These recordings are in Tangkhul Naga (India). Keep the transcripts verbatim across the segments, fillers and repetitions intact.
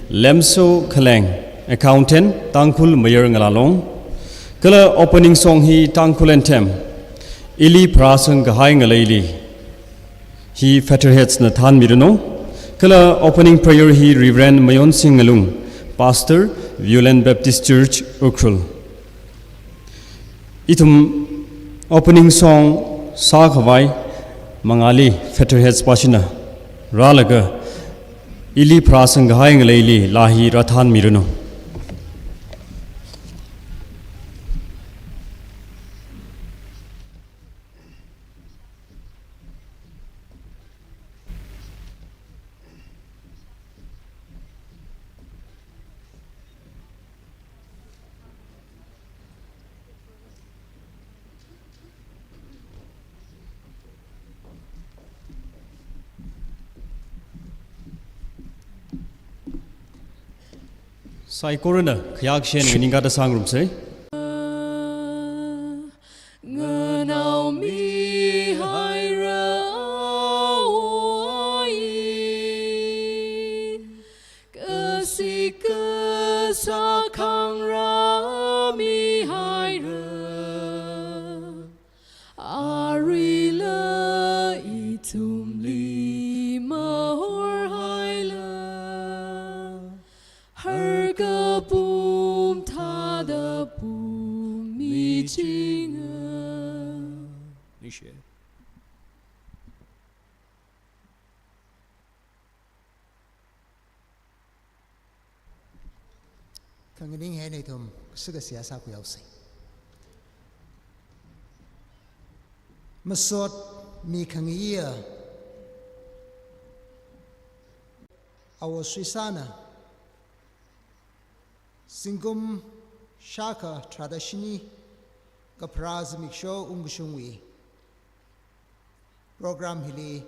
Lemso Khaleng, Accountant, Tangkhul Mayar Ngalalong. Kala opening song hi Tangkhul anthem, Ili Pharāsang Kahai Ngaleili, hi Featherheads na thānmiranu. Kala opening prayer hi Reverend Mayonsing Ngalung, Pastor, Viewland Baptist Church, Ukhrul. Ithum opening song sākhavai mangāli Featherheads pāshina rālaga, Ili Pharāsang Kahai Ngaleili laa hi rāthānmiranu. Saikorana khayākashan nganingkada sāngarumsa. Nganaomihaira oi, kashi kasā khangarāmihaira, aruila ithumli mahorhaila, har kapum thāda pumichinga. Ningshi. Khanganing eina ithum sākasā sākhuihaosa. Masot mi khangaiya Awo Suisana zingkum shākha tharāda shini kapharā zimiksho ungkashungwui program hili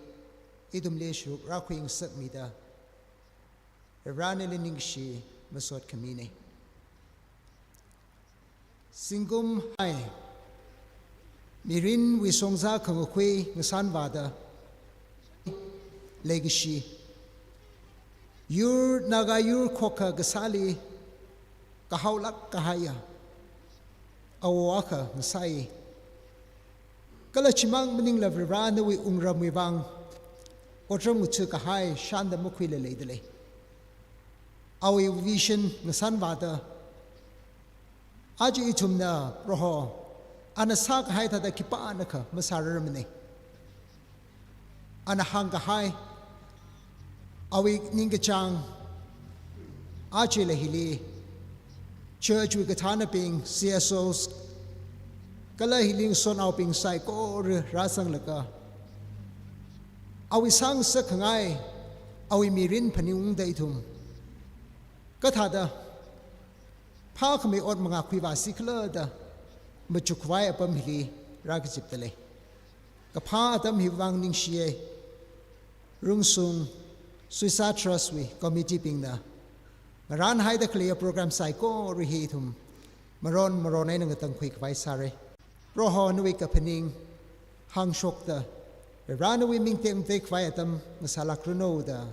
ithumli sharuk rākhuingasakmida, Vareli ningshi masot khamina. Zingkum hai mirinwui shongza khangakhui ngasānvāda leikashi, yur Naga yur khokha kasāli kahaolāk kahaiya awo akha ngasai. Kala chimang maningla Vare nawui wungramwui vang otram ngathā kahai shānda makhuila leidalei. Awui vision ngasānvāda aja ithumna Proho ana sākahai thāda khipānakha masārarmana. Ana hāngkahai, awui ningkachāng ajala hili church wui kathānabing, C S Os, kala hili ngasotnaobing saikora rāzanglaga, awui sāngasakkhangai awui mirin phaningungda ithum kathāda phākhamei ot mangā khuivāsi khala da machukkhavai apam hili rākazipdalei. Kaphā atam hiwui vang ningshiya. Rungsung Suisa Trust wui committee bingna ngarānhaida khaleiya program saikora hi ithum maron maron eina ngatangkhuikhavai sāra. Proho nawui kaphaning hāngshokta, Vare nawui ming tekmateikhavai atam ngasālākranu da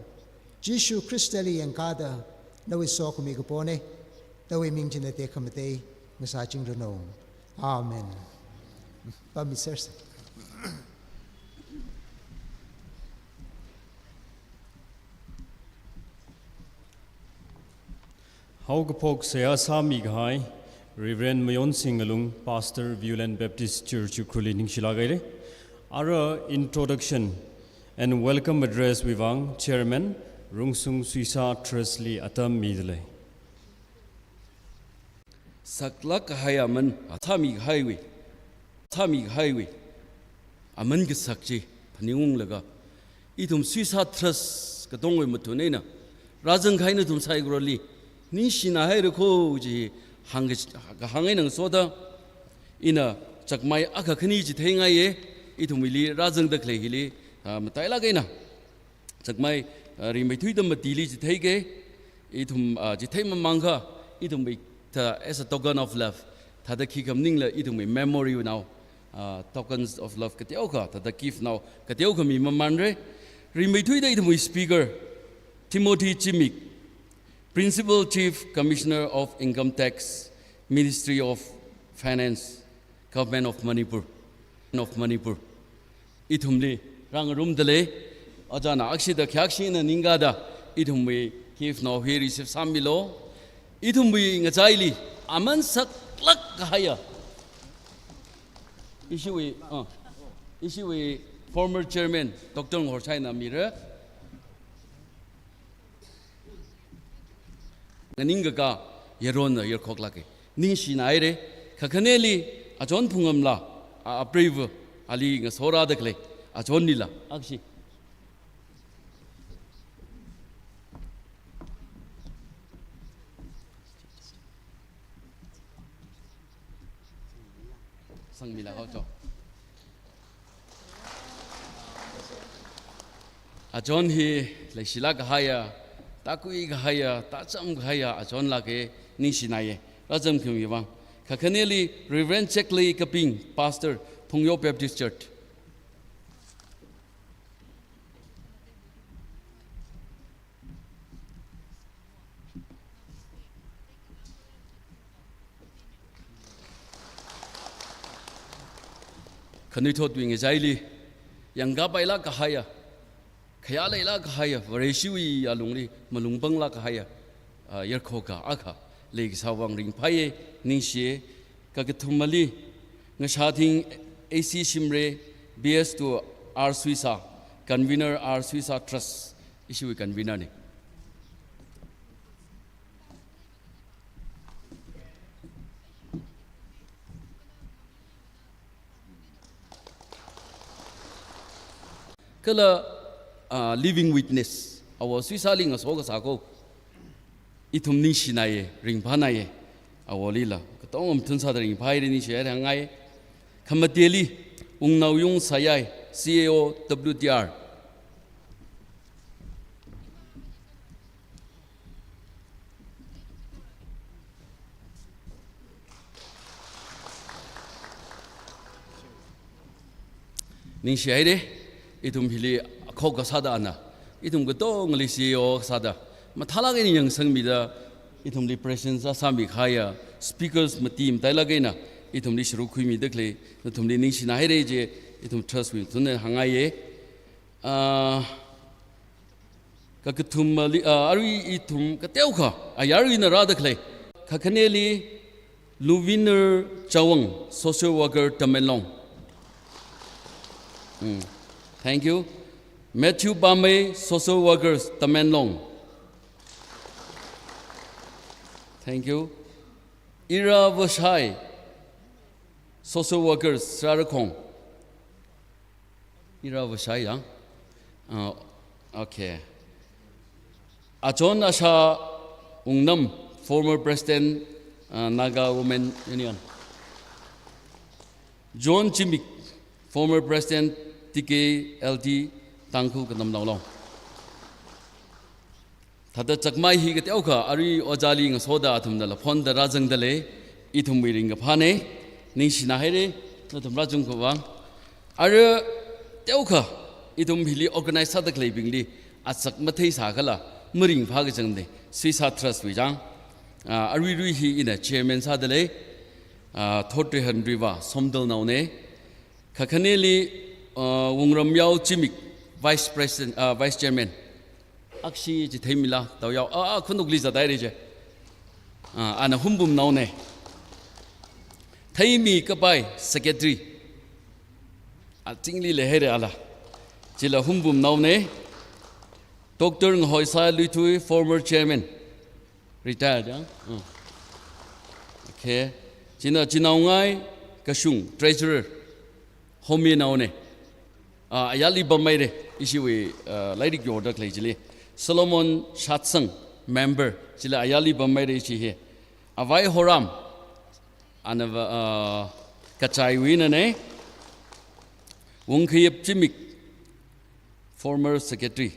Jishu Khristali yangkāda nawui sokhami kapona. Nawui ming china tekhamatei ngasāchingranu. Amen. Pammisersa. Haokaphok seihā sāmikahai Reverend Mayonsing Ngalung, Pastor, Viewland Baptist Church, Ukhrulli ningshilāk haira. Ara introduction and welcome address wui vang Chairman Rungsung Suisa Trust li atam midalei. Saklāk kahai aman, athāmikahaiwui, athāmikahaiwui aman kasak chi phaningunglaga, ithum Suisa Trust katongwui mathun eina rāzangkahai nathum saikorali ningshina haira kho chi hāng, kahāng eina ngasoda, ina chakmai akha khani chitheingaiya, ithumwuili rāzangda khalei hili, ah, matailāk eina chakmai, ah, rimeithuida matili chitheika, ithum, ah, chitheimamāngakha, ithumwui thā as a token of love, thāda khikha maningla ithumwui memory nao, ah, tokens of love kateokha, thāda gift nao kateokha mimamanra. Rimeithuida ithumwui speaker, Timothy Chimik, Principal Chief Commissioner of Income Tax, Ministry of Finance, Government of Manipur, of Manipur. Ithumli rāngarumda lei, ojāna akshida khayakshina ningkāda, ithumwui gift nao hi receive sāmilo, ithumwui ngachaili aman saklāk kahaiya. Ishiwui, uh, ishiwui former chairman, Doctor Nghorshaina mira. Nganingkaka yaronna yarkhoklāka. Ningshina haira, kakhaneli achon phungamla, a, apreiva, ali ngasorāda khalei, achonlila, akshi. Sangmila haocho. Achon hi leishilāk kahaiya, tākui kahaiya, tācham kahaiya, achonlāka, ningshinaya, rācham khami vang. Kakhaneli Reverend Chekli Kaping, Pastor, Phungyo Baptist Church. Khanuithotwui ngachaili, yangkapailāk kahaiya, khayāleilāk kahaiya, Vareshiwui alungli malung panglāk kahaiya, ah, yarkhoka akha leikasā vang ringphāya, ningshiya, kakathumali, Ngashathing A C Shimray, B S two R Suisa, Convener R Suisa Trust, ishiwui convener na. Kala, ah, living witness, Awo Suisali ngaso kasā ko. Ithum ningshinaya, ringphānaya, Awolila. Katonga mathun sāda ringphāhaira, ningshihaira hāngngai. Khamateli, Wungnaoyung Sayai, C A O W T R. Ningshihaira, ithum hili akhok kasāda ana, ithum katongali C A O kasāda, mathālāk eina yangsangmida, ithumli present sā, sāmi kahaiya, speakers mati matailāk eina, ithumli sharuk khuimida khalei, nathumli ningshina haira chi, ithum trust wui mathunna hāngngaiya. Ah, kakathumali, ah, arui ithum kateokha, ayarwui eina rāda khalei. Kakhaneli Luviner Chawang, social worker, Tamenglong. Mm. Thank you. Matthew Pamei, social workers, Tamenglong. Thank you. Ira Vashai, social workers, Sarakhong. Ira Vashai, ya? Uh, okay. Achon Asha Wungnam, former president, uh, Naga Women Union. John Chimik, former president, T K L T, Tangkhul Katamnao Long. Thāda chakmai hi kateokha, arui ojāli ngasoda athumnala phonda rāzangda lei, ithumwui ringkaphāna, ningshina haira, nathum rāchungkhavai. Ara teokha, ithum hili organize sāda khaleibingli, achak mathei sākhala, maringphā kachangna, Suisa Trust wui chang. Ah, aruirui hi ina chairman sāda lei, ah, Thotri Henry va, Somdalnaona. Kakhaneli, ah, Wungram Yao Chimik, vice president, ah, vice chairman. Akshi chitheimila, tao yao, ah, ah, khunukli zat haira chi. Ah, ana Humbumnaona. Theimi Kapai, secretary. Ah, chingli leihaira ala. Chila Humbumnaona. Doctor Nghoisai Luithui, former chairman. Retired, ya? Ah. Okay. China Chinaongai Kashung, treasurer. Homenaona. Ah, ayarli pamhaira, ishiwui, ah, lairik yorda khalei chili. Solomon Shatsang, member, chila ayarli pamhaira ishi hi. Avai Horam, anava, ah, Kachaiwuinana. Wungkhayip Chimik, former secretary.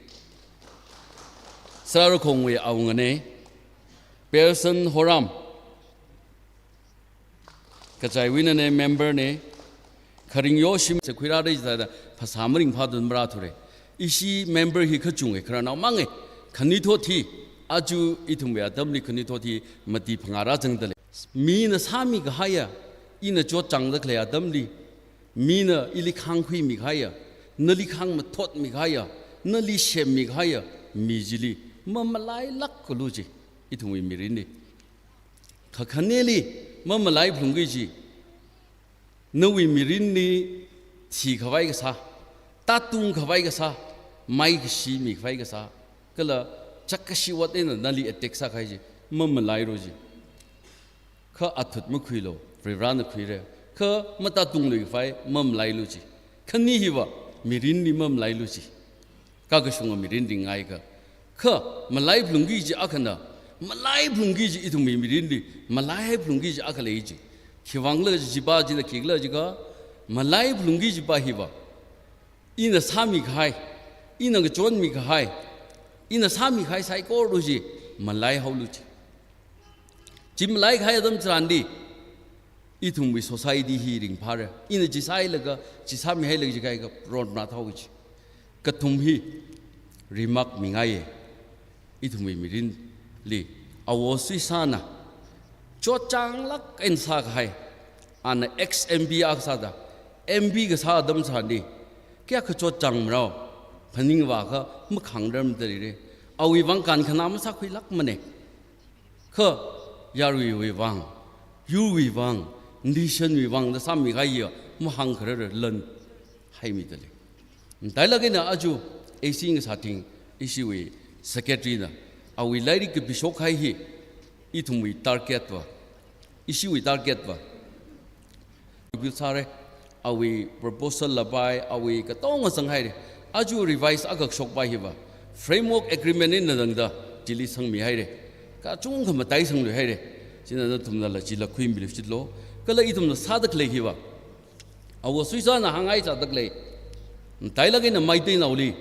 Sarakhongwui awungana. Pearson Horam, Kachaiwuinana, member na. Kharingyo Shim, chi khuirāra jida, phasā maringphādun marāthura. Ishi member hi kachunga, khararnao manga, khanuithot hi. Aja ithumwui atamli khanuithot hi mati phangā rāzangda lei. Mina sāmikahaiya, ina chotchāngda khalei atamli, mina ili khāngkhuimikahaiya, nali khāngmathotmikahaiya, nali shemmikahaiya mi chili mamalailākalu ji, ithumwui mirinli. Kakhaneli mamalaiphungki ji, nawui mirinli thikhavai kasā, tātungkhavai kasā, maikashimikhavai kasā, kala chākkashiwat eina nali attack sākahai ji, mamalailu ji. Kha athut makhuilu, Varivarana khuira. Kha matātungluikhavai mamalailu ji. Khani hiva mirinli mamalailu ji. Kakashunga mirin ringhaiakha. Kha malaiphungki ji akhana, malaiphungki ji ithumwui mirinli, malaiphungki ji akha lei ji. Khiwuivangla jipa china khikhala jiakha, malaiphungki jipa hiva, ina sāmikahai, ina ngachonmikahai, ina sāmikahai saikora chi malaihaolu ji. Chi malaikahai atam chitharanli, ithumwui society hi ringphāra. Ina chi sāhailaga, chi sāmihailaga jikahaiakha ron marathao ji. Kathum hi remark mingaiya. Ithumwui mirinli, Awo Suisana chotchānglāk eina sākahai, ana ex-M P akha sāda, M P kasā atam chitharanli, kayākha chotchāngmarao, phaningvāakha makhāngrarmada leira. Awui vang kankhanā masākhuilākmana. Kha yaruiwui vang, yurwui vang, nationwui vang da sāmikahaiya mahāngkharar lan haimida lei. Matailāk eina aja A C ngasāthing ishiwui secretary na, awui lairik kapishok kahai hi ithumwui target va, ishiwui target va, review sāra, awui proposal la pai, awui katonga zanghaira. Aja revise akha kashokpa hiva, framework agreement eina tangda chili sangmihaira. Kachungkha mataisangluihaira. China nathumnala chila khuimilu shitlo. Kala ithumna sāda khalei hiva, Awo Suisana hānghai sāda khalei, matailāk eina Meiteinaoli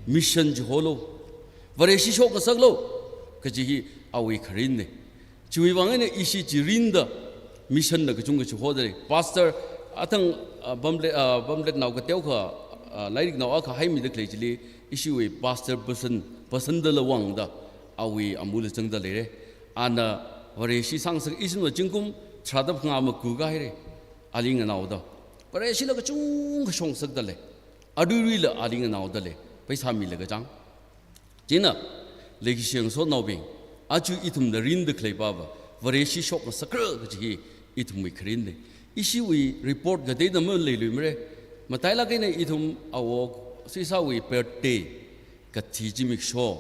mission chiholu, Vareshi shokngasaklu kaji hi awui kharinna. Chiwui vang eina ishi chi rinda mission na kachungkha chihoda lei. Pastor athang, ah, pamphlet, ah, pamphlet nao kateokha, ah, lairiknao akha haimida khalei chili, ishiwui pastor person, person dala vangda awui amula zangda leira. Ana Vareshi sāngasak, ishina zingkum tharāda phangā maku kahaira. Ali nganaoda, Vareshila kachungkha shokngasakda lei. Aruiruila ali nganaoda lei. Paisa milaga chang. China, leikashi ngasotnaobing, aja ithumna rinda khaleipa va, Vareshi shokngasakra kaji hi ithumwui kharinna. Ishiwui report kateida maleiluimara. Matailāk eina ithum Awo Suisawui birthday, kathi zimiksho,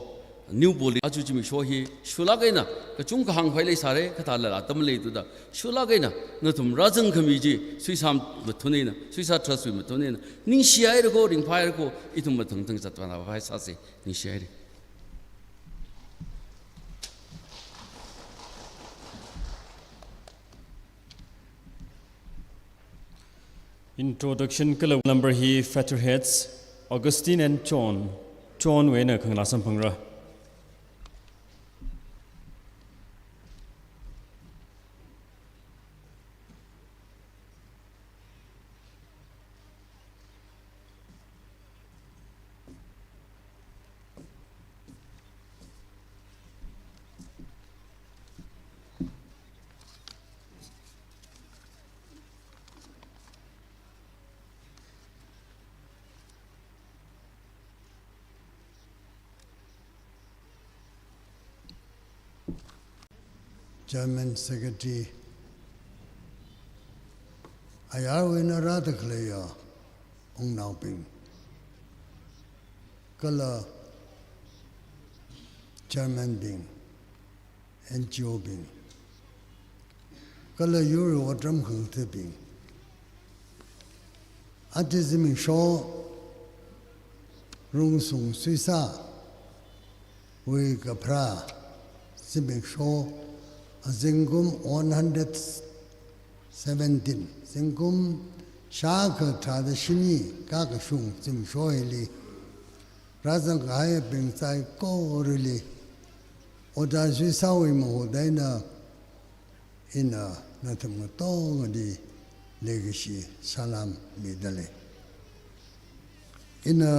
new body, aja zimiksho hi shulāk eina kachungkha hāngkhavai leisāra, kathālala atam maleithuda, shulāk eina nathum rāzangkhami chi Suisa mathun eina, Suisa Trustwui mathun eina, ningshihaira ko, ringphāhaira ko, ithum mathangthang zatvānavai sāsa. Ningshihaira. Introduction kala number hi Featherheads, Augustine and John, Johnwui eina khanganā samphangra. Chairman, Secretary, ayarwui eina rāda khaleiya wungnaobing, kala chairman bing, N G O bing, kala yurwui otram khangathābing, aja zimiksho Rungsung Suisawui kapharā zimiksho, azingkum one hundred seventeen, zingkum shākha tharāda shini kakashung zimiksho hili rāzangkahaibing saikorali, Ojā Suisawui mahuda eina ina nathum katongali leikashi salam mida lei. Ina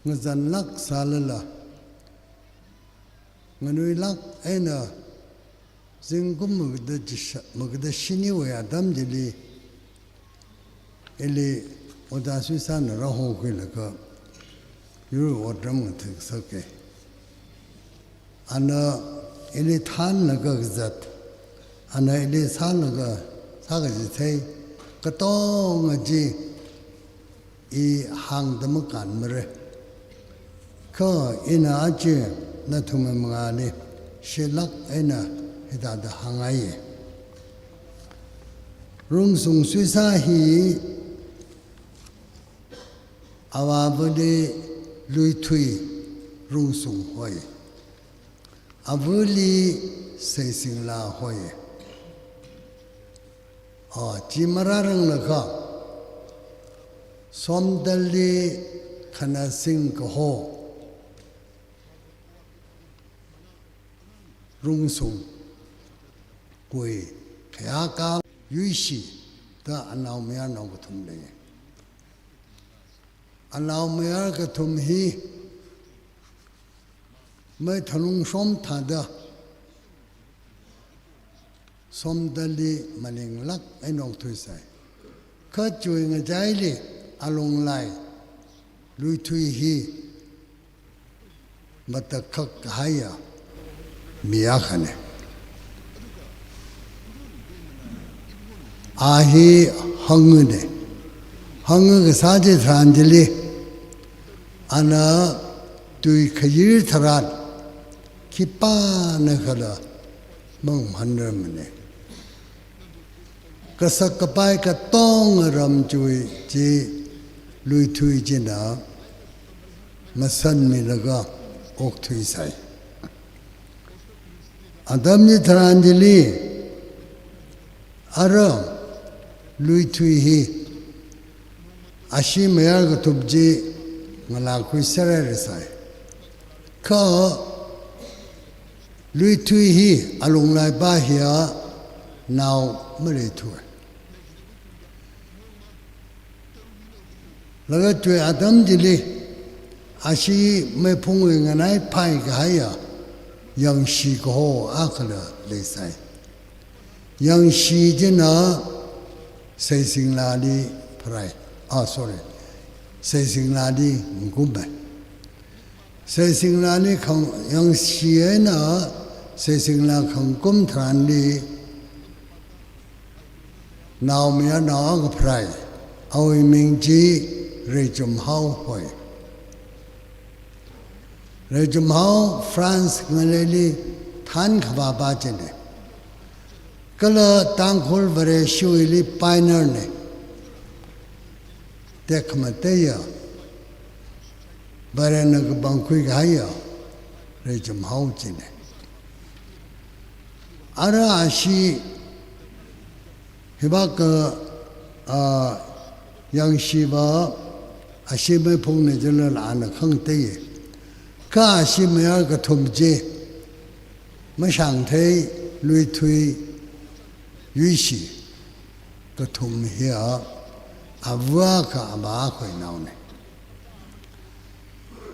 ngazanlāk sālala, Nganuilāk eina zingkum maga da chisha-, maga da shiniwui atam chili, ili Ojā Suisāna rāhokhuilaga yur otram ngathik sāke. Ana ili thānlaga kazat, ana ili sālaga sākachithei katonga chi i hāngda makānmara. Kha ina aja nathumwui mangāli shilāk eina hithāda hāngngaiya. Rungsung Suisā hi avāvali Luithui Rungsung hoi, avali Seisinglā hoi. A, chi marāranglakha, Somdalli khanasing kaho Rungsung, kui khayākā Yuishi da anaomayarnao kathum lei. Anaomayar kathum hi mai thanung shom thāda Somdalli maninglāk eina okthuisai. Kha chiwui ngachaili alunglai Luithui hi matakhak kahaiya mi akhana. A hi hangna. Hangna kasā chitharan chili ana tui khayir tharan khipānakhala mangahānrarmana. Kasak kapai katonga ram chiwui chi Luithui china masanmilaga okthuisai. Atam chitharan chili ara Luithui hi ashi mayar kathum chi ngalākhui sārai rasai. Kha Luithui hi alunglaipa hiya nao maleithu. Laga chiwui atam chili ashi meiphungwui nganaiphai kahaiya Yangshi kaho akhala leisai. Yangshi china Seisinglāli pharai. Ah, sorry. Seisinglāli ngakumpai. Seisinglāli khang-, Yangshi eina Seisinglā khangkum tharanli naomayarnao akha pharai. Awui ming chi Reichumhao hoi. Reichumhao France ngaleili thānkhavāpa china. Kala Tangkhul Vareshiwuili pioneer na. Tekhamateiya Varena kapangkhui kahaiya Reichumhao china. Ara ashi hiva ka, ah, Yangshiva ashi meiphungna jilala ana khangateiya. Kha ashi mayar kathum chi mashangthei Luithui Yuishi kathum hiya ava akha avā akhawui naona.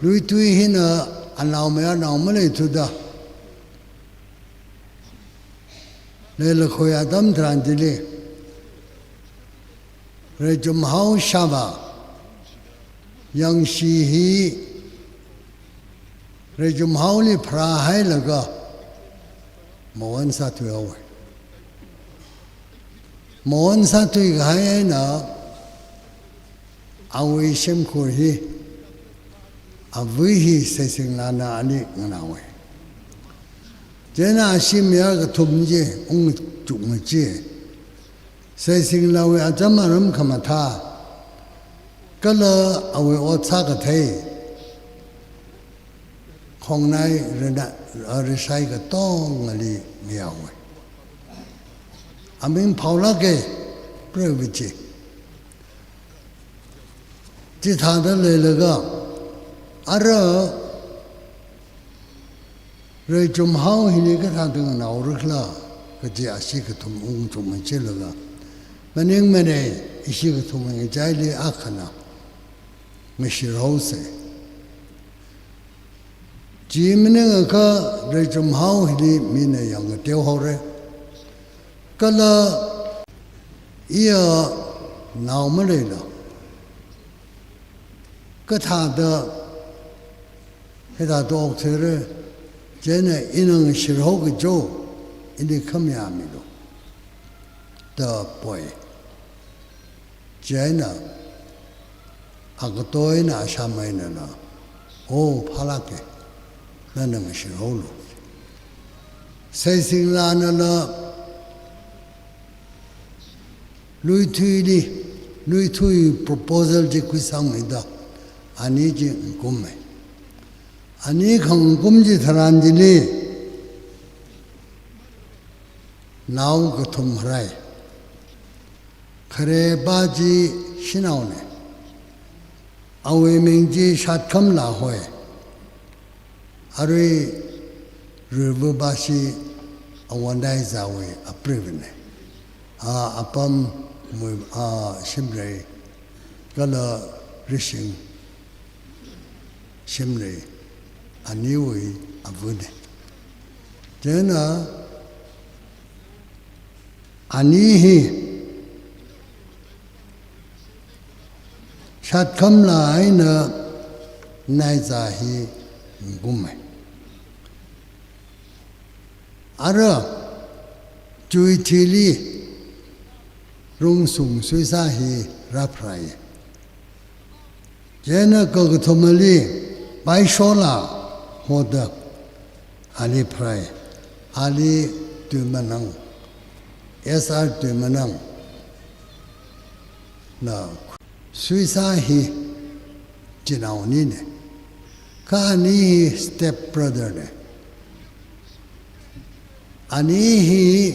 Luithui hina anaomayarnao maleithuda leilakhui atam tharan chili Reichumhao shāva Yangshi hi Reichumhaoli pharāhailaga mawon sāthuihaowa. Mawon sāthui kahai eina awui shimkhur hi, avui hi Seisinglāna ali nganāhaowa. Chieina ashi mayar kathum chi ungchukngachi. Seisinglāwui acham aram khamathā kala awui ot sākathei khongnai rina, ah, rishai katongali miyaowa. Aming phaolāka, preivachi. Chithāda leilaga, ara Reichumhao hili kathāda nganaorakhala, kaji ashi kathum ungchukngachilaga, maningmana, ishi kathum ngachaili akhana ngashirhaosa. Chi maningakha Rechumhao hili mina yangngateo haora. Kala iya nao maleila kathāda hithāda okthuira, chieina ina ngashirhao kajo, ili khamayāmilu da poi. Chieina akatoina ashameina na, "O, phālāka, nana ngashirhaolu." Seisinglānala luithuili, luithui proposal chi khuisangmida, ani chi ngakumma. Ani khangkum chitharan chili nao kathum harai. Kharepā chi Shanaona. Awui ming chi Shatkhamla hoi. Arui Ruivabāshi Awondaizawui apreivana. A, apam mui, a, shimrei kala Rishing shimrei aniwui avana. Chieina ani hi Shatkhamla eina Naiza hi ngakumma. Ara Chuithili Rungsung Suisa hi rāpharai. Chieina kakathumali Paishola hoda ali pharai, ali Tuimanang, S R Tuimanang na. Suisa hi chinaonina. Kha ani hi step brother na. Ani hi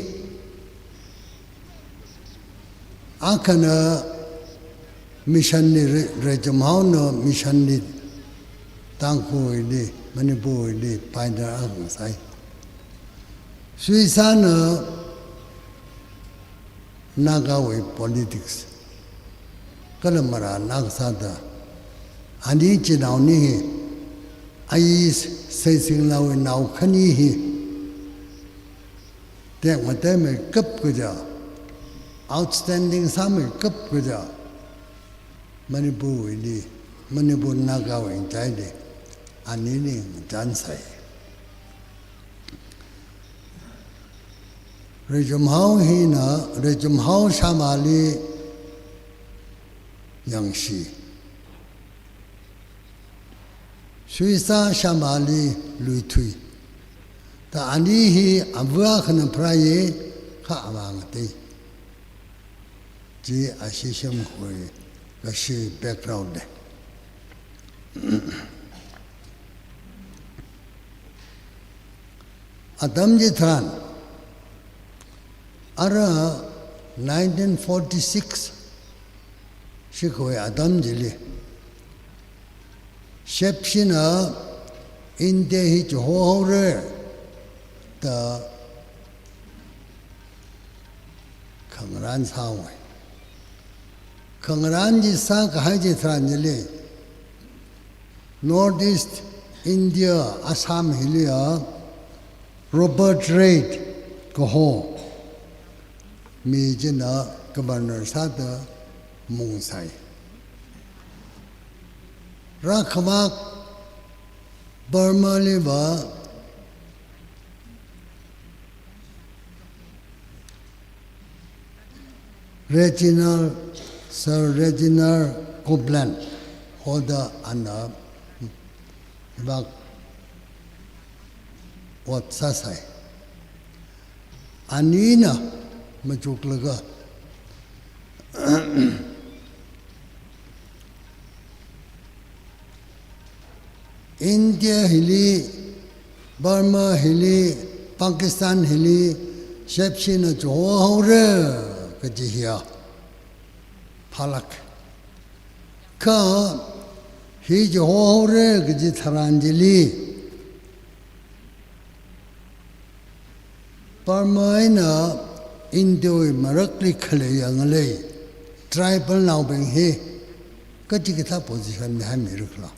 akhana mission li Re-, Rechumhaona mission li Tangkhulli, Manipurli pioneer akha ngasai. Suisana Nagawui politics kala marān akha sāda, ani chinaoni hi, ayi Seisinglawui nao khani hi tekmatei meikap kaja, outstanding sāmeikap kaja, Manipurwuili, Manipur Nagawui ngachaili anili ngachānsai. Rechumhao hina, Rechumhao shāmāli yangshi. Suisa shāmāli luithui. Da ani hi ava akhana pharaiya, kha avā ngatei. Chi ashi shimkhur kashi background na. Atam chitharan, ara nineteen forty-six shikhui atam chili, Shepshina India hi chihohaora da khangarān sāhaowa. Khangarān chi sākahai chitharan chili, North East India, Assam hiliya Robert Reid kaho mi china governor sāda mungsai. Rākhavāk Burmali va Reginald, Sir Reginald Copeland hoda ana vak ot sāsai. Anina machuklaga India hili, Burma hili, Pakistan hili, Shepshina chihohaora kaji hiya phālāk. Kha hi chihohaora kaji tharan chili, Burma eina India wui marakli khaleiya ngalei tribal naobing hi kachikathā position li haimirakhala.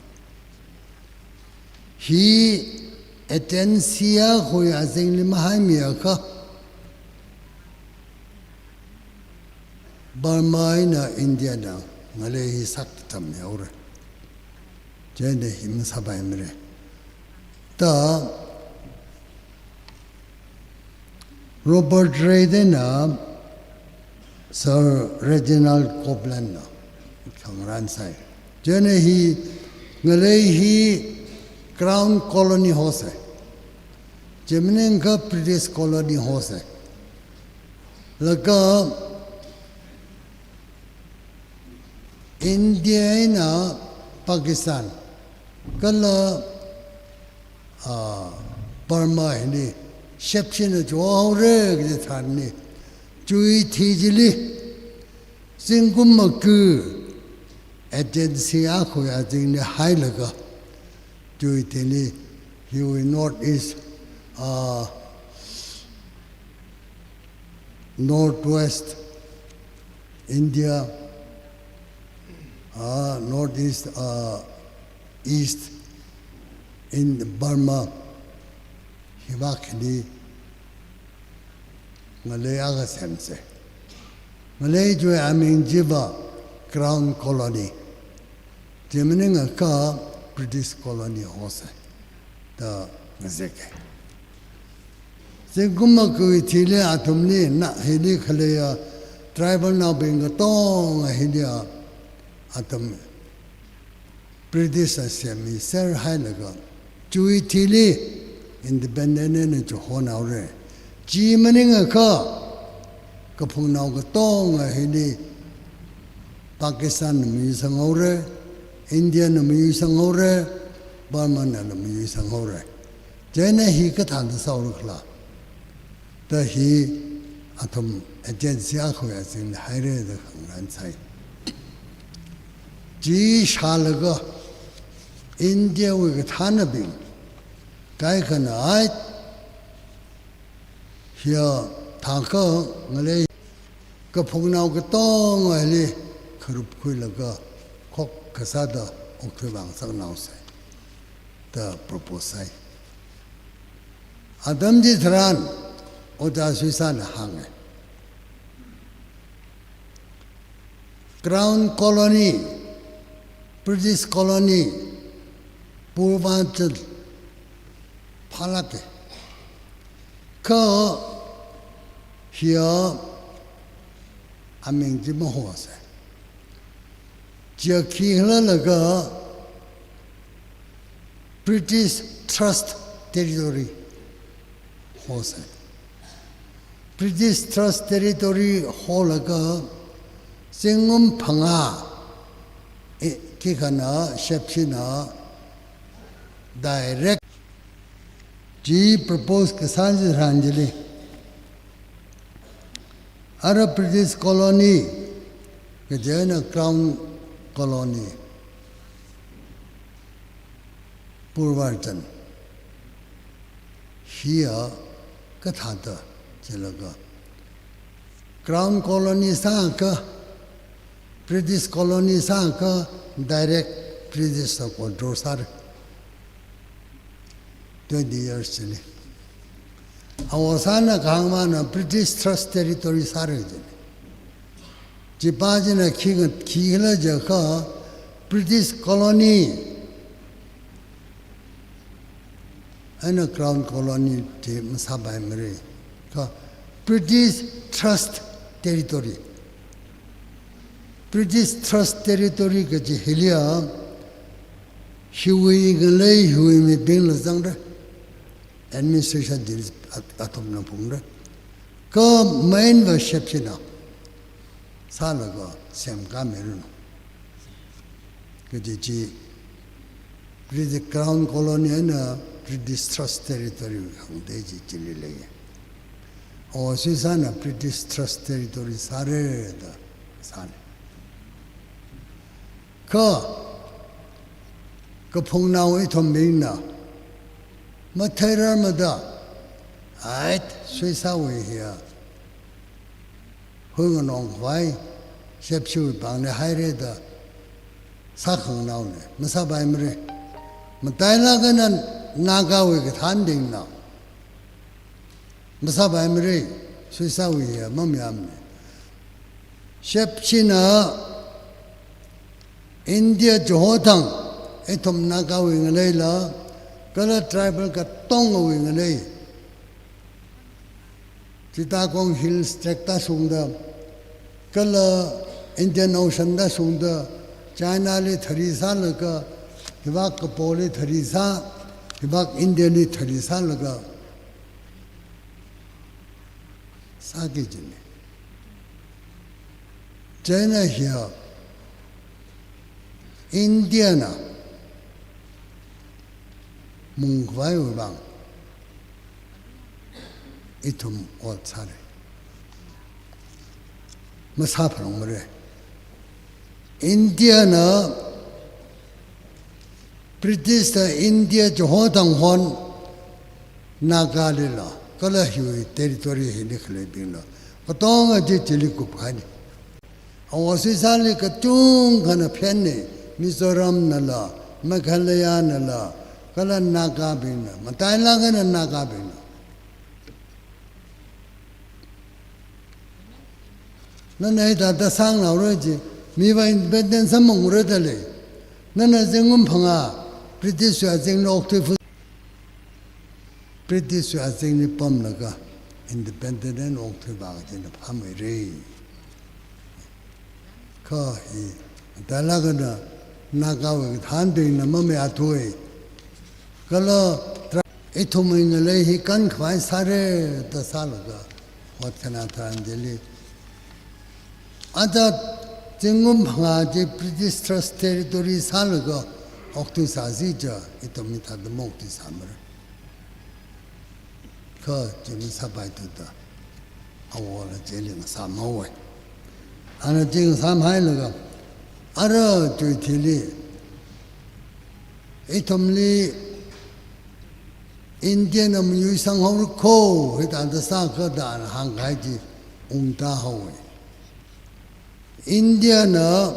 Hi agency akhawui azingli mahaimiakha, Burma eina India na ngalei hi sakta tammihaora. Chieina hi masāpaimara. Ta Robert Reid eina Sir Reginald Copeland na khangarān sai. Chieina hi ngalei hi Crown Colony hosai. Chi maningakha British Colony hosai. Laga India eina Pakistan kala, ah, Burma hili shepshina chihaora kaji tharanli, chiwui thi chili zingkum maga agency akhawui azingli hailaga, chiwui thili hiwui North East, ah, Northwest India, ah, Northeast, ah, East in Burma, hiva khani ngalei akha semsai. Ngalei chiwui aming chiva Crown Colony. Chi maningakha British Colony hosai da ngazeka. Zingkum magawui thili athumli na hili khaleiya tribal naobing katonga hili a, athum British na semmiser hailaga, chiwui thili independent eina chihonaora. Chi maningakha kaphungnao katonga hili Pakistan na mayuisanghaora, India na mayuisanghaora, Burma nala mayuisanghaora. Chieina hi kathāda sāhaora khala da hi athum agency akhawui azingli haira da khangarān sai. Chi shālaga India wui kathānabing kaikhana ai, hiya thākha ngalei kaphungnao katonga hili kharupkhuilaga khokha sāda okathui vāngasaknaosai da propose sai. Atam chitharan Ojā Suisa na hānga, Crown Colony, British Colony, Purvanchal phālāka. Kha hiya aming chi mahosai. Chiya khikhala laga British Trust Territory hosai. British Trust Territory holaga zingkum phangā, eh, khikhana shepshina direct chi propose kasā chitharan chili, ara British Colony kaji eina Crown Colony Purvanchal hiya kathāda jilaga, Crown Colony sākha, British Colony sākha, direct British na control sāra. Twenty years chili. Awo sāna kahāng mana British Trust Territory sāra jina. Chipa china khi, khikhala jiakha British Colony eina Crown Colony chi masāpaimara. Kha British Trust Territory. British Trust Territory kaji hiliya hiwui ngalei hiwui mibingla zangra. Administration chili at-, athumna phungra. Kha main va shepshina sālaga semkāmiranu kaji chi British Crown Colony eina British Trust Territory hāngda chi chili leiya. Ojā Suisana British Trust Territory sāra da sāna. Kha kaphungnao ithumbingna matheirarmada, ait, Suisawui hiya hui nganong khavai shepshiwui pāngli haira da sākhanganaona, masāpaimara. Matailāk eina Nagawui kathānbingna masāpaimara, suisāwui ya mamayāmana. Shepshina India chihothang, ithum Nagawui ngaleila, kala tribal katongawui ngalei, Chittagong Hills Tract da shungda, kala Indian Ocean da shungda, China li thari sālaga, hivak kapoli thari sā, hivak India li thari sālaga sāki kajina. China hiya India na mungkhavaiwui vang ithum ot sāra. Masāphalungmara. India na, British na India chihothang hon Naga lila, kala hiwui territory hili khaleibingla, katonga chi chili kupkahaina. Awo suisāli kachungkhana phenna, Mizoram nala, Meghalaya nala, kala Nagabingna, matailāk eina Nagabingna. Nana hithāda sāngaroja, miva independence samphangra da lei. Nana zingkum phangā British wui azingli okthui fu-, British wui azingli pamlaga independent eina okthuipa kajina phāmeira. Kha hi matailāk eina Nagawui kathānbingna mamayāthuwa. Kala tra-, ithumwui ngalei hi kankhavai sāra da sālaga hotkhana tharan chili, aja zingkum phangā chi British Trust Territory sālaga okthuisāsi ja, ithum hithāda maokthuisāmara. Kha chi masāpaithuda, awola chili ngasāmhaowa. Ana chi ngasāmhailaga, ara chiwui thili, ithumli India na mayuisanghaora kho, hithāda sākha da ana hāngkahai chi ungtāhaowa. India na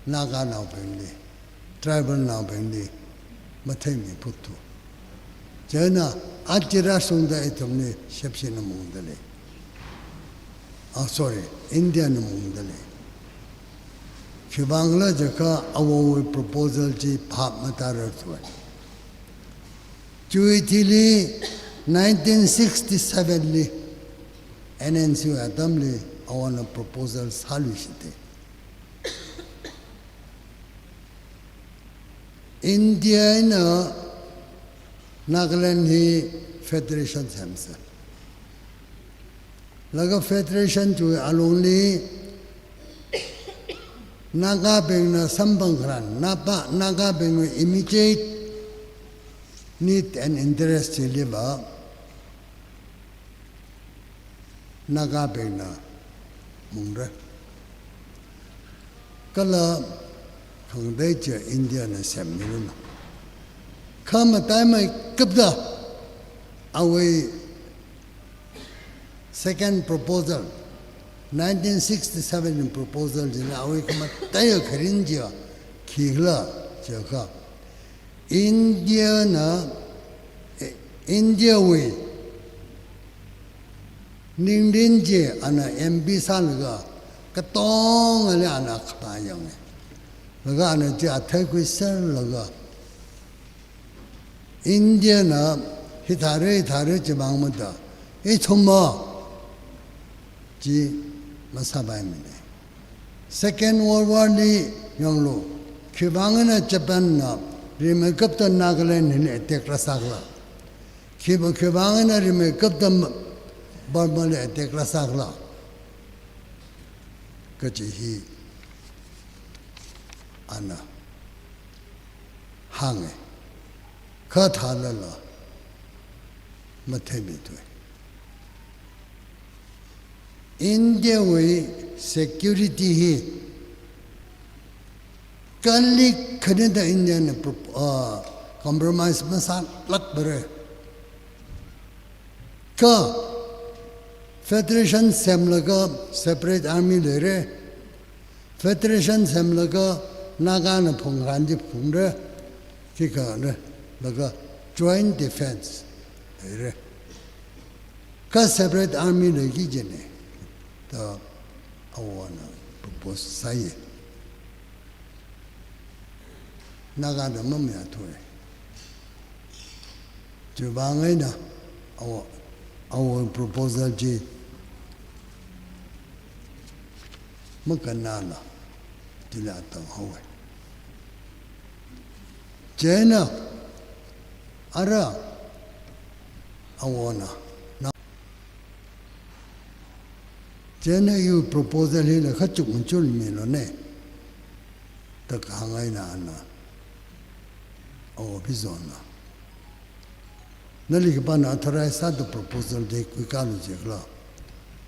Naganaobingli, tribal naobingli matheimiphut thu. Chieina aja rāshungda ithumli Shepshina maungda lei. Ah, sorry, India na maungda lei. Khivangkhala jiakha awowui proposal chi phap matārar thuwa. Chiwui thili nineteen sixty-seven li, N N C wui atamli awona proposal sāluishita. India eina Nagaland hi federation semsa. Laga federation chiwui alungli Nagabingna samphang kharan, Naga, Nagabingwui immediate need and interest chiliva Nagabingna maungra. Kala khangatei chi India na semmiranu. Kha mataimeikapta awui second proposal, nineteen sixty-seven proposal china awui khamataiya kharing chiya khikhala jiakha, India na, eh, India wui ningrin chi ana M P sālaga katongali ana khapā yanga. Laga ana chi athei khuiserlaga, India na hithāra, hithāra chimang mada, ithumva chi masāpaimana. Second World War li yanglu, khivang eina Japan na rimeikapta Nagaland hili attack rāsākhala, khiva-, khivang eina rimeikapta Burma li attack rāsākhala kaji hi ana hānga. Kha thālala matheimithua. India wui security hi kali khanida India na pro-, ah, compromise masālākpara. Kha federation semlaga separate army leira. Federation semlaga Naga na phungkharan chi phungra, khikha na laga joint defense leira. Kha separate army leiki jina da Awona propose sāya. Nagana mamayāthuwa. Chiwuivang eina Awo, Awo proposal chi makannala, chila tanghaowa. Chieina ara Awona, na, chieina iwui proposal hila kachuk machuk milona da kahāng eina ana, Awo Phizona, nali khipāna authorize sāda proposal chi khuikālu jikhala?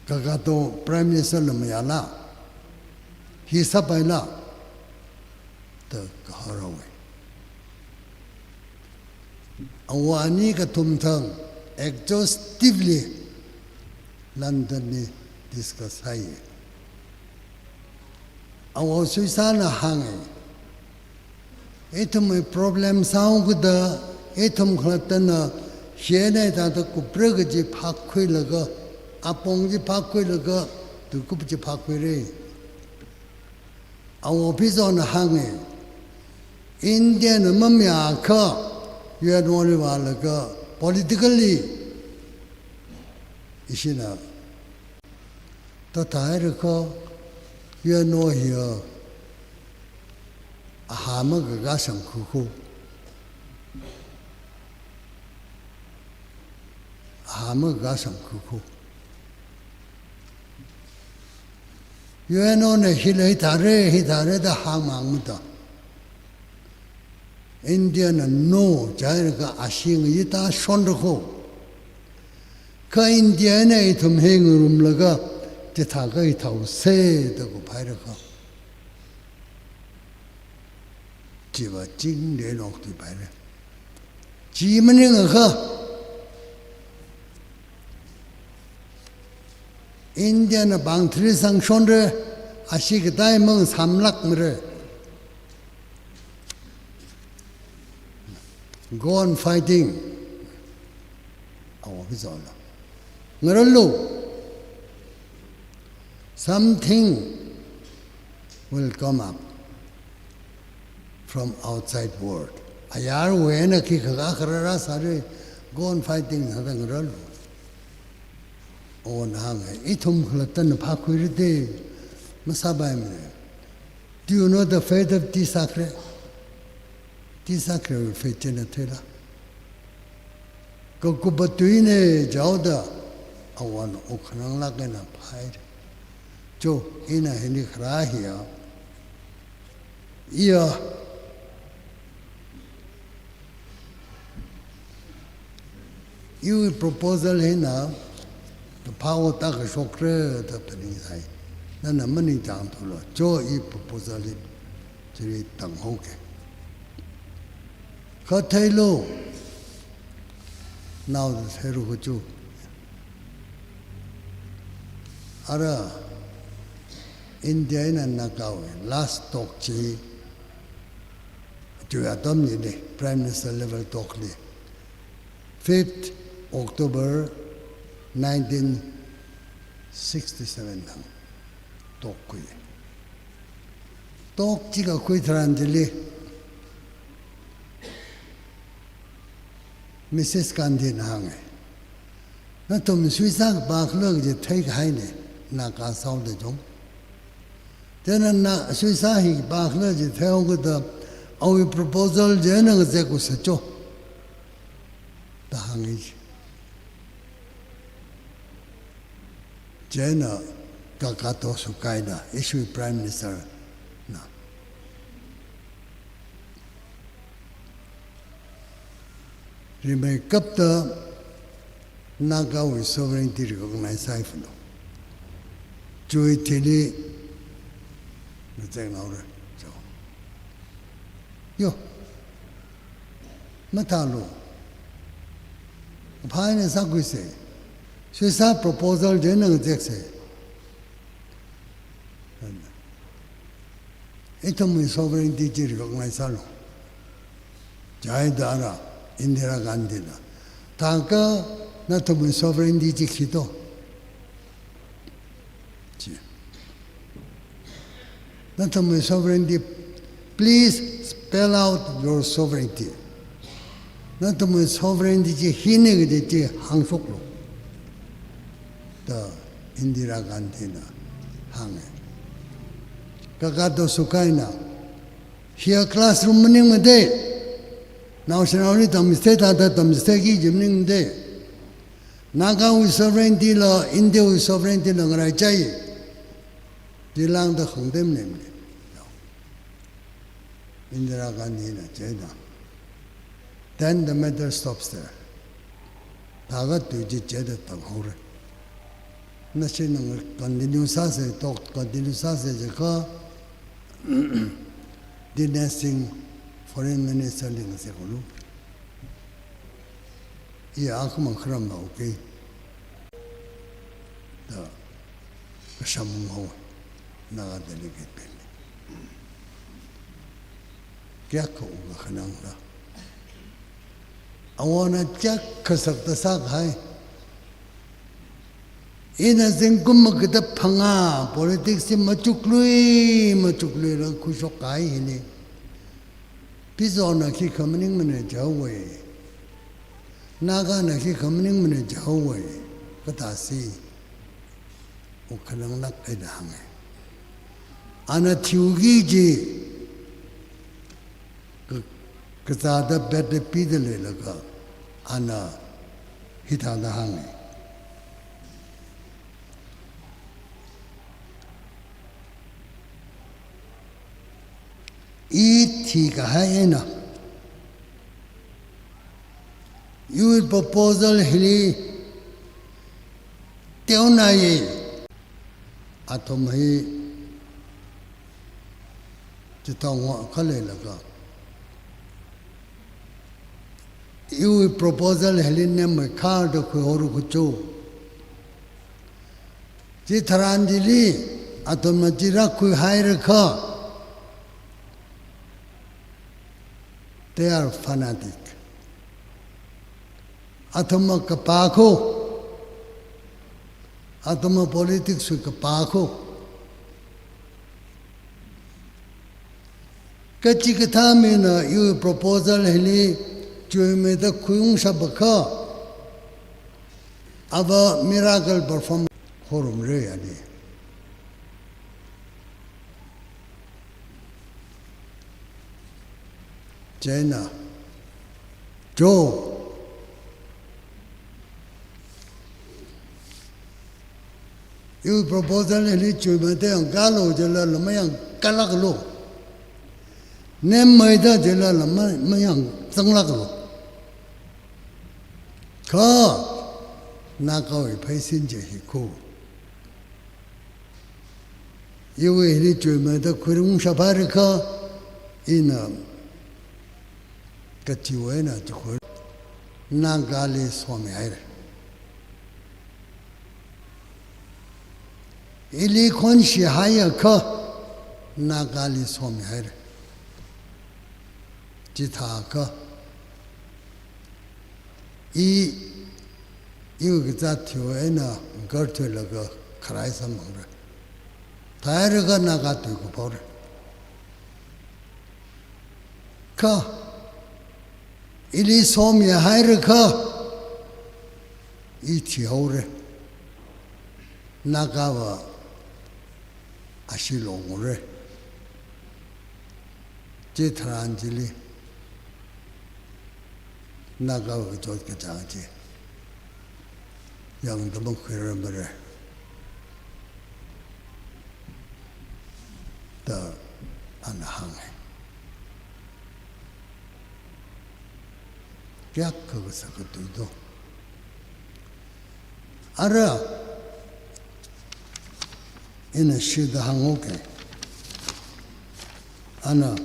Kakato Prime Minister la mayāla? Hi sāpaila? Da kahāng haowa. Awo ani kathum thang exhaustively London li discuss sāya. Awo Suisana hānga, ithumwui problem sāhaokida, ithum khalattana hi eina hithāda kupra kaji phākhuilaga, apong chi phākhuilaga, tuikup chi phākhuira. Awo Phizona hānga, Indiana mamayākha U N O li vālaga politically ishina, da thāhairakha U N O hiya ahā makakā shangkhu kho. Ahā makakā shangkhu kho. U N O na hila hithāra, hithāra da hāngmamada, Indiana no jihairaga ashee ngayita shonra kho. Kha Indiana ithum hi ngarumlaga chithākha hithāhaosa da kuphairakha, chiva chingri loktuipaira. Chi maningakha Indiana pāng tharit sangshonra, ashee katei mang samlākmara. Go on fighting. Awo Phizona, ngarānlu. Something will come up from outside world. Ayarwui eina khikha kharā rāsāra, go on fighting, hāda ngarānlu. Awona hānga, ithum khalattana phākhuira da masāpaimana. Do you know the fate of Tisakre? Tisakre fate chi na theila? Kakupa tuina jihaoda Awona wukkhananglāk eina phāhaira. Cho, ina hili kharā hiya, iya, iwui proposal hina kaphā ot akha shokra da phaningsai. Nana maningchāngthula. Cho, i proposal hi chili tanghaoki. Kha theilu, naoda theilu kachu. Ara India eina Nagawui last talk chi, chiwui atamli, Prime Minister level talk li, fifth October nineteen sixty-seven thang talk khui. Talk chi kakhui tharan chili, Missus Gandhi na hānga, nathum Suisa kapā khala kaji theikahaina, Naga saoda jong. Chieina na Suisa hi kapā khala kaji theihaokida, awui proposal chi eina ngazek usa cho, da hānga. Chieina Kakato Sukaina, ishiwui Prime Minister na, rimeikapta Nagawui sovereignty recognize sāhaifanu. Chiwui thili ngazek haora cho. Yo, mathālu. Phāna sākhuisa. Suisa proposal chi eina ngazeksa. Ithumwui sovereignty chi recognize sālu. Jihaida ara Indira Gandhina. Thākha nathumwui sovereignty chi khi to. Chi. Nathumwui sovereignty, please spell out your sovereignty. Nathumwui sovereignty chi hina kaji chi hāngshoklu. Da Indira Gandhina hānga. Kakato Sukhai na, hiya classroom maningmana da. Naoshinaoli tamchithei thāda tamchithei kaji maningmana da. Nagawui sovereignty la, Indiawui sovereignty la ngaraichai. Chilāngda khangdem nem ne. Indira Gandhina chieina. Then the matter stops there. Thākha tui chi chieina tanghaora. Nashi nang continue sāsa, talk continue sāsa jiakha, Dinesh Singh foreign minister li ngasaklu. Iya akhamang kharam haoki. Da kasham haowa, Naga delegate bingli. Kayākha ungkhanangla. Awona kayākha sakta sākahai. Ina zingkum maga da phangā politics chi machuklui, machukluila khuishok kahai hili. Phizona khikha maningmana jihaowa. Nagana khikha maningmana jihaowa. Kathāsi. Ungkhananglāk eina hānga. Ana thiuki kaji, ka-, kazāda bet da pida leilaga, ana hithāda hānga. I thikahai eina, iwui proposal hili teonāya. Athum hi chithang wa khaleilaga, iwui proposal hili nemmei kharda khuihaora kachu. Chitharan chili athumna chi rākhuihairakha, they are fanatic. Athumva kapā kho, athumva politics wui kapā kho. Kachikathā mina iwui proposal hili chuimeida khuiungshapakha, ava miracle perform khorumra ani. Chieina, jo, iwui proposal hili chuimeida yangkālu jilala mayangkālāklu. Nemmeida jilala ma-, mayangzanglāklu. Kha, Nagawui pheisin chi hi kho. Iwui hili chuimeida khuirumshapharakha, ina kachiwui eina chikhui Nagali somihaira. Ili khonshihaiakha, Nagali somihaira. Chithākha, i, iwui kazāt thiwui eina ngarthuilaga kharai samphangra. Thāhairakha Naga tui kuphaora. Kha, ili somihairakha, i thihaora. Nagava ashee longra. Chitharan chili Nagawui kachot kachāng chi yangda makhuirarmara da ana hānga. Kayākha kasā katui to. Ara, ina shida hāngoka. Ana,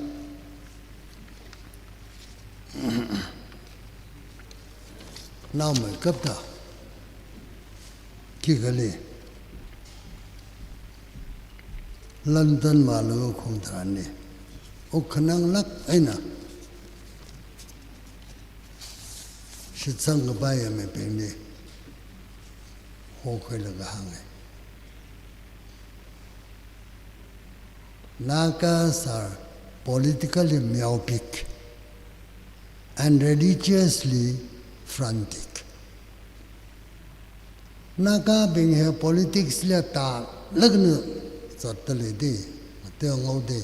naomeikapta, khikha li, London vālu khum tharanli, ungkhananglāk eina, shitsang kapai mibingli hokhuilaga hānga. Nagas are politically myopic and religiously frantic. Nagabing hi politics li tālakna zatda lei da, mateo ngao da.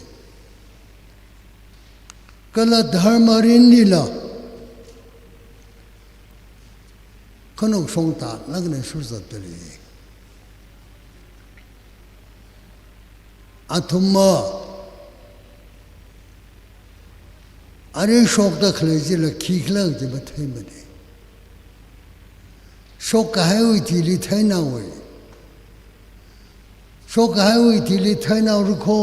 Kala dharma mirinlila khanukshong tālakna shurzatda lei. Athumva arui shokda khalei chila khikhala chi matheimana. Shokkahaiwui thili theinaowui. Shokkahaiwui thili theinaora kho,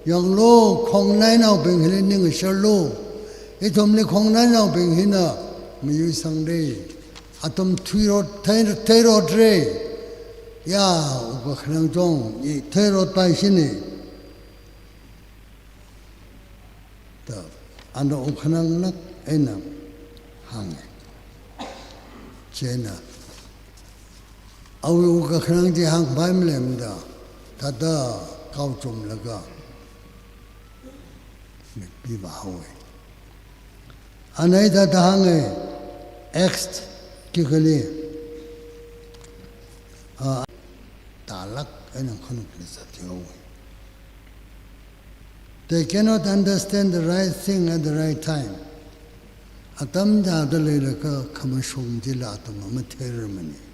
yanglu, khongnainaobing hili ning sharlu. Ithumli khongnainaobing hina mayuisangda. Athum thuirot, thei, theirotra. Ya, wukkhanang chong, i theirotpaishina. Da, ana wukkhanangna eina hānga. Chieina awui wukkhanang chi hāngpai malemda, thāda kaochumlaga mikpi vāhaowa. Ana hithāda hānga, Acts kikhali, a, tālak eina khanukli zathaowa. They cannot understand the right thing at the right time. Atam chāda leilaga khamashung chila athumva matheirarmana.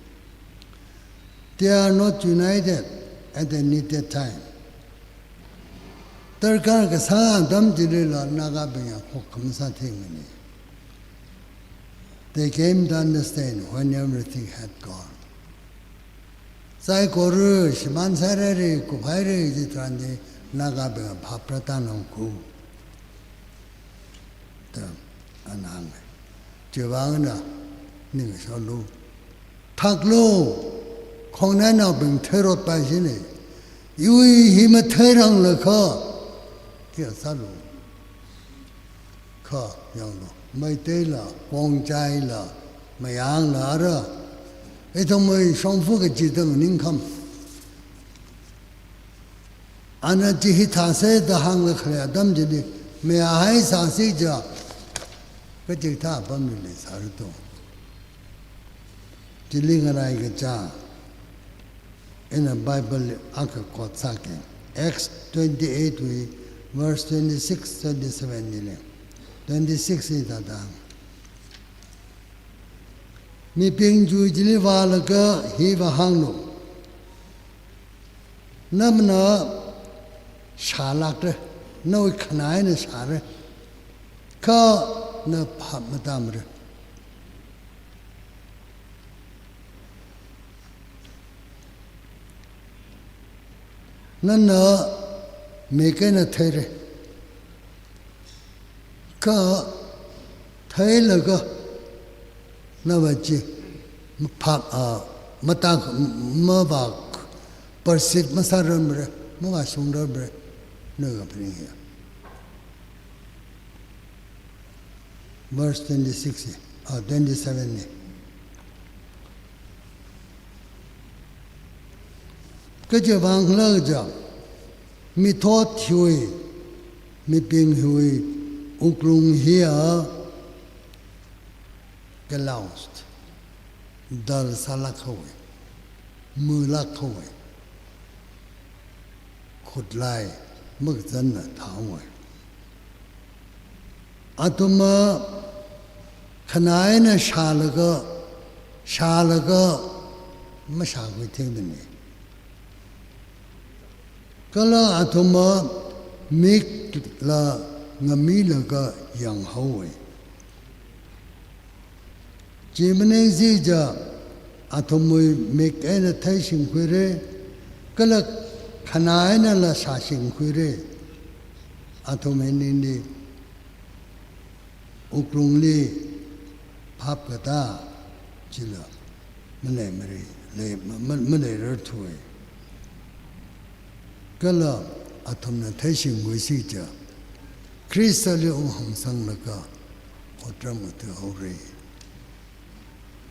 They are not united at the needed time. Darkar kasā atam chilila Nagabingva khokkha masātheimana. They came to understand when everything had gone. Saikora shimān sāhaira, kuphaira chitharan chi Nagabingva phap rātānao kho da ana hānga. Chiwuivang eina ning sharlu. Thaklu, khongnainaobing theirotpaishina. Iwui hi matheiranglaga khi sālu. Kha yanglu, Meiteila, Khongjaila, Mayangla ara, ithumwui shongfa kaji tang ningkham. Ana chi hithāsa da hānglaga khalei atam chili, mayāhai sāsi ja, kachikathā apamli leisāra to. Chili ngaraikacha eina Bible li akha quote sāki. Acts twenty-eight wui verse twenty-six, twenty-seven li lei. Twenty-six li thāda hānga. Mibing chiwui chili vālaga hi vāhānglu. Nana shālākra, nawui khanā eina shāra, kha na phap matāmara. Nana mik eina theira, kha theilaga nava chi maphap, a, matak, mavā perceive masārarmara, mavāshungrarmara, na kaphaning hiya. Verse twenty-six hi, ah, twenty-seven hi. Kaje vang khala kaja, mithot hiwui, mibing hiwui, wuklung hiya, kalaust, dal sālāk haowa, mui lāk haowa, khutlai makazanna thāhaowa. Athumva khanā eina shālaga, shālaga mashākhuitheimana. Kala athumva mikla ngamilaga yanghaowa. Chi maningsi ja athumwui mik eina theishingkhuira, kala khanā einala shāshingkhuira. Athumwui ningli wuklungli phap katā chila maleimara, lei, ma, ma, maleirarthuwa. Kala athumna theishingkhuisi ja, Khristali unghangsanglaga otram ngathāhaora.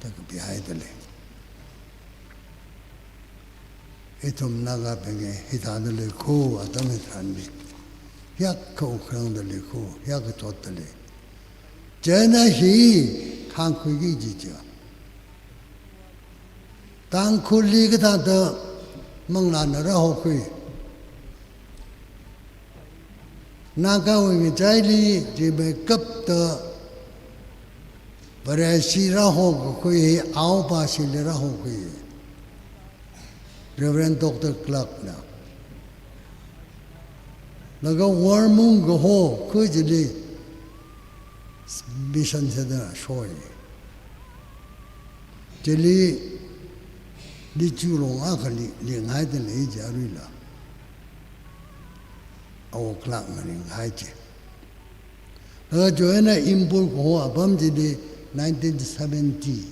da kapihaida lei. Ithum Nagabing hi hithāda leikho, atam hitharanli. Hiyākha wuklungda leikho, hiyākha thotda lei. Chieina hi khāngkhuiki kaji chiya, Tangkhulli kathāda manglāna rāhokhui, Nagawui ngachaili rimeikapta Vareshi rāhokakhui hi Aopashili rāhokhui, Reverend Doctor Clark na. Laga Warmung kaho khuichili mission sāda shoi. Chili, li chulong akhali, linghaida lei chi aruila. Awo Clark na ringhai chi. Laga chieina Impur kaho apam chili nineteen seventy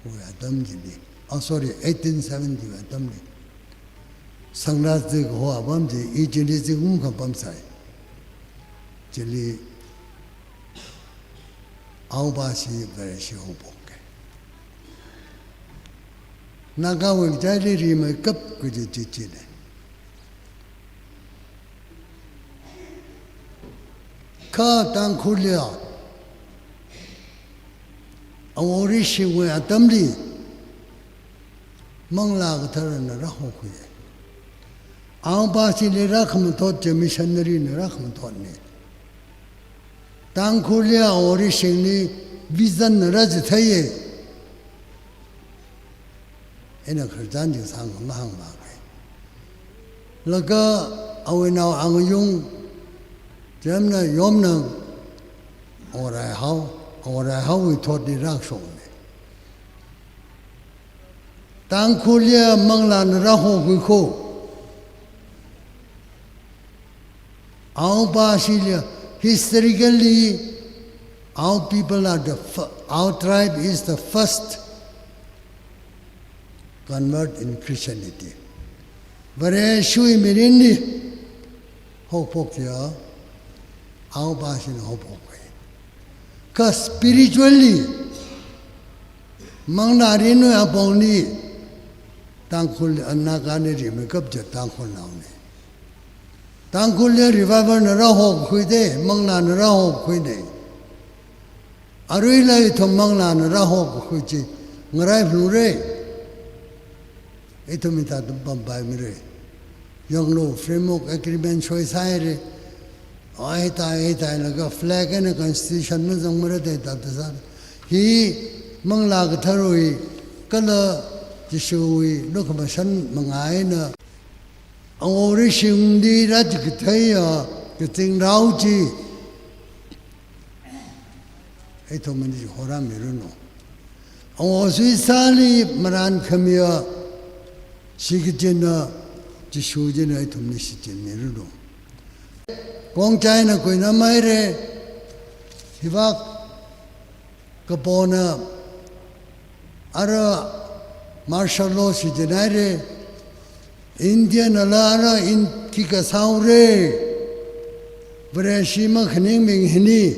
wui atam chili. Oh, sorry, eighteen seventy wui atamli. Sangrāzing kaho apam chi, i chili zingkum kha pamsai. Chili Aopashi Vareshi hophoka. Nagawui ngachaili rimeikap kaji chi china. Kha Tangkhulli, Awo Rishingwui atamli, Manglā Katharana rāhokhui. Aopashili rākhamathot chi missionary na rākhamathotna. Tangkhulli Awo Rishingli vision na rāchitheiya. Ina khararchan chi sāngarum hāngmaka. Laga awui nao angayung, chieina yomna Awo Raihao, Awo Raihaowui thotli rāshokna. Tangkhulli manglāna rāhokhui kho. Aopashili, historically, our people are the fir-, our tribe is the first convert in Christianity. Vareshiwui mirinli hophok chiya, Aopashina hophok. Kha spiritually, manglā mirinwui apongli, Tangkhul, Nagana rimeikap chi Tangkhulnaona. Tangkhulli revival na rāhokhuida, manglāna rāhokhuida. Aruila ithum manglāna rāhokhui chi ngarai phalungra. Ithum hithāda pampaimara. Yanglu framework agreement shoisāhaira. Ai tai, ai tai laga flag eina constitution mazangmara da hithāda sā. Hi Manglā Katharawui kala Jishuwui lukhamashan manga eina Awo Rishingli rāchikatheiya kazingrao chi ithumna horāmiranu. Awo Suisāli marān khamiya shikachinna Jishu china ithumli shichinmiranu. Khongjaina kuinamhaira, hivak kapona, ara martial law shichinhaira, Indianla ara in khikha sāhaora, Vareshi makhaningming hina,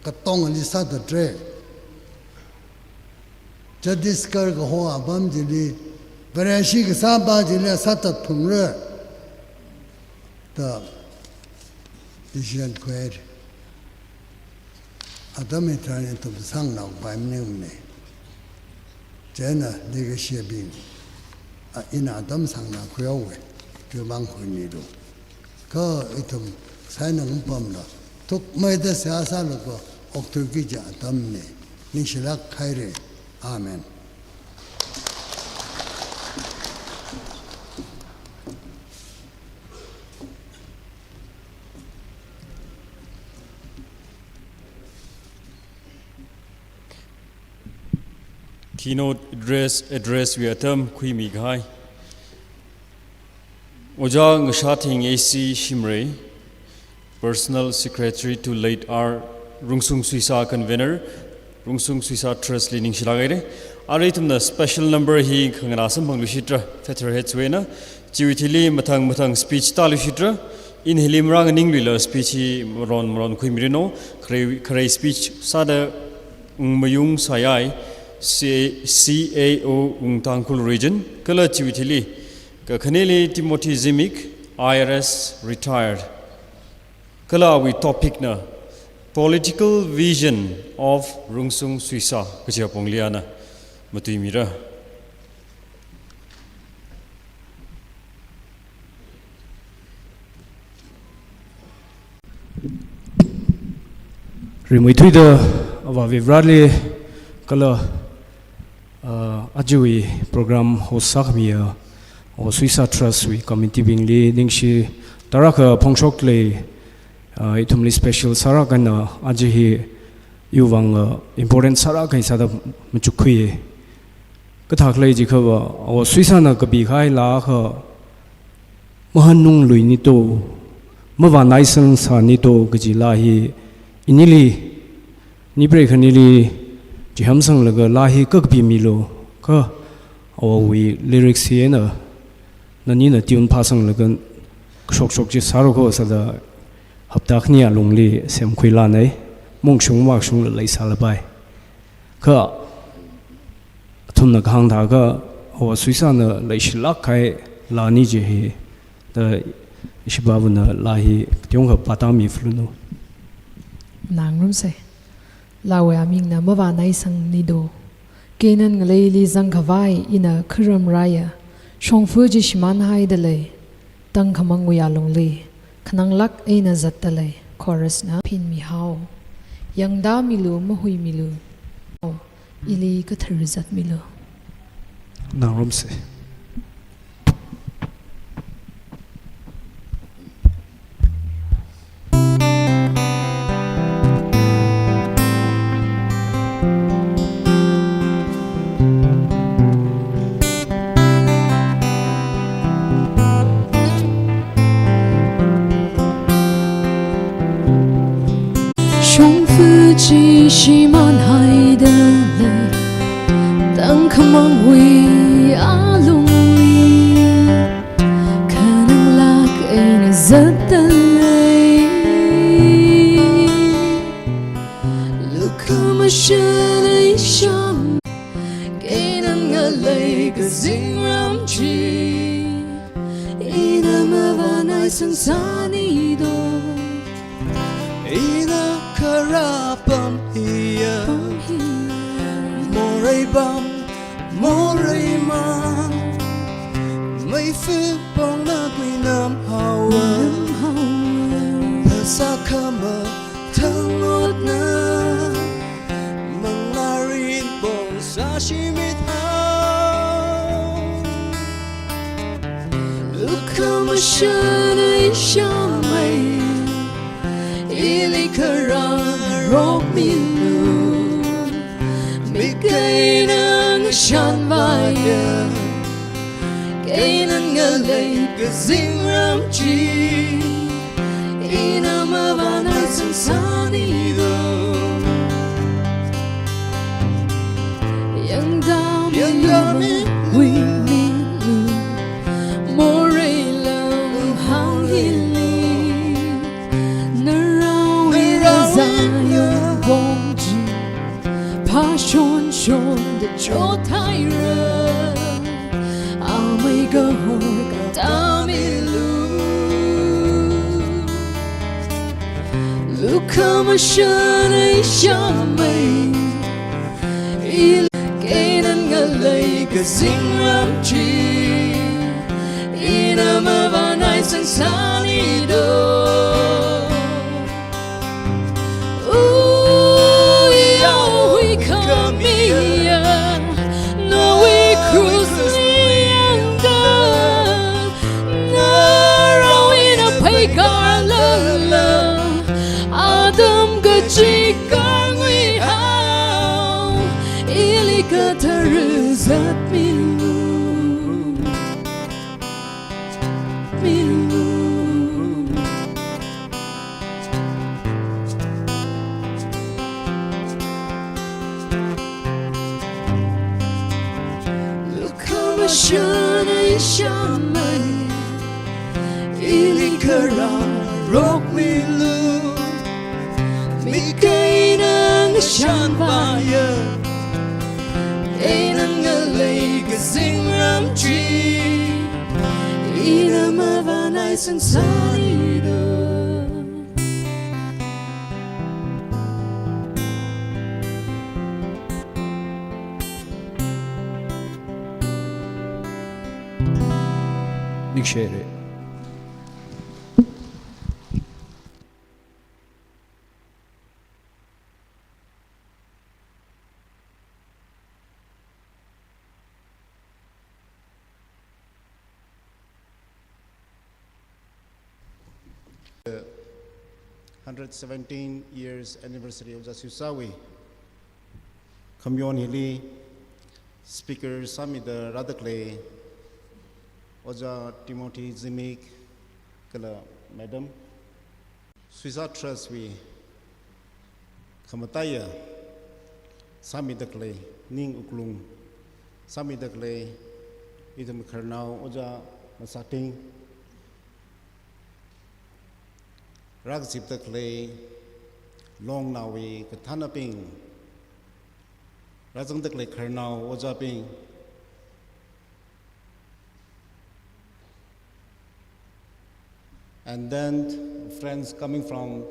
katongali sātatra. Chhattisgarh kaho apam chili, Vareshi kasāpa chili sāthat phungra da decision khuihaira. Atam hitharan ithum sāngnao pai maningmana. Chieina leikashiyabing, a, ina atam sāngnao khuihaowa, chiwui vang khuimilu. Kha ithum saina ngapamla, thukmeida seihā sālaga okthuiki kaji atamna. Ningshilāk haira. Amen. Keynote address, address wui atam khuimi kahai Ojā Ngashathing A C Shimray, Personal Secretary to late R Rungsung Suisa, Convener, Rungsung Suisa Trust li ningshilāk haira. Arui ithumna special number hi khanganā samphangluishitra, Featherheads wui eina. Chiwui thili mathang mathang speech tāluishitra. Ina hili marānganingluila speech hi maron maron khuimiranu. Khare, khare speech sāda, mm, mayung sāyai. C A, C A O Wung Tangkhul Region, kala chiwui thili kakhaneli Timothy Zimik, I R S retired. Kala awui topic na Political Vision of Rungsung Suisa kaji apongli ana matuimira. Rimeithuida Avāva Vareli kala, ah, ajawui program host sākhamiya Awo Suisa Trust wui committee bingli ningshi tarākha phongshok lei, ah, ithumli special sāra kajina aja hi iwui vang, ah, important sāra kaji sāda machukkhuiya. Kathā khalei jiakhava, Awo Suisana kapikahai laa akha, mahanunglui nito, mavānaisang sā nito kaji laa hi inili, ini preikhanili chihānsanglaga laa hi kakapimilu, kha awowui lyrics hi eina nanina tune phāsanglaga kashokshok chi sāra kho sāda hapta khani alungli semkhuilanei, mungshung makshungla leisālapai. Kha athumna kahāng thākha, Awo Suisana leishilāk kahai laani chi hi, da ishi bavana laa hi tiong kha pātāmi phalunglu. Ngarumsei. Laawui aming na Mavānaisang Nito. Keinan ngaleili zangkhavai ina kharam rāya, shongfa chi shimānhaida lei, tangkhamangwui alungli khananglāk eina zatda lei. Chorus na phinmihao. Yangtāmilu, mahuimilu. Ili kathara zatmilu. Ngarumsei. Shongfa chi shimānhaida lei, tangkhamangwui alungli khananglāk eina zatda lei. Lukhamashan isham, keinan ngalei kazingram chi, ina mavānaisang sā nito. Ina kharā apam hiya, morei apam, morei mang, meifa pongna kuinamhaowa, phasā khamathang otna, mangārin pong sāshimithao. Lukhamashan ishamei, ili kharā rokmilu. Mik eina ngashanvāya, keinan ngalei kazingram chi, ina mavānaisang sā nito. Yangtāmilu, yangtāmilu, mahuimilu, morei lamhāng hili, narao ina, narao ina zāyangpong chi, phāshonshonda chothaira, amei kahor katāmilu. Lukhamashan ishamei, ili keinan ngalei kazingram chi, ina mavānaisang sā nito. Uyo huikhamiya, nawui krus liyangda, narao ina pheikārlala, atam kachikar nguihao, ili kathara zatmilu. Milu. Lukhamashan ishamei, ili kharā rokmilu. Mik eina ngashanvāya, Eina ngalei kazingram chi, ina mavānai sangsānida. Ningshire. Hundred seventeen years anniversary of Ojā Suisāwui khamayon hili speaker sāmida rāda khalei Ojā Timothy Zimik kala Madam, Suisā Trust wui khamataiya sāmida khalei ning wuklung sāmida khalei ithum khararnao Ojā Masāthing, rākazipda khalei longnaowui kathānabing, rāzangda khalei khararnao ojābing, and then friends coming from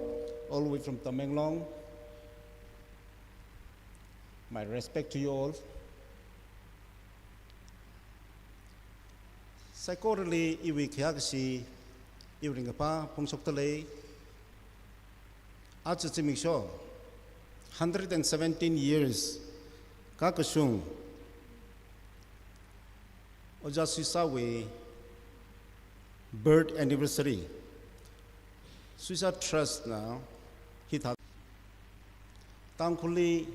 all the way from Tamenglong, my respect to you all. Saikorali iwui khayākashi, iwui ringkaphā phongshokdalei. Aja zimiksho, hundred and seventeen years kakashung Ojā Suisāwui birth anniversary, Suisā Trust na hithā Tangkhulli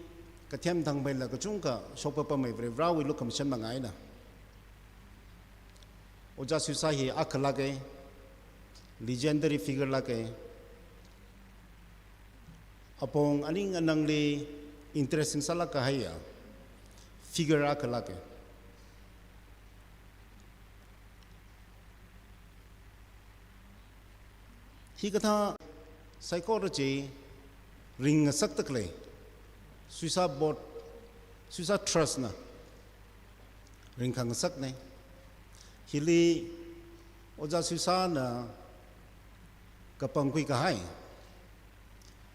kathem thangmeila kachungkha shokpapamei Varivarāwui lukhamashan mangā eina. Ojā Suisā hi akhalāke, legendary figure lāke. Apong aning anangli interesting sālāk kahaiya figure akhalāke. Hikathā saikora chi ringngasakda khalei Suisā Board, Suisā Trust na ringkhangasakne. Hili Ojā Suisāna kapangkhui kahai,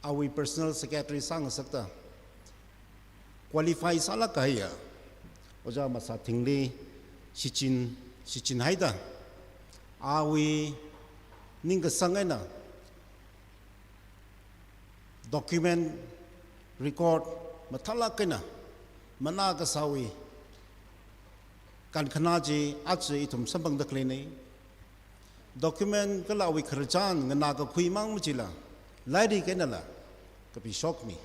awui personal secretary sāngasakta, qualify sālāk kahaiya Ojā Masāthingli shichin, shichinhaida, awui ningkasang eina document, record mathālāk eina, manā kasāwui kankhanā chi aja ithum samphangda khaleine. Document kala awui khararchan nganākakhui mang machila, lairik einala kapishokmi.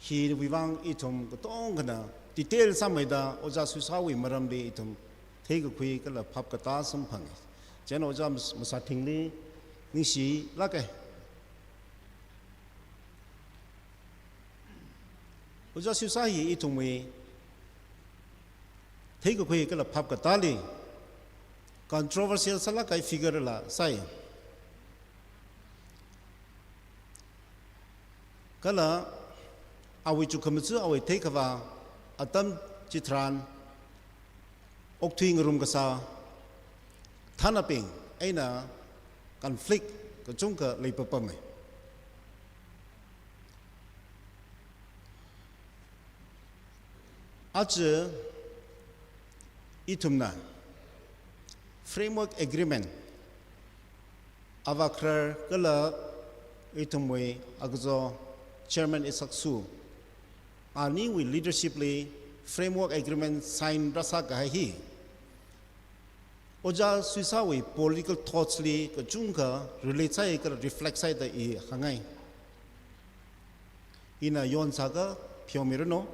Hiwui vang ithum katongkhana detail sāmeida Ojā Suisāwui maramli ithum theikakhui kala phap katā samphange. Chieina Ojā Mas-, Masāthingli ningshilāke. Ojā Suisā hi ithumwui theikakhui kala phap katāli controversial sālāk kahai figure la sāi. Kala awui chukkhamaja, awui theikhavā atam chitharan okthui ngarum kasā thānabing eina conflict kachungkha leipapame. Aja ithumna Framework Agreement, Avā Kharar kala ithumwui Agazo Chairman Isak Su, aniwui leadership li Framework Agreement sign rāsā kahai hi Ojā Suisāwui political thoughts li kachungkha relate sāi kala reflect sāi da i hāngngai. Ina yonsākha pheomiranu,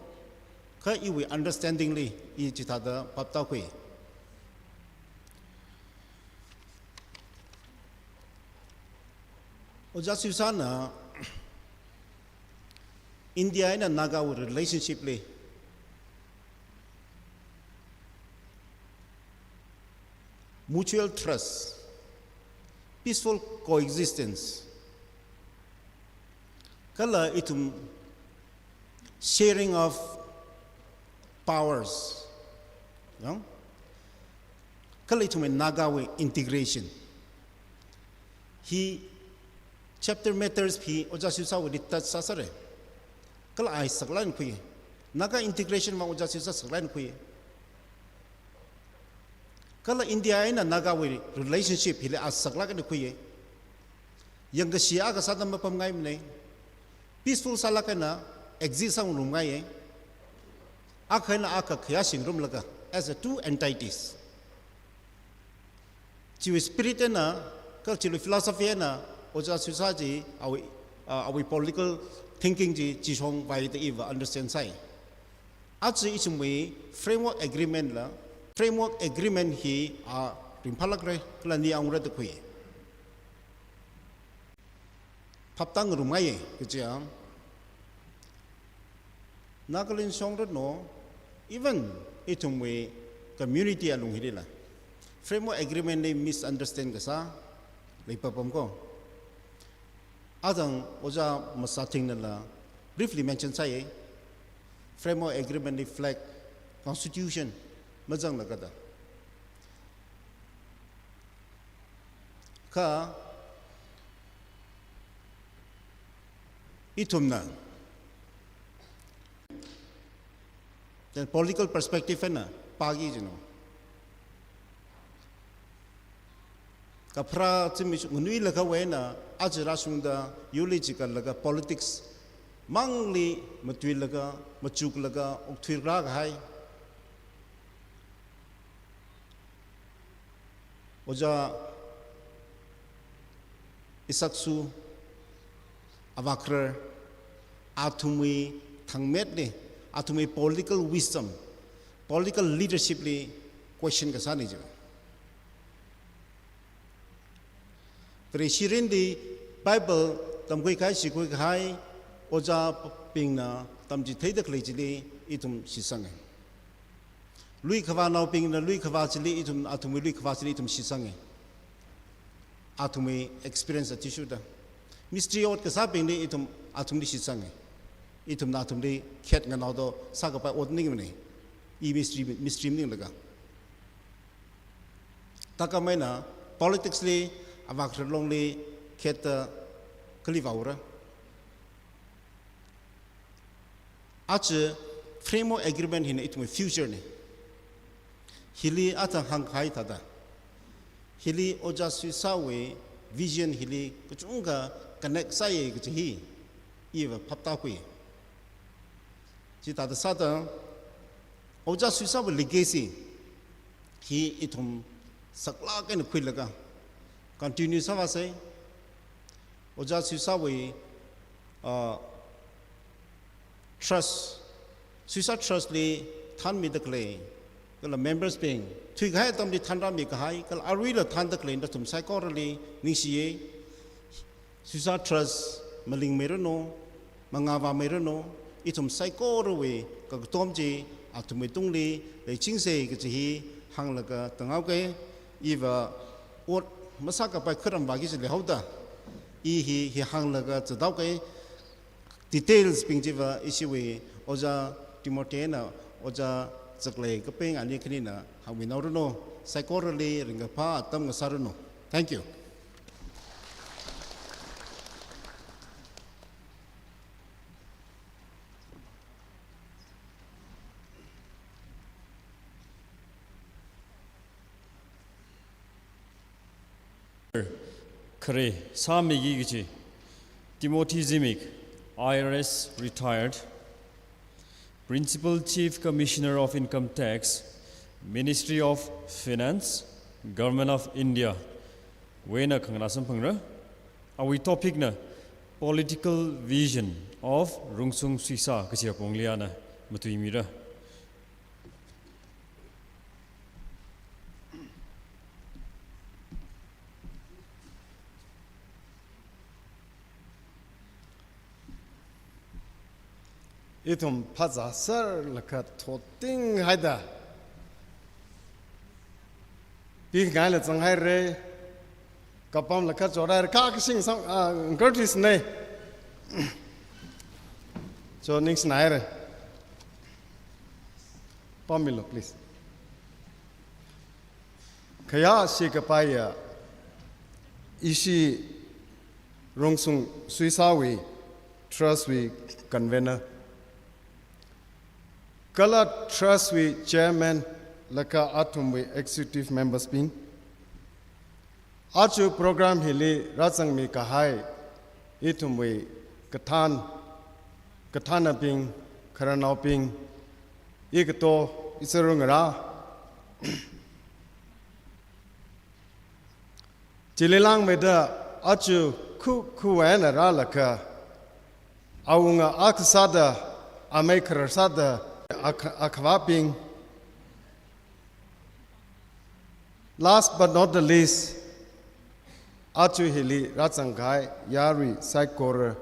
kha iwui understanding li i chithāda phap tākhui. Ojā Suisāna India eina Nagawui relationship li mutual trust, peaceful coexistence, kala ithum sharing of powers. Yong? Kala ithumwui Nagawui integration. Hi chapter matters hi Ojā Swisāwuili touch sāsāra. Kala ai saklāk eina khui. Naga integration vang Ojā Swisā saklāk eina khui. Kala India eina Nagawui relationship hili ai saklāk eina khui. Yangkashi akha sāda mapamngaimana. Peaceful sālāk eina exist sāngarumngaiya. Akha eina akha khayāshingrumlaga as a two entities. Chiwui spirit eina, kala chiwui philosophy eina, Ojā Swisā chi, awui, uh, awui political thinking chi, chishong vāi da iva understand sāi. Aja ithumwui framework agreement la, framework agreement hi, uh, ringphālākra, kala ningyāngra da khui. Phaptāngarumngaiya, kaja. Nagaland shong ranu, even ithumwui community alung hilila. Framework agreement li misunderstand kasā, leipapam ko. Atang Ojā Masāthingnala briefly mention sāya. Framework agreement li flag, constitution, mazangla kada. Kha ithumna, then political perspective eina pāki jinu. Kapharā zimiksho nganuilakhawui eina, aja rāshungda, yurli chikatlaga politics mangli matuilaga, machuklaga, okthuirākahai. Ojā Isaac Soo, avākharar, athumwui thangmetli, athumwui political wisdom, political leadership li question kasāna jiva. Vareshi mirinli Bible tamkhuikahai, shikhuikahai, ojābingna tamchitheida khalei chili ithum shitsanga. Lui khavānaobingna lui khavā chili ithum, athumwui lui khavā chili ithum shitsanga. Athumwui experience athishurda. Mystery ot kasābingli ithum athumli shitsanga. Ithumna athumli khet nganaoda sākapai ot maningmana. I mystery, mystery maninglaga. Thākhamei eina politics li, avākharar longli khetta kali vāura. Aja framework agreement hina ithumwui future na. Hili athang hāngkahai thāda. Hili Ojā Swisāwui vision hili kachungkha connect sāya kaji hi iva phaptākhui. Chithāda sāda Ojā Swisāwui legacy hi ithum saklāk eina khuilaga continue sāvāsa. Ojā Swisāwui, uh, trust, Swisā Trust li thānmida khalei, kala members bing, thuikahai atamli thānrāmi kahai, kala aruila thānda khalei nathum saikorali ningshiya. Swisā Trust malingmeiranu, mangāvāmeiranu, ithum saikorawui kakatom chi athumwui tungli leichingsa kaji hi hānglaga tānghaoka. Iva ot masākapai kharam vāki jihaoda, i hi, hi hānglaga zathaoka. Details bing chiva ishiwui Ojā Timothy eina Ojā Zaklei kaping ani khanina hāngminaoranu. Saikorali ringkaphā atam ngasāranu. Thank you. Khare sāmiki kaji Timothy Zimik, I R S retired, Principal Chief Commissioner of Income Tax, Ministry of Finance, Government of India wuina khanganā samphangra. Awui topic na Political Vision of Rungsung Swisā kaji apongli ana matuimira. Ithum phazā sārlaga thotinghaida pingaila zanghaira, kapamlaga chorhaira, kha kasing sam, ah, Curtis ne. Cho ningshinaira. Pammilu, please. Khayāshi kapaiya ishi Rungsung Suisāwui Trust wui convener, kala Trust wui chairman, laga athumwui executive members bing, aja program hili rāzangmi kahai ithumwui kathān, kathānnabing, khararnaobing, ikato, izarungarā. Chili langmeida aja khu, khuwui eina rālaga, awunga akha sāda, amei kharar sāda, akha, akhavābing. Last but not the least, aja hili rāzang kahai yarui saikora.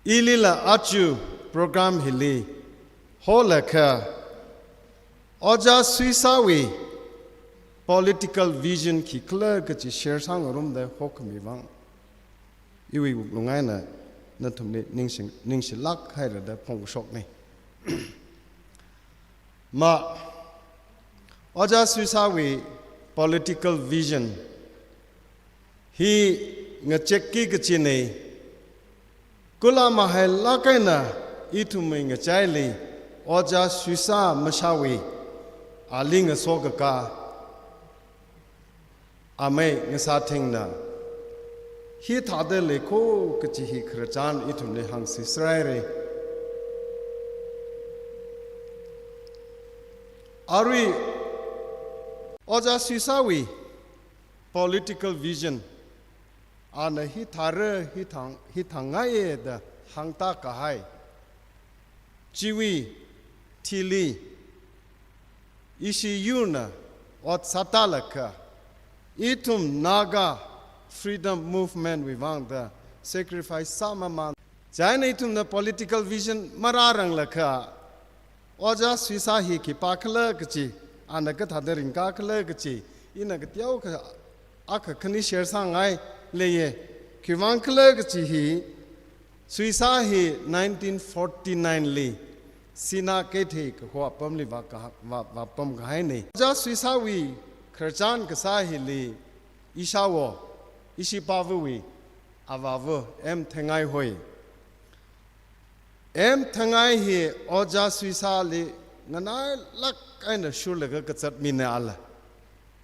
Ilila aja program hili holaga Ojā Suisāwui political vision khikhala kachi share sāngarumda hokhami vang, iwui wuklung eina nathumli ningshing, ningshilāk hairada phongshokna. Ma, Ojā Suisāwui political vision hi ngachekki kachina, kala mahailāk eina ithumwui ngachaili Ojā Suisā mashāwui ali ngasokakā amei Ngasāthingna hithāda leikho kachi hi khararchan ithumli hāngsi sāraira. Arui Ojā Suisāwui political vision ana hithāra, hithāng, hithāngngaiya da hāngtākahai chiwui thili ishi yurna ot sātālaga, ithum Naga Freedom Movement wui vangda sacrifice sāmamān. Chieina ithumna political vision marāranglaga, Ojā Suisā hi khipākhala kachi, ana kathāda ringkākhala kachi, ina kateokha akha khani share sāngai leiya. Khiwuivangkhala kachi hi, Suisā hi nineteen forty-nine li Sina Keithei kaho apamli vā ka, vā, vāpam kahaina. Ojā Suisāwui khararchan kasā hili ishāwo, ishipāvawui avāva M Thangai hoi. M Thangai hi Ojā Suisāli nganailāk eina shurlaga kazat mina ala.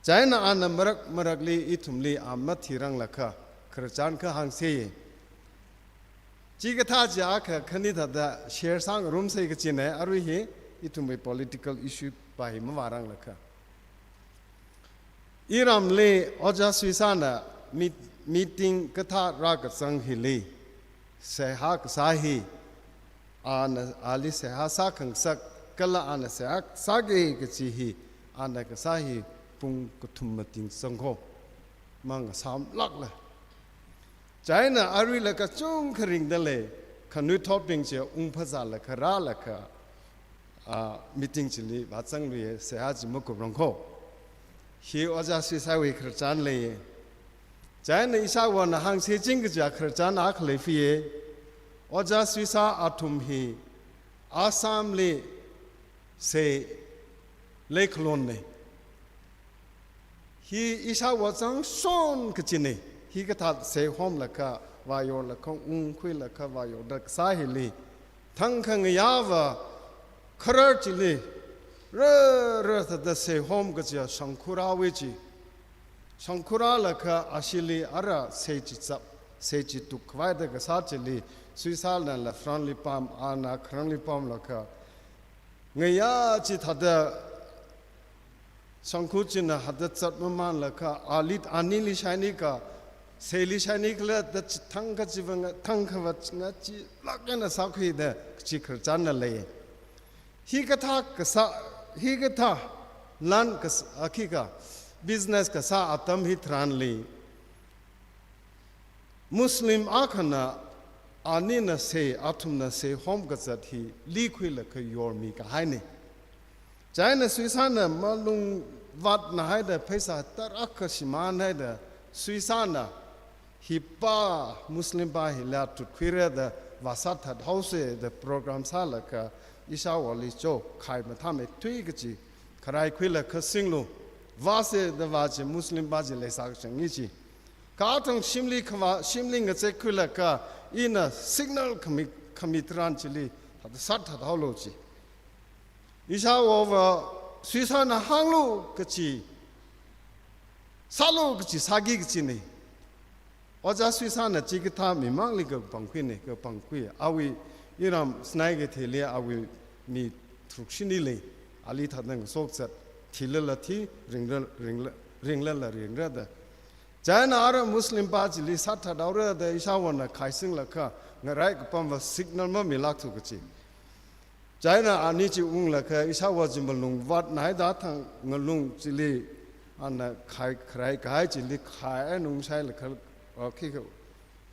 Chieina ana marak marakli ithumli a mathiranglaga khararchan kahāngsa. Chikathā chi akha khani thāda share sāngarumsa kachina, arui hi ithumwui political issue pā hi mavāranglaga. Iramli Ojā Suisāna meet-, meeting kathā rākazang hili seihā kasā hi, ana ali seihā sākhangasak, kala ana seihā sāki kachi hi, ana kasā hi pung kathum mating sangkho, mangasāmlākla. Chieina aruila kachungkha ringda lei, khanuithotbing chi ungphazālaga rālaga, a, meeting chili vāzangluiya, seihā chi makuprangkho. Hi Ojā Suisāwui khararchan leiya. Chieina ishāwona hāngsa ching kaja khararchan akha leifiya. Ojā Suisā athum hi Assamli sei leikhalonna. Hi ishāwo zangshon kachina. Hikathā sei homlaga, vāyorlaga, ungkhuilaga, vāyorda kasā hili, thangkha ngayāva kharar chili rāra thāda sei hom kaja shangkhurāwa chi. Shangkhurālaga ashili ara sei chi zap, sei chi tuk khavaida kasā chili, Suisānala front li pam, ana kharangli pamlaga, ngayā chi thāda shangkhu china hāda zatmamānlaga, ali, anili shainika, seili shainikhala da chi thangkha chiva nga, thangkhava ngachilāk eina sākhuida kachi khararchanna lei. Hikathā kasā, hikathā lan kas-, a, khikha business kasā atam hitharanli, Muslim akhana anina sei, athumna sei hom kazat hi likhuilaga yormi kahaina. Chieina Suisāna malung vātna haida pheisā tarākha shimān haida Suisāna hi pā, Muslim pā hila tutkhuira da vāsāthat haosa da program sālaga ishāvāli cho, khai mathāmeithui kachi, kharai khuilaga singlu, vāse da vā chi Muslim pa chi leisā kachang i chi. Kathang shimli khavā, shimli ngazek khuilaga, ina signal khami, khami tharan chili, thāda sat thāda haolu chi. Ishāvāva, Suisāna hānglu kachi, sālu kachi, sāki kachina. Ojā Suisāna chikathā mimangli kapangkhuina, kapangkhui. Awui iram Sinakeithei li awui mi tharuk shini lei, ali thāda ngashok zat, thilala thi, ringra, ringra, ringlala ringra da. Chieina ara Muslim pa chili sat thāda haora da ishāvāna khai singlaga, ngarai kapamva signal mamilākthu kachi. Chieina ani chi unglaga ishāvā chi malung vātnai da thang ngalung chili ana khai, kharai kahai chili khai nung shailaga, o, khikha,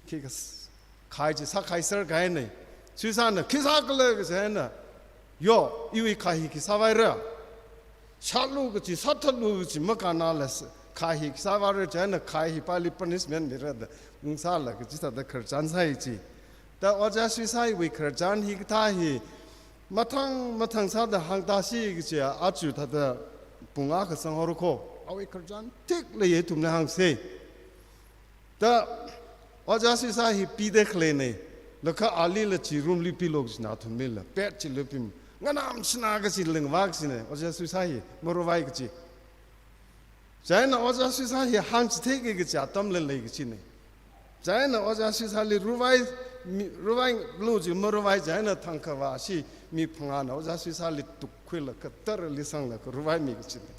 khikha s-, khai chi sākhaiser kahaina. Suisāna khi sākhala kachi eina, yo, iwui khai hi khi sāvaira. Sālu kachi, sāthatlu kachi, makānala s-, khai hi khi sāvaira chieina khai hi pali punishment mira da, ungsālaga chithāda khararchan sāi chi. Da Ojā Suisāwui khararchan hikathā hi, mathang, mathang sāda hāngtāsi kachi, aja thāda pung akha sanghaora kho, awui khararchan thik leiya ithumna hāngsa. Da Ojā Suisā hi pida khaleina, laga alila chi room li pilu kachi nathum mila, bed chili pim, nganam shina kachi lengvak kachina, Ojā Suisā hi, maruvai kachi. Chieina Ojā Suisā hi hāngchitheiki kachi atamla lei kachina. Chieina Ojā Suisāli ruvai, mi, ruvailu chi maruvai chieina thangkha vāshi mi phangāna Ojā Suisāli tukkhuilaga tarali sanglaga ruvaimi kachina.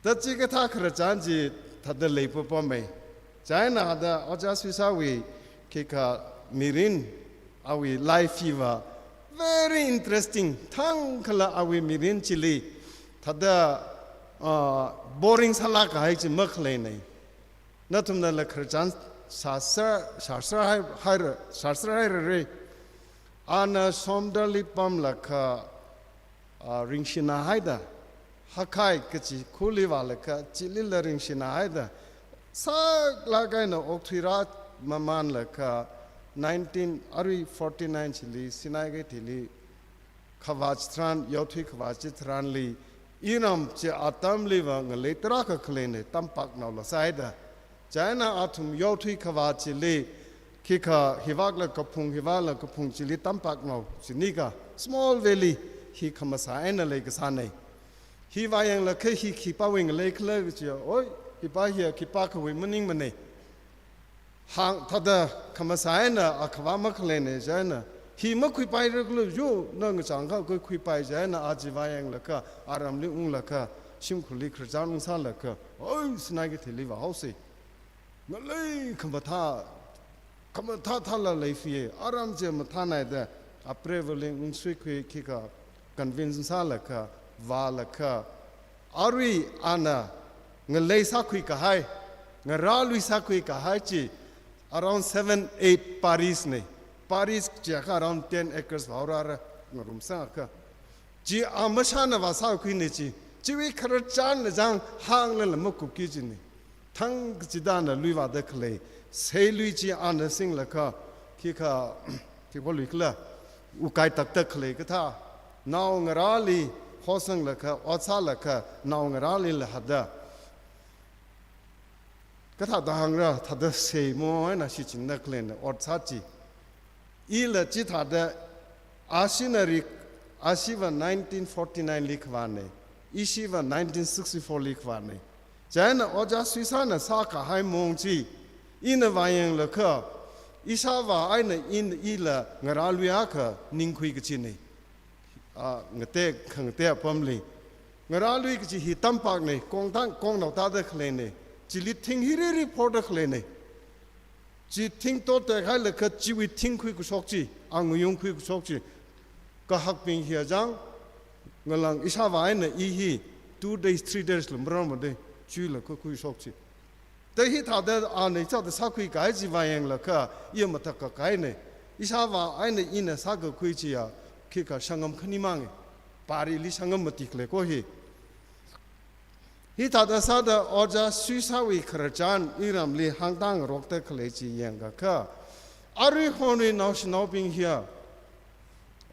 Da chikathā khararchan chi thāda leipapamei. Chieina hithāda Ojā Suisāwui khikha mirin awui life hiva very interesting. Thangkhala awui mirin chili thāda, ah, boring sālāk kahai chi makhaleina. Nathumnala khararchan sāser, sāser hai, haira, sāser hairare. Ana somdali pamlaga, ah, ringshina haida, Hakkye kachi khuli vālaga, chilila ringshina haida, saklāk eina okthuira mamanlaga, nineteen, arui forty-nine chili, Sinai Keithei li, khavā chitharan, yaothui khavā chitharanli, iram chi atamliva ngalei tarākha khaleina, tampaknaola sāhaida. Chieina athum yaothui khavā chili, khikha hivākla kaphung, hivākla kaphung chili tampaknao chi nika, small valley hi khamasā eina leikasāna. Hi vāyanglaga hi khipāwui ngalei khala kachi, oi, khipā hiya khipākhawui maningmana. Hāng thāda khamasā eina akhavā makhaleina chieina, hi makhuipaira khala yo, na ngachang akha khuipai chieina aja vāyanglaga, aramli unglaga, shimkhurli khararchan ungsālaga, oi, Sinai Keitheili vāhaosa. Ngalei khamathā, khamathā thāla leifie, aram chi mathānaida, apreivali ungsuikhui khikha convince sālaga, vālaga, arui ana ngalei sākhui kahai, ngarālui sākhui kahai chi around seven, eight paris na. Paris chiakha around ten acres vāhaorara, ngarumsang akha. Chi a mashāna vāsākhuina chi, chiwui khararchanna chang hānglala makupki kachina. Thang kachida ana lui vāda khalei, seilui chi ana singlaga, khikha, khipālui khala, ukai taktak khalei kathā, naongarāli hosanglaga, ot sālaga, naongarālila hāda. Kathāda hāngra, thāda seimo eina shichinda khaleina, ot sā chi. Ila chithāda, ashina rik, ashiva nineteen forty-nine li khavāna, ishiva nineteen sixty-four li khavāna. Chieina ojā Suisāna sākahai mong chi, ina vāyanglaga, ishāvā eina in ila ngarālui akha ningkhui kachina. A, ngate, khangate apamli. Ngarālui kachi hi tampakna, kongtang, kongnao tāda khaleina. Chili thing hiriri phorda khaleina. Chi thing totekhailaga chiwui thing khuikashok chi, angayung khuikashok chi. Kahakbing hi achang, ngalang ishāvā eina i hi, two days, three days la mararmada, chuilaga khuishok chi. Da hithāda ana chithāda sākhui kahai chi vāyanglaga, iya mathak kakahaina. Ishāvā eina ina sākakhui chiya, khikha shangam khani manga. Parili shangam mati khalei ko hi. Hithāda sāda ojā Suisāwui khararchan iramli hāngtāngarokta khalei chi yangakha, arui honui naoshinaobing hiya,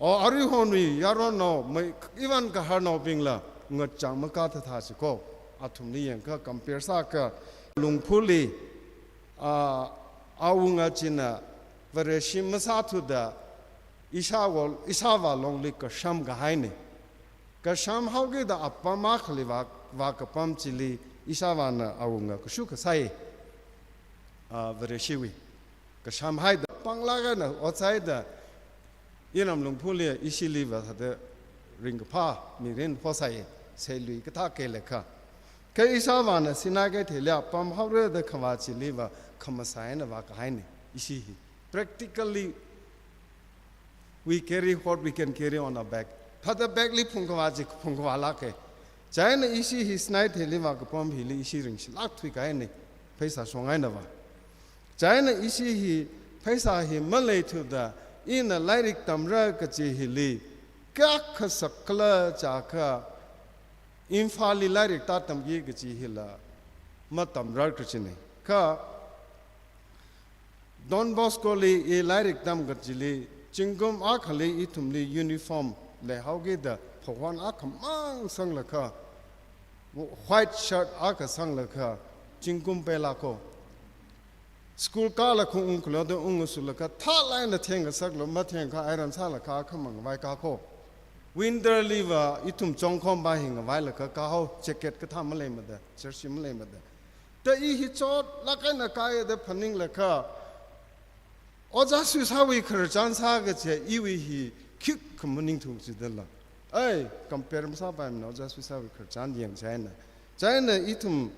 O, aruihonwui yaronao, mai, even kaharnaobingla, ngachang makathāthā siko, athumli yangakha compare sāakha, Lungphuli, a, awunga china, Vareshi masāthuda, Ishāwo-, Ishāvā Longli kasham kahaina. Kasham haokida apam akhali vā, vākapam chili, Ishāvāna awunga kashu kasai, a, Vareshiwui. Kasham haida, panglāk eina ot sāhaida, inam Lungphuli ishiliva thāda ringkaphā mirin hosai, seilui kathā kei leikha. Kha Ishāvāna Sinai Keitheli apam haora da khavā chiliva khamasai eina vākahaina, ishi hi. Practically, we carry what we can carry on our back. Thāda back li phungkhavā chi phungkhavā lāka. Chieina ishi hi Sinai Keitheli vākapam hili ishi ringshilāk thuikahaina, pheisā shong einava. Chieina ishi hi pheisā hi maleithuda, ina lairik tamra kachi hili, kayākha sakkhala chiakha, Imphalli lairik tātamki kachi hila, matamrar kachina. Kha Don Boscoli i lairik tam kachili, zingkum akhali ithumli uniform leihaokida, phahon akhamang sanglaga, white shirt akha sanglaga, zingkum pela ko. School kālaga ungkhuilu da ungshulaga, thālāk eina thengkasaklu, mathengakha iron sālaga akhamang vai kā ko. Winter liva ithum chongkhomva hi ngavailaga kāhao, jacket kathā maleimada, jersey maleimada. Da i hi chotlāk eina kāya da phaninglaga, Ojā Suisāwui khararchan sā kachi iwui hi khikha maningthu chidala. Ai, compare masāpaimana Ojā Suisāwui khararchan yangchieina. Chieina ithum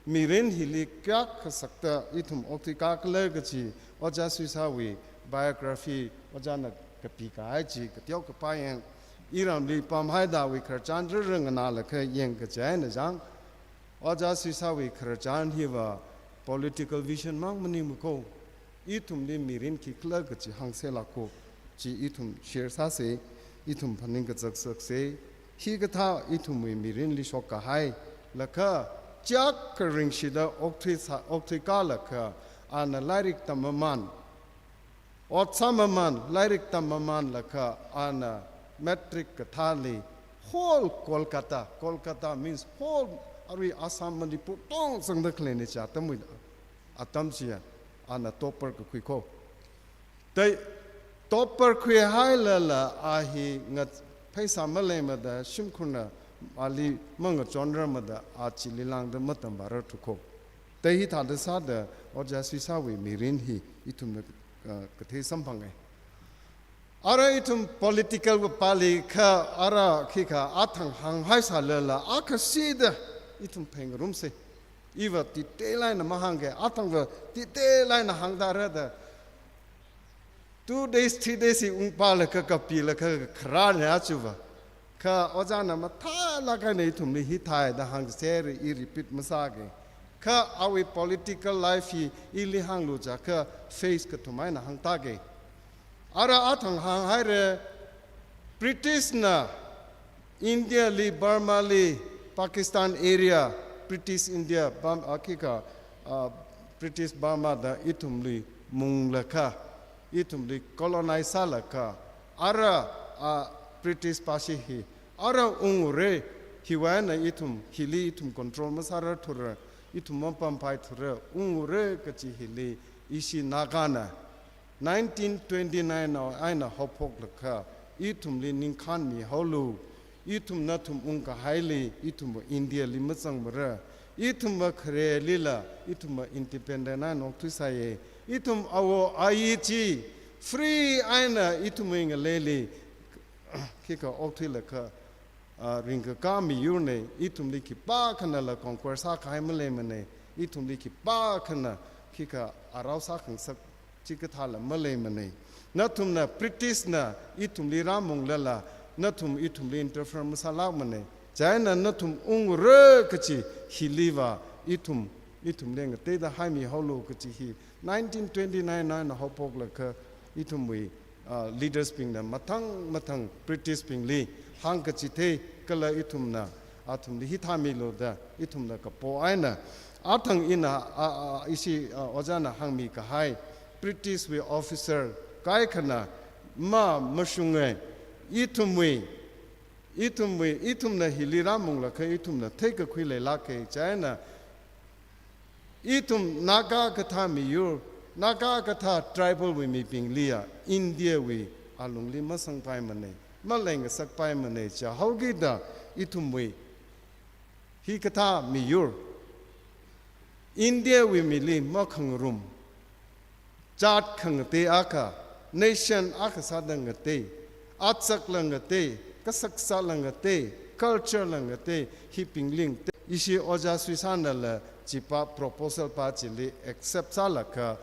mirin hili kayākha sakta ithum okthui kākhala kachi Ojā Suisāwui biography ojāna kapikahai chi kateo kapā yang, iramli pamhaida awui khararchan rarang nganālaga yangkachieina chang. Ojā Suisāwui khararchan hiva political vision mang maningmako. Ithumli mirin khikhala kachi hāngserlāko. Chi ithum share sāsa, ithum phaning kazakzaksa. Hikathā ithumwui mirinli shokkahai, laga chiyākha ringshida okthui sā, okthui kālaga, ana lairik tammaman, ot sāmaman, lairik tammamanlaga, ana matric kathāli, whole Kolkata, Kolkata means whole arui Assam, Manipur tong zangda khaleina chi atamwui, atam chiya, ana topper kakhui ko. Da topper khuihailala a hi ngat pheisā maleimada, shimkhurna ali mangachonrarmada, a chili lāngda matamvārarthu ko. Da hithāda sāda Ojā Suisāwui mirin hi ithumna, uh, kathei samphanga. Ara ithum political va pālikha, ara khikha athang hānghaisālala, akha sida ithum phāngarumsa. Iva detail eina mahāngka, athangva detail eina hāngda rāda. Two days, three days hi ungpālaga kapilaga kharāna achuva. Kha ojāna mathālāk eina ithumli hithāda hāngserra, i repeat masāka. Kha awui political life hi ili hānglu chiakha phase kathum eina hāngtāka. Ara athang hānghaira, British na India li, Burma li, Pakistan area, British India, Bam-, a, khikha, a, British Burma da ithumli munglaga, ithumli colonize sālaga, ara, a, British pāshi hi, ara ungura, hiwui eina ithum, hili ithum control masārarthura, ithum mapampai thura, ungura kachi hili, ishi Nagana, nineteen twenty-nine eina haophoklaga, ithumli ningkhān mihaolu, ithum nathum ungkahaili, ithumva India li mazangmara, ithumva kharelila, ithumva independent eina okthuisāya, ithum awo ayi chi, free eina ithumwui ngaleili, khikha okthuilaga, a, ringkakā miyurna, ithumli khipākhanala conquer sākahai maleimana, ithumli khipākhana khikha arao sākhangasak chikathāla maleimana. Nathumna British na ithumli rāmunglala, nathum ithumli interfere masālākmana. Chieina nathum ungra kachi hiliva ithum, ithumli ngateida haimihaolu kachi hi nineteen twenty-nine eina haophoklaga ithumwui, ah, leaders bingna mathang mathang British bingli hāngkachithei kala ithumna, athumli hithāmilu da ithumna kapo eina. Athang ina, ah, ah, ishi, ah, ojāna hāngmikahai British wui officer kaikhana ma, mashunga, Ithumwui, ithumwui, ithumna hili rāmunglaga ithumna theikakhui leilāka, chieina ithum Naga kathā miyur, Naga kathā tribal wui mibingliya India wui alungli masangpaimana, maleingasakpaimana, chihaokida ithumwui hikathā miyur, India wui mili makhangarum, jat khangatei akha, nation akha sāda ngatei, atsakla ngatei, kasaksāla ngatei, culturela ngatei, hibingli ngatei. Ishi Ojā Suisanala chipa proposal pa chili accept sālaga,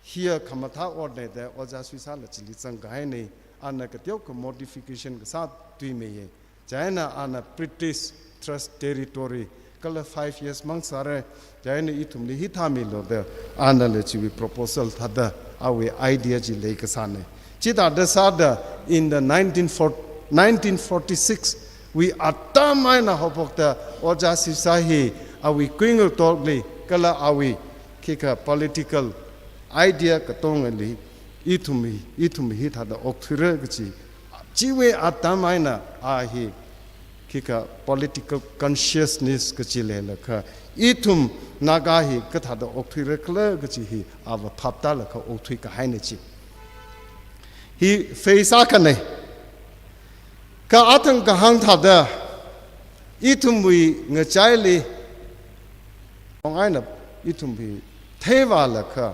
hiya khamathā otna da Ojā Suisala chili zangkahaina, ana kateokha modification kasā tuimeiya. Chieina ana British Trust Territory kala five years mang sāra, chieina ithumli hithā milu da, anala chiwui proposal thāda, awui idea chi leikasāna. Chithāda sāda, in the nineteen forty, nineteen forty-six wui atam eina haophokta, Ojā Suisa hi awui kuingatokli, kala awui khikha political idea katongali, ithum hi, ithum hithāda okthuira kachi, chiwui atam eina a hi khikha political consciousness kachi leilakha, ithum Naga hi kathāda okthuira khala kachi hi ava phaptālakha okthuikahaina chi. Hi phase akhana. Kha athang kahāng thāda, ithumwui ngachaili, ong eina ithum hi theivālakha,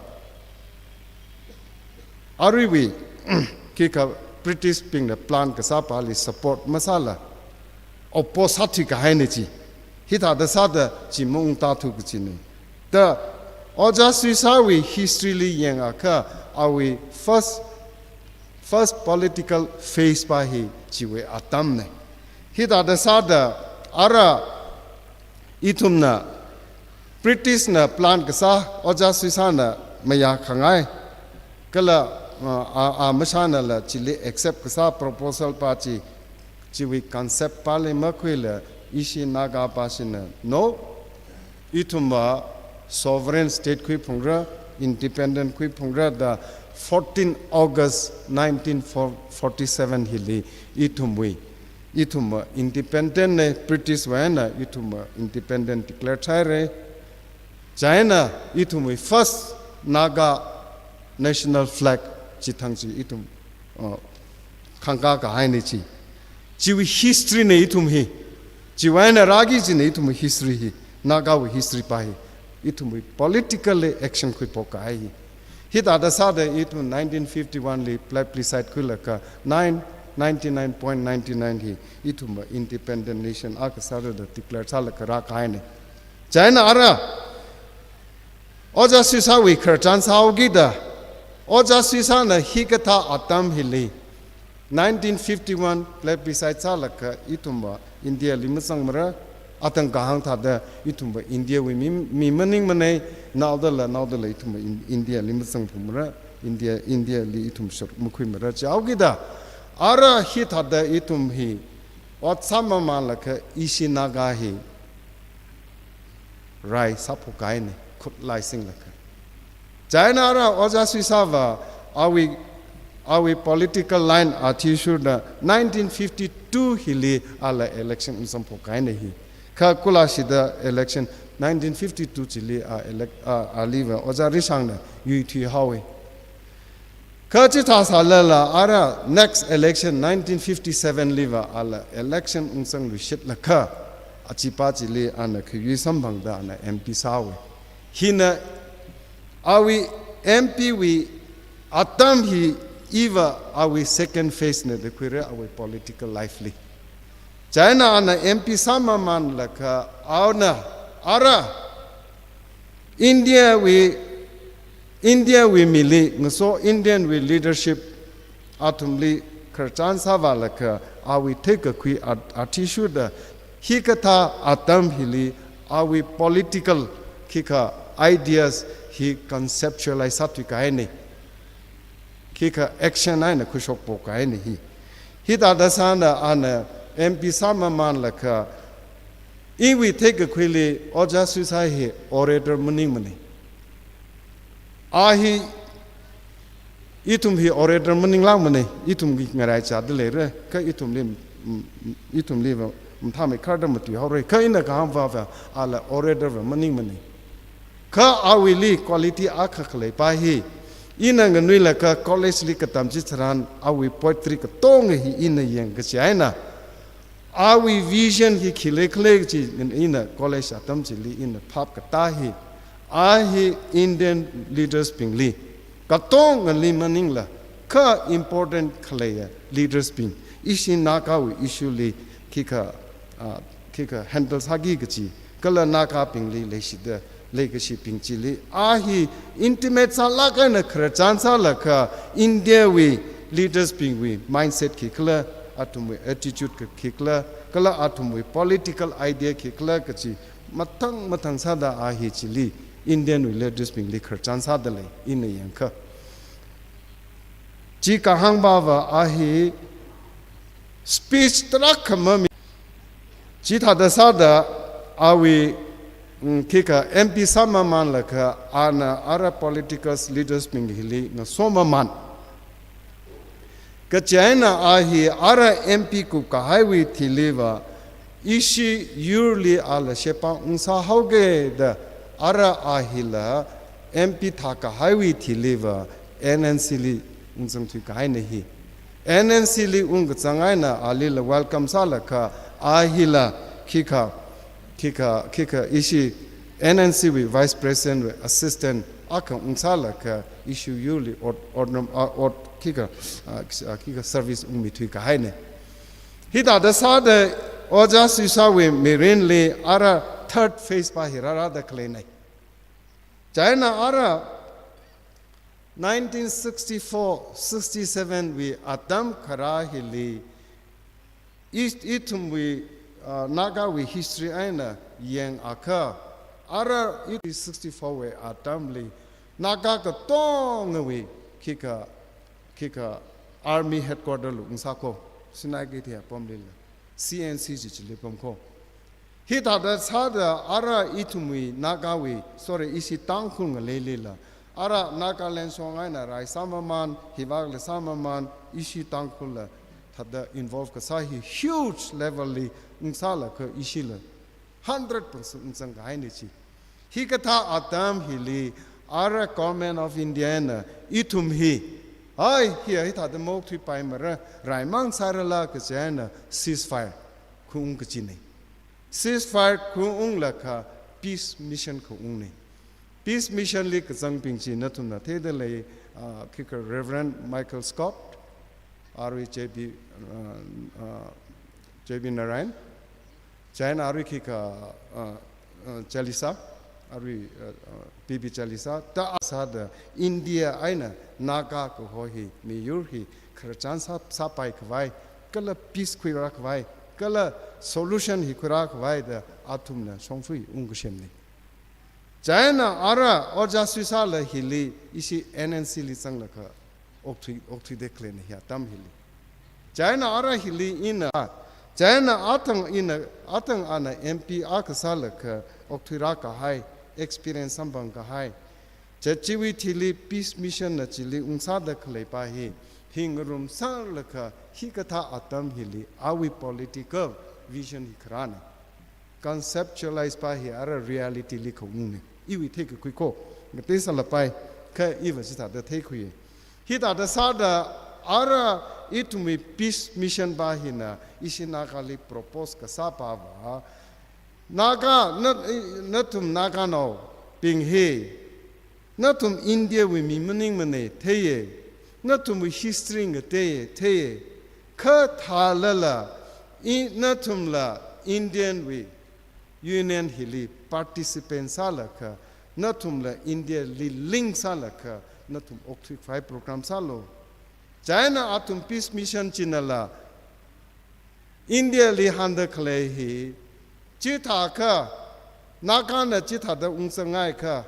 aruiwui khikha British bingna plan kasā pali support masāla, oppose sāthuikahaina chi. Hithāda sāda chi maungtāthu kachina. Da Ojā Suisawui history li yangakha, awui first, first political phase pa hi chiwui atamna. Hithāda sāda ara ithumna British na plan kasā, Ojā Suisana mayākhangai, kala, uh, a, a mashanala chili accept kasā proposal pa chi, chiwui concept pali makhuila, ishi Naga pashina, no, ithumva sovereign state khuiphungra, independent khuiphungra da fourteen August nineteen forty-seven hili ithumwui, ithumva independent na, British wui eina ithumva independent declare sāhaira. Chieina ithumwui first Naga national flag chithang chi ithum, uh, khangkā kahaina chi. Chiwui history na ithum hi. Chiwui eina rāki kachina ithumwui history hi. Nagawui history pa hi. Ithumwui politically action khuiphok kahai hi. Hithāda sāda ithum nineteen fifty-one li plebiscite khuilaga nine, ninety-nine point nine nine hi ithumva independent nation akha sāda declare sālaga rākahaina. Chieina ara Ojā Suisawui khararchan sāhaokida, Ojā Suisana hikathā atam hili, nineteen fifty-one plebiscite sālaga ithumva India li mazangmara, athang kahāng thāda ithumva India wui mi, mi maningmana, naodala, naodala ithumva In-, India li mazangphungmara, India, India li ithum shok makhuimara, chihaokida, ara hithāda ithum hi ot sāmamānlaga ishi Naga hi rai sāphok kahaina, khutlai singlaga. Chieina ara Ojā Suisava awui, awui political line athishurda nineteen fifty-two hili ala election ungsamphok kahaina hi. Kha kulāshida election nineteen fifty-two chili a elect, a, aliva Ojā Rishangna yuithui haowa. Kha chithā sālala ara next election nineteen fifty-seven liva ala election ungsangluishitlaga, achipa chili ana khayui samphangda ana M P sāhaowa. Hina awui M P wui atam hi iva awui second phase na da khuira awui political life li. Chieina ana M P sāmamānlaga ana ara India wui, India wui mili, ngaso Indian wui leadership athumli khararchan sāvālaga awui theikakhui at-, athishurda hikathā atam hili awui political khikha ideas hi conceptualize sāthui kahaina. Khikha action eina khuishokphok kahaina hi. Hithāda sāna ana M P sāmamānlaga iwui theikakhuili Ojā Suisa hi orator maningmana. A hi Ithum hi orator maninglākmana, ithumwui ngaraichāda leira, kha ithumli, mm, mm, ithumliva mathāmeikharda matuihaora, kha ina kahāngva va, ala orator va maningmana. Kha awuili quality akha khaleipa hi, ina nganuilakha college li katam chitharan awui poetry katonga hi ina yangkachi eina, awui vision hi khi leikhala kachi ina college atam chili ina phap katā hi, a hi Indian leaders bingli, katongali maningla, kha important khaleiya leaders bing, ishi Nagawui issue li khikha, ah, khikha handle sāki kachi, kala Nagabingli leishida leikashibing chili, a hi intimate sālāk eina khararchan sālakha, India wui leaders bingwui mindset khikhala, athumwui attitude ka khikhala, kala athumwui political idea khikhala kachi, mathang mathang sāda a hi chili, Indian wui leaders bingli khararchan sāda lei, ina yangakha. Chi kahāngva va a hi speech tarākha mami. Chithāda sāda awui, mm, khikha M P sāmamanlakha ana ara political leaders bing hili ngasomaman. Kachi eina a hi ara M P kupkahaiwui thiliva, ishi yurli ala sheba ungsāhaoki da ara a hila M P thākahaiwui thiliva N N C li ungzangthuikahaina hi. N N C li ungkazang eina alila welcome sālakha, a hila khikha, khikha, khikha ishi N N C wui Vice President wui assistant akha ungsālakha ishi yurli ot, otnam, ah, ot khikha, ah, khikha service ungmithuikahaina. Hithāda sāda Ojā Suisawui mirinli ara third phase pa hi rārāda khaleina. Chieina ara nineteen sixty-four sixty-seven wui atam kharā hili, i, ithumwui, ah, Nagawui history eina yangakha, ara i sixty-four wui atamli Naga katongawui khikha, khikha army headquarter la ungsāko, Sinai Keithei apamlila, C N C chi chili pamko. Hithāda sāda ara ithumwui Nagawui, sorry, ishi Tangkhul ngaleilila, ara Nagaland shong eina rai sāmaman, hivākla sāmaman, ishi Tangkhulla thāda involve kasā hi huge level li ungsālakha ishila hundred percent ungzangkahaina chi. Hikathā atam hili ara Government of India na ithum hi, ai, hi, hithāda maokthuipaimara, raimang sārala kachi eina ceasefire khuiung kachina. Ceasefire khuiunglakha peace mission khuiungna. Peace mission li kazangbing chi nathumna theida lei, ah, khikha Reverend Michael Scott, arui J B, ah, ah, J B Narayan, chieina arui khikha, ah, ah, Chalisa, arui, ah, ah, P B Chalisa, thāda sāda India eina Naga kaho hi, miyur hi khararchan sā, sāpaikhavai, kala peace khuirākhavai, kala solution hi khuirākhavai da athumna shongfa ungkasemna. Chieina ara Ojā Suisala hili ishi N N C li zanglakha okthui, okthuida khaleina hi atam hili. Chieina ara hili ina, chieina athang ina, athang ana M P akha sālakha okthuirākahai, experience samphangkahai. Chi chiwui thili peace mission na chili ungsāda khaleipa hi, hi ngarumsanglaga hikathā atam hili awui political vision hi kharāna. Conceptualize pa hi ara reality li khuiungna. Iwui theikakhui ko, ngateisālapai, kha iva chithāda theikhuiya. Hithāda sāda ara ithumwui peace mission pa hina ishi Nagali propose kasāpava, Naga, na, nathum Naganaobing hi, nathum India wui mi maningmana theiya, nathumwui history ngateiya theiya, kha thālala, i, nathumla Indian wui Union hili participant sālakha, nathumla India li link sālakha, nathum okthuikhavai program sālu. Chieina athum peace mission chinala, India li hāngda khalei hi, chithākha, Nagana chithāda ungsāngaikha,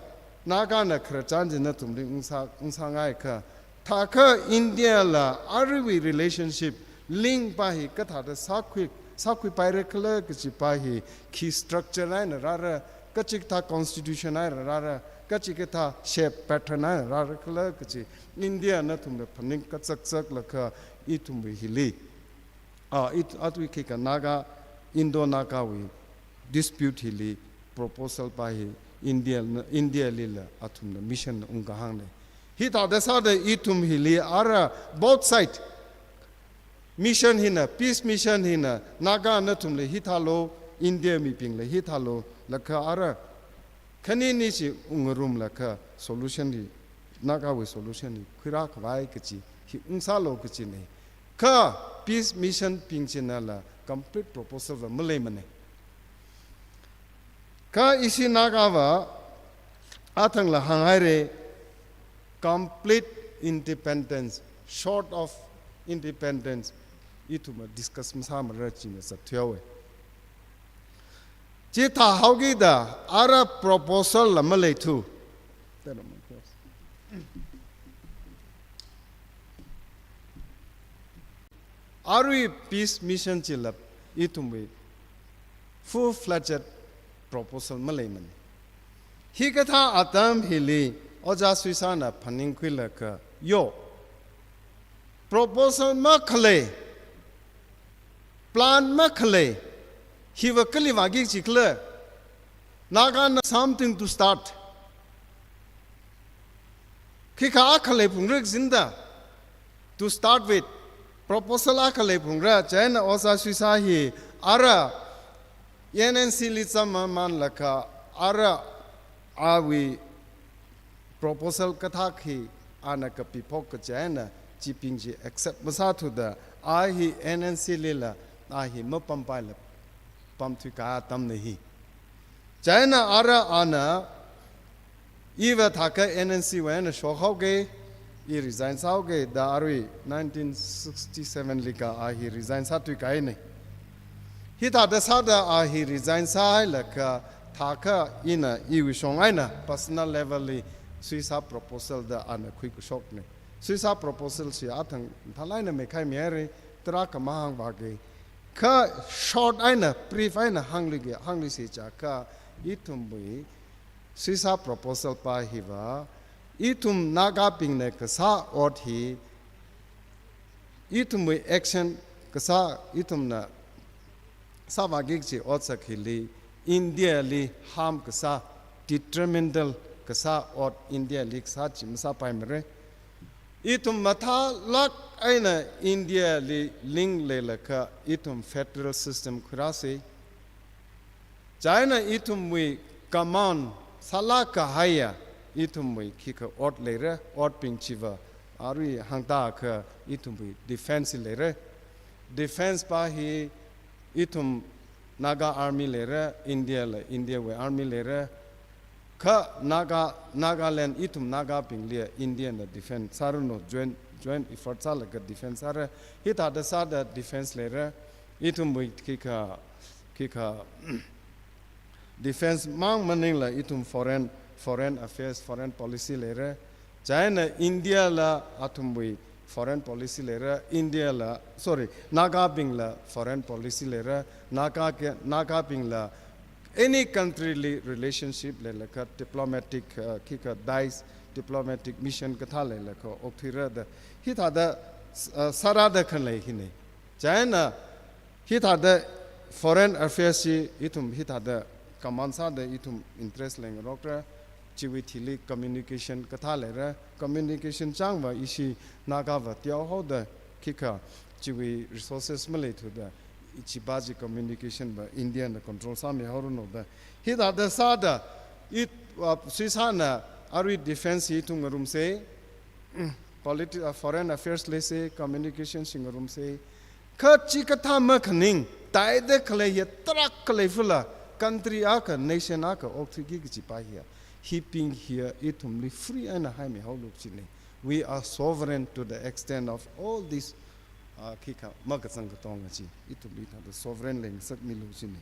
Nagana khararchan chi nathumli ungsā, ungsāngaikha, thākha India la aruiwui relationship link pa hi kathāda sākhui, sākhuipaira khala kachi pa hi, khi structure eina rāra kachikathā constitution haira rāra, kachikathā shape pattern haira rāra khala kachi India nathumna phaning kazakzaklaga ithumwui hili, ah, it, atui khikha Naga, Indo-Nagawui dispute hili proposal pa hi India, India lila athumna mission ungkahāngna. Hithāda sāda ithum hili ara both side mission hina, peace mission hina, Naga nathumla hithālu, India mibingla hithālu, laga ara khanini chi ungrumlaga solution hi, Nagawui solution hi khuirākhavai kachi hi ungsālu kachina. Kha peace mission bing chinala complete proposal va maleimana. Kha ishi Nagava athangla hānghaira, complete independence, short of independence, ithumva discuss masāmara china zatthuihaowa. Chithā haokida ara proposal la maleithu. Arui peace mission chila ithumwui full-fledged proposal maleimana. Hikathā atam hili Ojā Suisana phaningkhuilaga, yo, proposal makhalei, plan makhalei, hiva kali vāki jikhala, Nagana something to start. Khikha akha leiphungra zinda, to start with, proposal akha leiphungra, chieina Ojā Suisa hi ara N N C li zam mamanlaga ara awui proposal kathā hi ana kapiphok kachieina chibing chi accept masāthuda, a hi N N C lila a hi mapampaila pamthui kahai atamna hi. Chieina ara ana, iva thākha N N C wui eina shokhaoga, i resign sāhaoga, da arui nineteen sixty-seven lika a hi resign sāthuikahaina. Hithāda sāda a hi resign sāhailaga thākha ina iwui shong eina personal level li Suisa proposal da ana khuikashokna. Suisa proposal chi athang mathālāk eina meikhai mihaira, tarākha mahāngvāga. Kha short eina, brief eina hāngluiga, hāngluisa chiakha ithumwui Suisa proposal pa hiva, ithum Nagabingna kasā ot hi, ithumwui action kasā, ithumna sāvāki kachi otsak hili, India li harm kasā, detrimental kasā ot India li kasā chi masāpaimara. Ithum mathālāk eina India li link leilaga ithum federal system khuirāsa. Chieina ithumwui command sālāk kahaiya ithumwui khikha ot leira, otbing chiva arui hāngtākha ithumwui defense leira. Defense pa hi ithum Naga Army leira, India la India wui Army leira. Kha Naga, Nagaland ithum Nagabingli India na defend sāranu, joint, joint effort sālaga defend sāra. Hithāda sāda defense leira. Ithumwui khikha, khikha defense mang maningla ithum foreign, foreign affairs, foreign policy leira. Chieina India la athumwui foreign policy leira, India la, sorry, Nagabingla foreign policy leira, Naga ke, Nagabingla any country li relationship leilaga diplomatic, uh, khikha ties, diplomatic mission kathā leilaga okthuira da. Hithāda, uh, sārāda khalei hina. Chieina hithāda foreign affairs chi ithum hithāda command sāda ithum interest leingarokra, chiwui thili communication kathā leira, communication changva ishi Nagava teohaoda khikha chiwui resources maleithuda, chiva chi communication va India na control sāmihaoranu da. Hithāda sāda, it, uh, Suisana arui defense hi ithum ngarumsa, politi-, uh, foreign affairs leisa, communication chi ngarumsa. Kha chikathā makhaning, taida khalei hi tarākha leifala, country akha, nation akha okthuiki kachi pa hi, hibing hi ithumli free eina haimihaolu kachina. We are sovereign to the extent of all this, uh, khikha makazang katonga chi, ithumli thāda sovereign leingasakmilu kachina.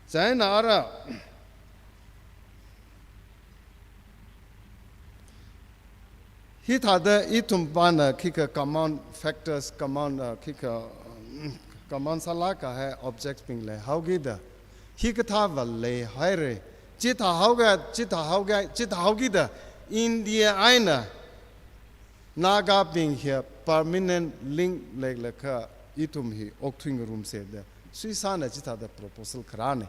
Chieina ara, hithāda ithum pana khikha common factors, common, uh, khikha, um, common sālāk kahai objects bing leihaokida, hikathāva leihaira. Chithāhaoga, chithāhaoga, chithāhaokida India eina Nagabing hi permanent link leilakha ithum hi okthuingarumse da. Suisana chithāda proposal kharāne.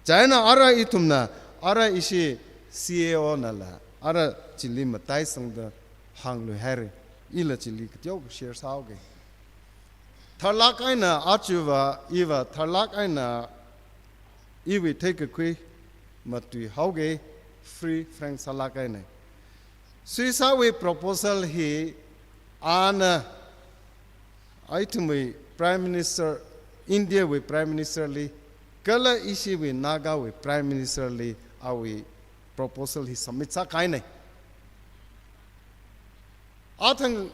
Chieina ara ithumna, ara ishi C A O nala, ara chili mataisangda hānglui haire. Ila chili kateokha share sāhaoge. Tharlāk eina achuva, iva tharlāk eina iwui theikakhui matuihaoge, free frank sālāk eina. Suisawui proposal hi ana ithumwui Prime Minister, Indiawui Prime Minister li, kala ishiwui Nagawui Prime Minister li awui proposal hi submit sākahaine. Athang,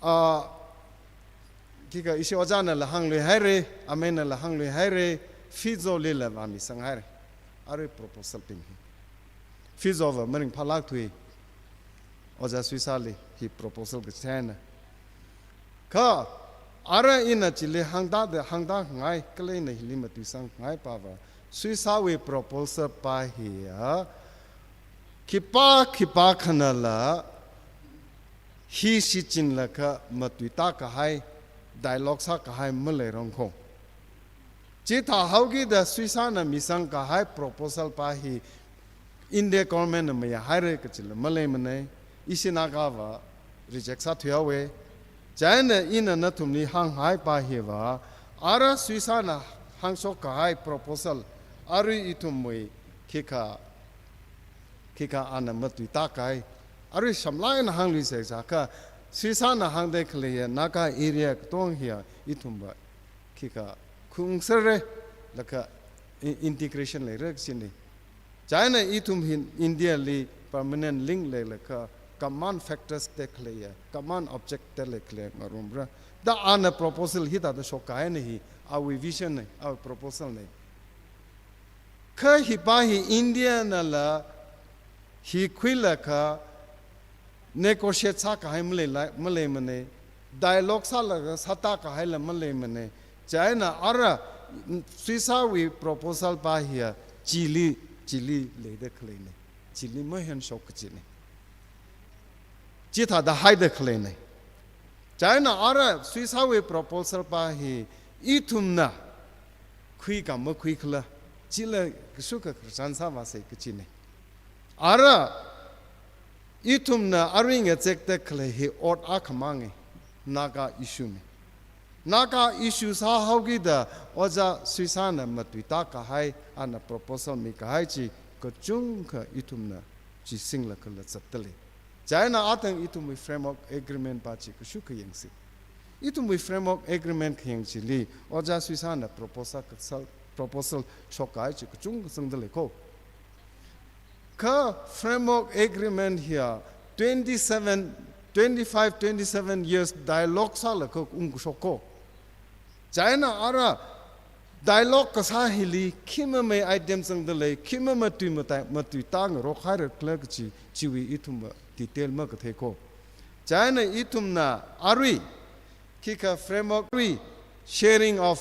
ah, khikha ishi ojānala hānglui haire, ameinala hānglui haire, Fijo lila vāmisang haire. Arui proposal bing hi. Fijova maringphālāk thui, ojā Suisali hi proposal kachitheina. Kha, ara ina chili hāngda da, hāngda ngai, kala ina hili matuisang ngai pava, Suisawui proposal pa hiya, khipā, khipākhanala, hi shichinlaga matuitākahai, dialogue sākahai maleirong kho. Chithāhaokida Suisana misangkahai proposal pa hi India government na mayāhaire kachila maleimane, ishi Nagava reject sāthuihaowe. Chieina ina nathumli hānghai pa hiva, ara Suisana hāngshokkahai proposal, arui ithumwui khikha, khikha ana matuitākahai, arui shamlāk eina hāngluise jiakha, Suisana hāngda khaleiya Naga area katonga hiya ithumva khikha khungserre, laga i-, integration leire kachine. Chieina ithum hi Indiali permanent link leilakha common factors te khaleiya, common object te leikhalei ngarumra. Da ana proposal hithāda shokkahaine hi, awui vision ne, awui proposal ne. Kha hi pa hi India nala hi khuilaga negotiate sākahai maleila-, maleimane, dialogue sālaga sātākahaila maleimane. Chieina ara Suisawui proposal pa hiya chili, chili leida khaleine. Chili mahenshok kachine. Chithāda haida khaleine. Chieina ara Suisawui proposal pa hi ithumna khuika makhuikhala, chila kashukha khararchan sāvāse kachine. Ara ithumna arui ngazekda khalei hi ot akhamange, Naga issue ne. Naga issue sāhaokida ojā Suisana matuitākahai, ana proposal mikahai chi kachungkha ithumna chi singlakhala zatdalei. Chieina athang ithumwui framework agreement pa chi kashukha yangsi. Ithumwui framework agreement khayang chili, ojā Suisana proposal kasal, proposal shokkahai chi kachungkha zangdalei kho. Kha framework agreement hiya twenty-seven, twenty-five, twenty-seven years dialogue sālaga ungkashok kho. Chieina ara dialogue kasā hili khimamei item zangdalei, khima matui matai, matuitā ngarok hairakhala kachi, chiwui ithumva detail makathei kho. Chieina ithumna arui, khikha framework arui, sharing of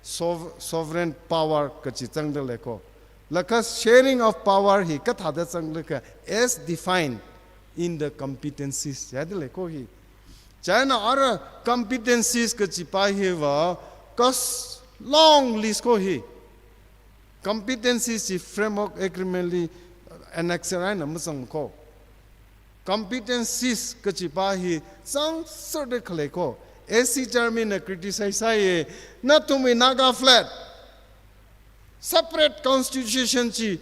sov-, sovereign power kachi zangdalei kho. Laga sharing of power hi kathāda zanglaga as defined in the competencies jidalei kho hi. Chieina ara competencies kachi pa hiva kas long list kho hi. Competencies chi framework agreement li annexure eina mazang kho. Competencies kachi pa hi zangserda khalei kho. A C Chairman na criticize sāye, nathumwui Naga flag separate constitution chi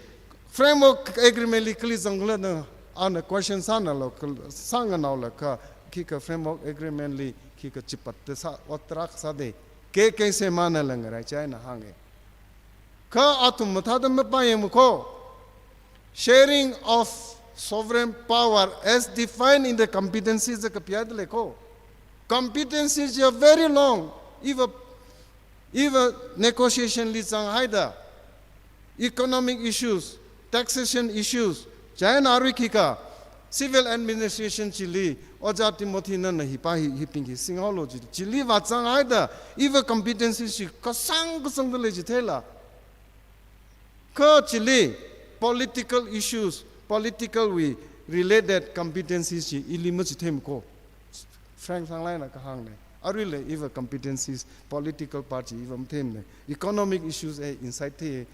framework agreement li kali zangkhala na, ana question sānalo, sānganaolaga, khikha framework agreement li khikha chipatta sā, ot tarākha sāde, K K Sema nala ngarai chieina hānge. Kha athum mathāda mapāyangma kho. Sharing of sovereign power as defined in the competencies da kapidalei kho. Competencies are very long. Iva, iva negotiation li zanghaida, economic issues, taxation issues, chieina arui khikha civil administration chili, ojā Timothy nana hi pa hi, hibing hi singhaolo chi, chili vāzanghaida, iva competency chi kasang kasangdalei chitheila. Kha chili, political issues, political wui related competencies chi ili machithei mako. Frank Sanglaina kahāngna. Aruila iva competencies, political part chi iva matheimana. Economic issues e insight theiya,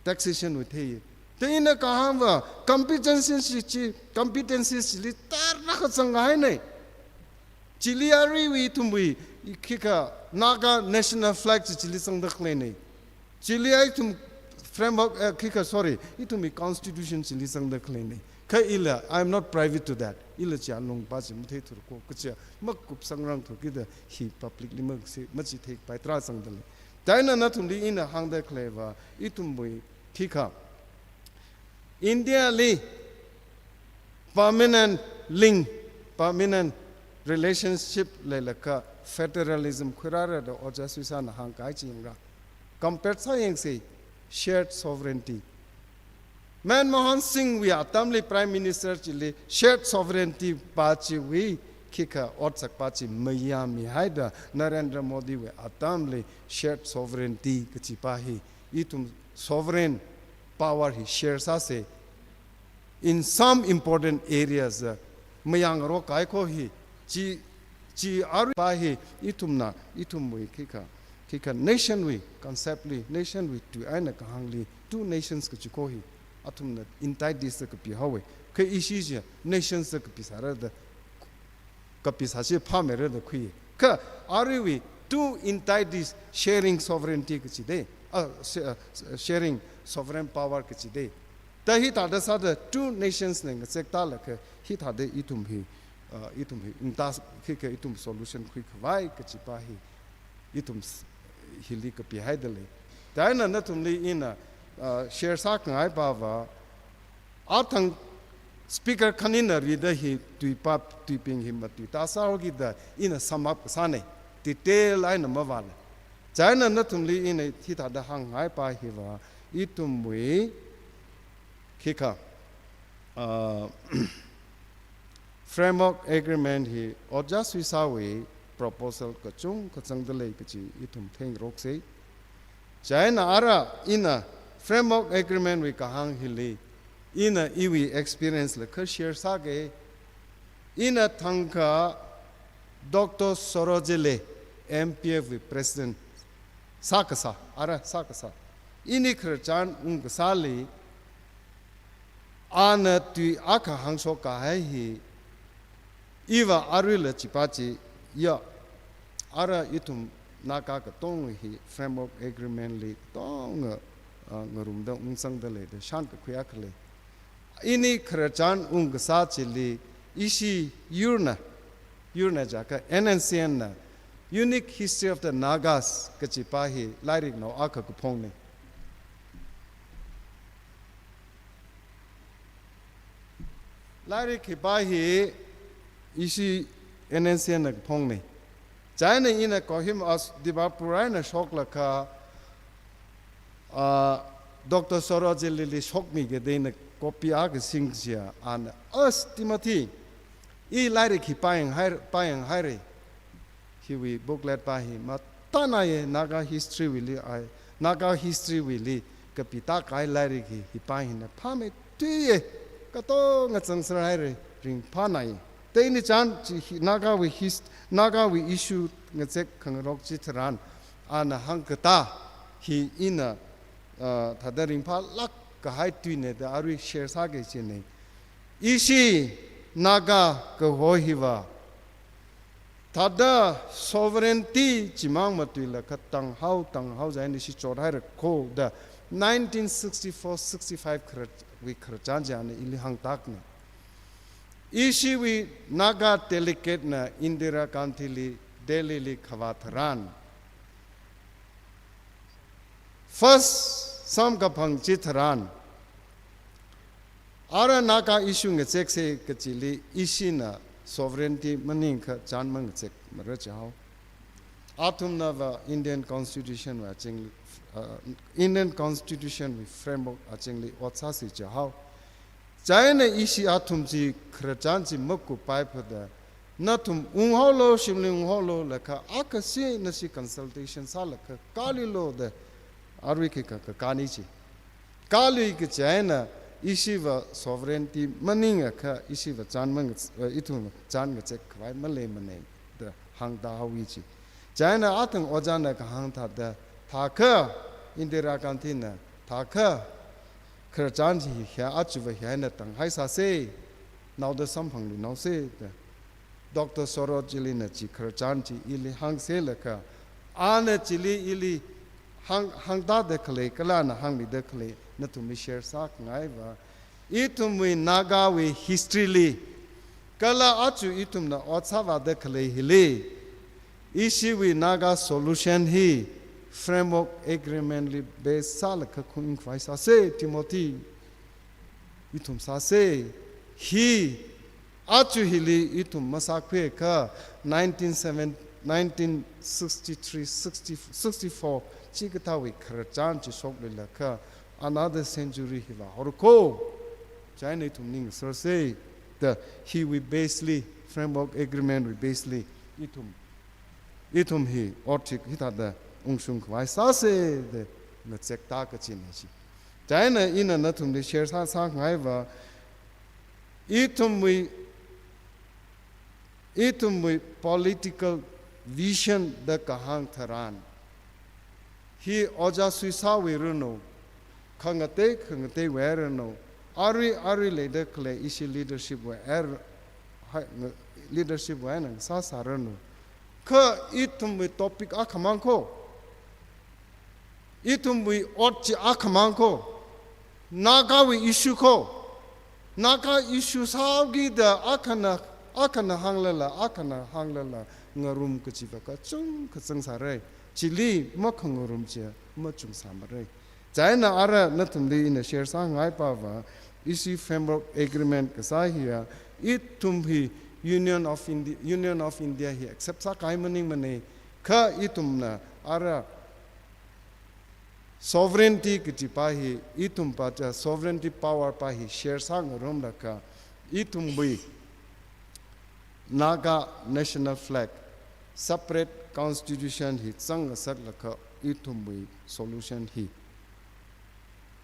taxation wui theiya. Chieina kahāngva competencies chi, chi, competencies chili tarākha zangkahaina. Chili aruiwui ithumwui, khikha Naga national flag chi chili zangda khaleina. Chili ithum framework, eh, khikha, sorry, ithumwui constitution chili zangda khaleina. Kha ila, I am not privy to that. Ila chi alungpa chi matheithura ko, kachi makup sangrang thukida hi publicly masi, machitheipai tarā zangda lei. Chieina nathumli ina hāngda khaleiva, ithumwui khikha India li permanent link, permanent relationship leilakha federalism khuirāra da Ojā Suisana hāngkahai chi yangra. Compare sāyangsa, shared sovereignty. Manmohan Singh wui atamli Prime Minister chili shared sovereignty pa chiwui khikha otsakpa chi mayāmihaida Narendra Modi wui atamli shared sovereignty kachipa hi, ithum sovereign power hi share sāsa in some important areas, uh, mayangrok kahai ko hi, chi, chi aruipa hi, ithumna, ithumwui khikha, khikha nation wui concept li, nation wui tui eina kahāngli, two nations kachi ko hi, athumna entities da kapihaowa. Kha ishi chi nations da kapisāra da, kapisā chi phāmeira da khui. Kha aruiwui two entities sharing sovereignty kachi da, ah, sh-, ah, sharing sovereign power kachi da. Ta hithāda sāda two nations na ngazek tālaga hithāda ithum hi, ah, ithum hi ungta khikha ithum solution khuikhavai kachipa hi ithum s-, hili kapihaida lei. Chieina nathumli ina, ah, share sākhangaipava, athang speaker khanina rida hi tuipa, tuibing hi matuita sāhaokida ina sum up kasāna, detail eina mavāla. Chieina nathumli ina hithāda hāngngai pa hiva, ithumwui khikha, ah, framework agreement hi Ojā Suisawui proposal kachungkha zangda lei kachi ithum theingaroksa. Chieina ara ina framework agreement wui kahāng hili, ina iwui experience la kha share sāga. Ina thangkha Doctor Sorojele, M P F wui president sākasā, ara sākasā. Ini khararchan ungkasāli, ana tui akha hāngshok kahai hi, iva aruila chipa chi, ya, ara ithum Naga katonga hi framework agreement li katonga, ah, ngarumda ungzangda lei da shānkakhui akha lei. Ini khararchan ungkasā chili ishi yurna, yurna jiakha N N C N na Unique History of the Nagas kachipa hi lairiknao akha kaphongna. Lairik hipa hi ishi N N C N na kaphongna. Chieina ina Kohima, ah, Dimapur eina shoklaga, ah, Doctor Sorojele li shokmiga da ina copy akha singchia, ana, "As Timothy, i lairik hi pāyanghaira, pāyanghaira. Hiwui booklet pa hi mathānaiya, Naga history wuili ai, Naga history wuili kapitākahai lairik hi, hipa hina phāmeithuiya, katonga zangserhaira, ringphānaiya." Ta ini chān chi hi Nagawui his-, Nagawui issue ngazek khangarok chitharan, ana hāngkatā hi ina, ah, thāda ringphālāk kahai tuina da arui share sāki kajina. Ishi Naga kaho hiva thāda sovereignty chimang matuilaga tanghao, tanghao jiakha ina shichot haira ko da nineteen sixty-four sixty-five kharar-, wui khararchan chi ana ili hāngtākna. Ishiwui Naga delegate na Indira Gandhi li Delhi li kavā tharan, first samkaphang chitharan, ara Naga issue ngazeksa kachili ishina sovereignty maningakha chān mangazekmara chihao. Athumnava Indian Constitution wui azingli, uh, Indian Constitution wui framework azingli ot sāsi chihao. Chieina ishi athum chi khararchan chi makup paiphada, nathum unghaolu, shimli unghaolu, laga akha shi nashi consultation sālaga kaluilu da arui khikha kakāni chi. Kalui kaji eina ishiva sovereignty maningakha ishiva chān mang, eh, ithum chān ngazek khavai maleimanei da hāngda haowa chi. Chieina athang ojāna kahāng thāda, thākha, Indira Gandhina, thākha, khararchan chi hi achuva hi eina tānghaisāsei, naoda samphangluinaosei da. Doctor Sarojilina chi khararchan chi ili hāngsei lakha, ana chili ili hāng, hāngda da khalei, kala ana hāngmida khalei, nathumli share sākhangaiva, ithumwui Nagawui history li, kala aja ithumna ot sāvāda khalei hili, ishiwui Naga solution hi Framework Agreement li base sālaga khuiung khavai sāsei, Timothy. Ithum sāsei, hi, aja hili ithum masākhuiakha nineteen seven, nineteen sixty-three, sixty, sixty-four, chikathāwui khararchan chi shokluilakha another century hi vāhaora kho. Chieina ithum ningsāsei, da hiwui base li, Framework Agreement wui base li, ithum, ithum hi ot hi hithāda ungshung khavai sāsei da ngazekda kachinei chi. Chieina ina nathumli share sā, sākhangaiva, ithumwui, ithumwui political vision da kahāng tharan, hi Ojā Suisāwui ranu, khangatei, khangateiwui ranu, arui, arui leida khalei ishi leadership wui er, hai, nga-, leadership wui eina sāsā ranu. Kha ithumwui topic akhamang kho, ithumwui ot chi akhamang kho, Nagawui issue kho. Naga issue sāhaokida akhana, akhana hānglala, akhana hānglala, ngarum kachiva kachungkha zangsārai. Chili makhangarum chi machungsāmarai. Chieina ara nathumli ina share sāngaipava, ishi Framework Agreement kasā hiya, ithum hi Union of Indi-, Union of India hi accept sākahai maningmanei, kha ithumna ara sovereignty kachipa hi, ithumpa cha sovereignty power pa hi share sāngarumlaga, ithumwui Naga national flag, separate constitution hi zangngasaklaga ithumwui solution hi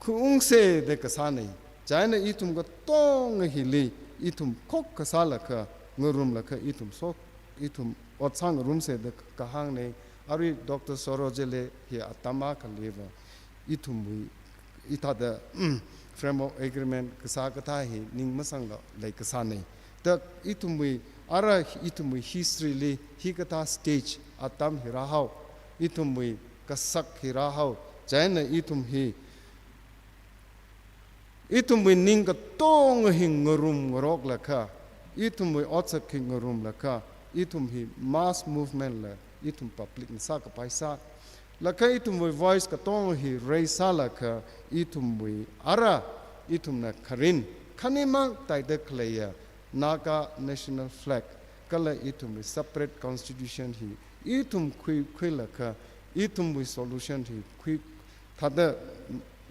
khuiungsei da kasānei. Chieina ithum katonga hili, ithum khokkha sālaga, ngarumlaga ithum shok, ithum ot sāngarumsei da kahāngnei. Arui Doctor Sarojili hi atam akhaliva, ithumwui, hithāda, Framework Agreement kasā kathā hi ning masangla leikasānei. Da ithumwui, ara ithumwui history li hikathā stage atam hi rāhao, ithumwui kasak hi rāhao, chieina ithum hi, ithumwui ning katonga hi ngarum ngaroklaga, ithumwui otsak hi ngarumlaga, ithum hi mass movement la, ithum public na sākapai sā, laga ithumwui voice katonga hi raise sālaga, ithumwui ara, ithumna kharing, khanimang taida khaleiya Naga national flag, kala ithumwui separate constitution hi, ithum khui, khuilaga, ithumwui solution hi khui, thāda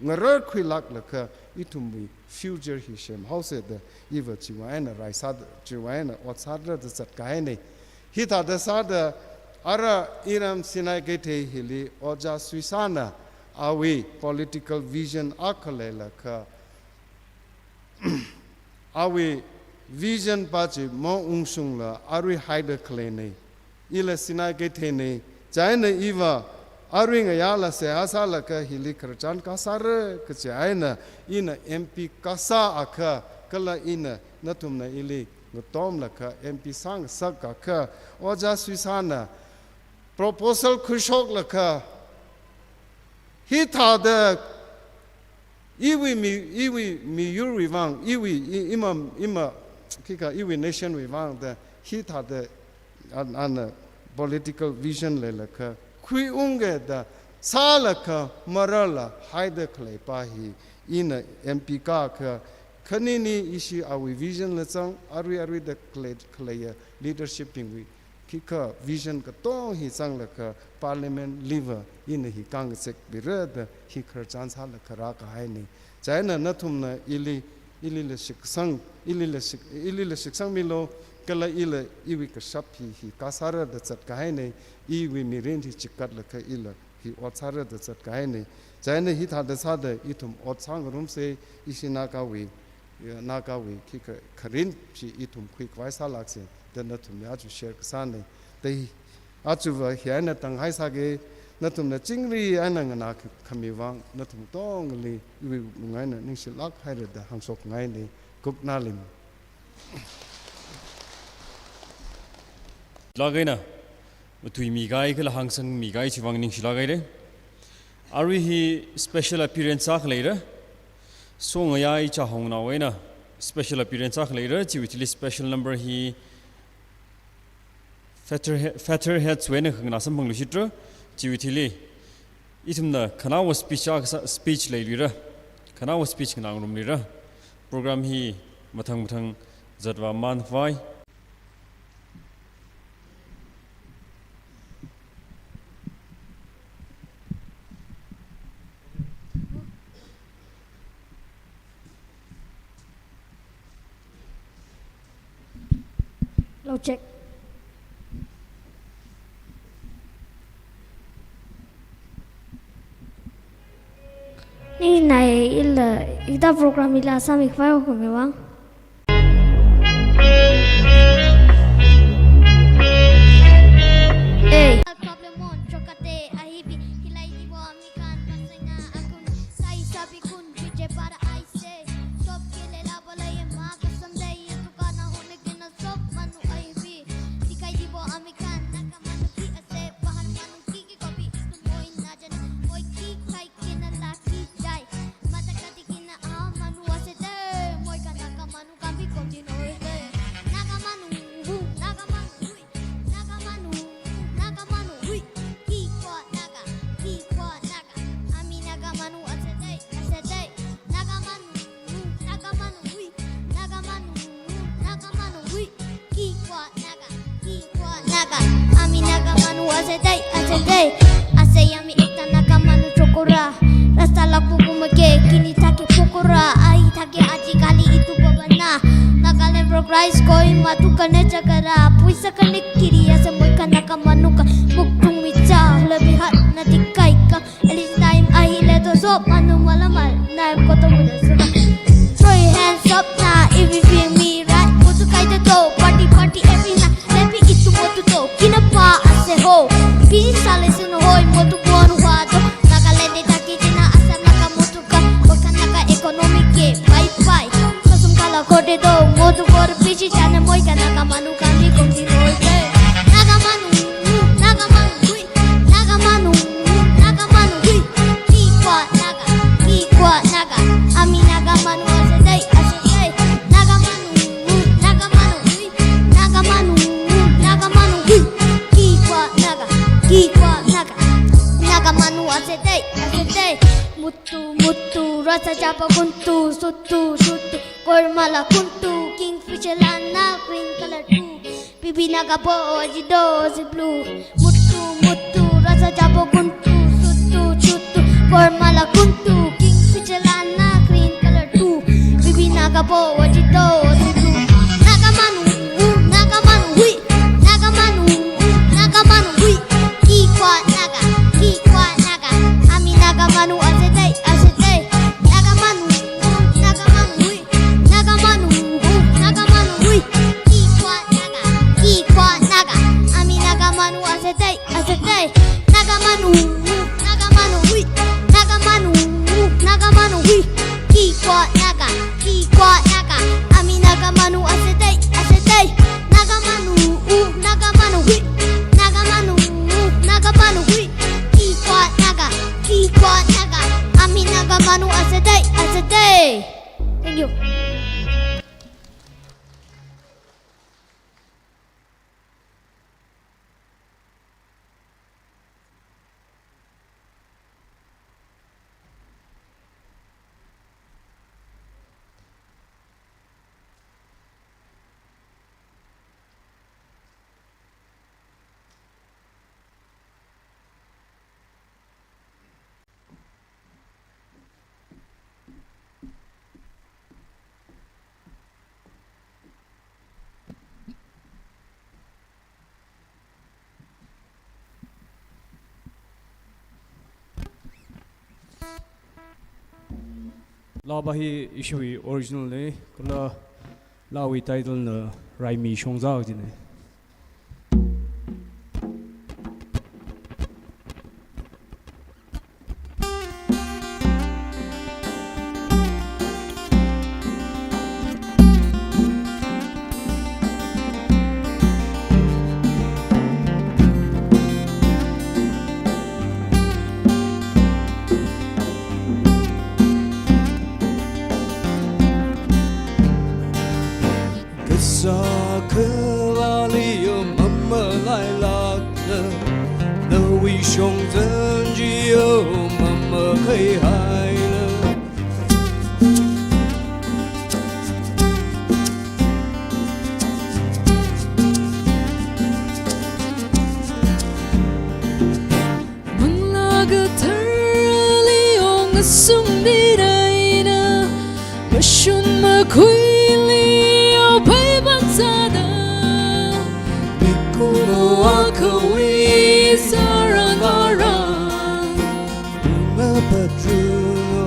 ngararkhuilaklaga, ithumwui future hi semhaosei da, iva chiwui eina raisā, chiwui eina ot sāda zatkahainei. Hithāda sāda, ara iram Sinai Keithei hili Ojā Suisāna awui political vision akha leilaga, awui vision pa chi maungshungla arui haida khaleinei. Ila Sinai Keitheinei, chieina iva arui ngayāla seihā sālaga hili khararchan kasāra kachi eina, ina M P kasāakha, kala ina nathumna ili ngatomlaga M P sāngasakakha, Ojā Suisāna proposal khuishoklaga, hithāda iwui mi, iwui miyurwui vang, iwui i-, ima, ima, khikha iwui nation wui vang da, hithāda an, ana political vision leilaga khuiungki da sālaga mararla haida khalei pa hi, ina M P kakha, khanini ishi awui vision la zang, arui arui da khalei, khaleiya leadership bingwui khikha vision katonga hi zanglaga parliament liva ina hi kangazekmira da hi khararchan sālaga rākahainei. Chieina nathumna ili, ilila shitkasang, ilila shit, ilila shitsangmilu, kala ila iwui kashap hi, hi kasāra da zatkahainei, iwui mirin hi chikatlaga ila hi ot sāra da zatkahainei. Chieina hithāda sāda ithum ot sāngarumsa, ishi Nagawui, eh, Nagawui khikha kharin chi ithum khuikhavai sālāksa, da nathumli aja share kasāna. Da hi, ajava hi eina tānghai sāga, nathumna chingri eina nganākhami vang, nathum katongali iwui wuklung eina ningshilāk haira da hāngshokngaina, Kuknalim. Lāk eina, matuimi kahai kala hāngsangmi kahai chiwui vang ningshilāk haira. Arui hi special appearance akha leira. Songayai Chahongnao eina special appearance akha leira. Chiwui thili special number hi Feather-, Featherheads wui eina khanganā samphangluishitra. Chiwui thili ithumna khanaowa speech akha sā, speech leiluira. Khanaowa speech nganā ngarumluira. Program hi mathang mathang zatvā mān khavai. Hello, check. Ni nai ila, ita program ila sāmi khavai khuimi vang. Hey. Naga, ami Naga manu asedai, asedai. Ase yami ekta Naga manu chokora. Rasta laku kumake, kini thake pokora. Ai thake ajikali itu babana. Nagaland Progress Kohima tukane chakara. Puisa kane kiri ase moikha Naga manu ka. Muktung micha, lebi hat na dikai ka. At least time ahile to sop manu malamal. Naim koto muna sura. Throw your hands up now if you feel me right. Kutu kaita to, party, party every night. Let me eat to motu to. Kina pa ase ho. Pini sale suno hoi motu bon hua to. Nagaland de taki jina asa Naga motu ka. Waka Naga economic ke. Bye bye. Sosum kala kode to. Motu kor pichi chana moikha Naga manu kami kong di hoi de. Naga manu, Naga manu, hui. Naga manu, Naga manu, hui. Kikwa Naga, kikwa Naga. Ami Naga manu asedai, asedai. Naga manu, Naga manu, hui. Naga manu, Naga manu, hui. Kikwa Naga, kikwa Naga. Naga manu asedai, asedai. Muttu, muttu, rasa chapa kuntu, suttu, suttu. Kormala kuntu, kingfisher lana, green color tu. Bibi Naga po oji do si blue. Muttu, muttu, rasa chapa kuntu, suttu, suttu. Kormala kuntu, kingfisher lana, green color tu. Bibi Naga po oji do si blue. Naga manu, Naga manu, hui. Naga manu, Naga manu, hui. Kikwa Naga, kikwa Naga. Ami Naga manu asedai, asedai. Naga manu, Naga manu, hui. Naga manu, Naga manu, hui. Kikwa Naga, kikwa Naga. Ami Naga manu asedai, asedai. Naga manu, Naga manu, hui. Naga manu, Naga manu, hui. Kikwa Naga, kikwa Naga. Ami Naga manu asedai, asedai. Naga manu, Naga manu, hui. Naga manu, Naga manu, hui. Kikwa Naga, kikwa Naga. Ami Naga manu asedai, asedai. Thank you. Laapa hi ishiwui original na, kala laawui title na Raimi Shongza kajina. Kasā khavāli mamalailākla, nawui shongzan chi mamakhaihaila. Manglā Katharali ong ngasungmida eina, mashun makhuili ophei pangzāda, mikumo akhawui sāran vāran mangapatranu,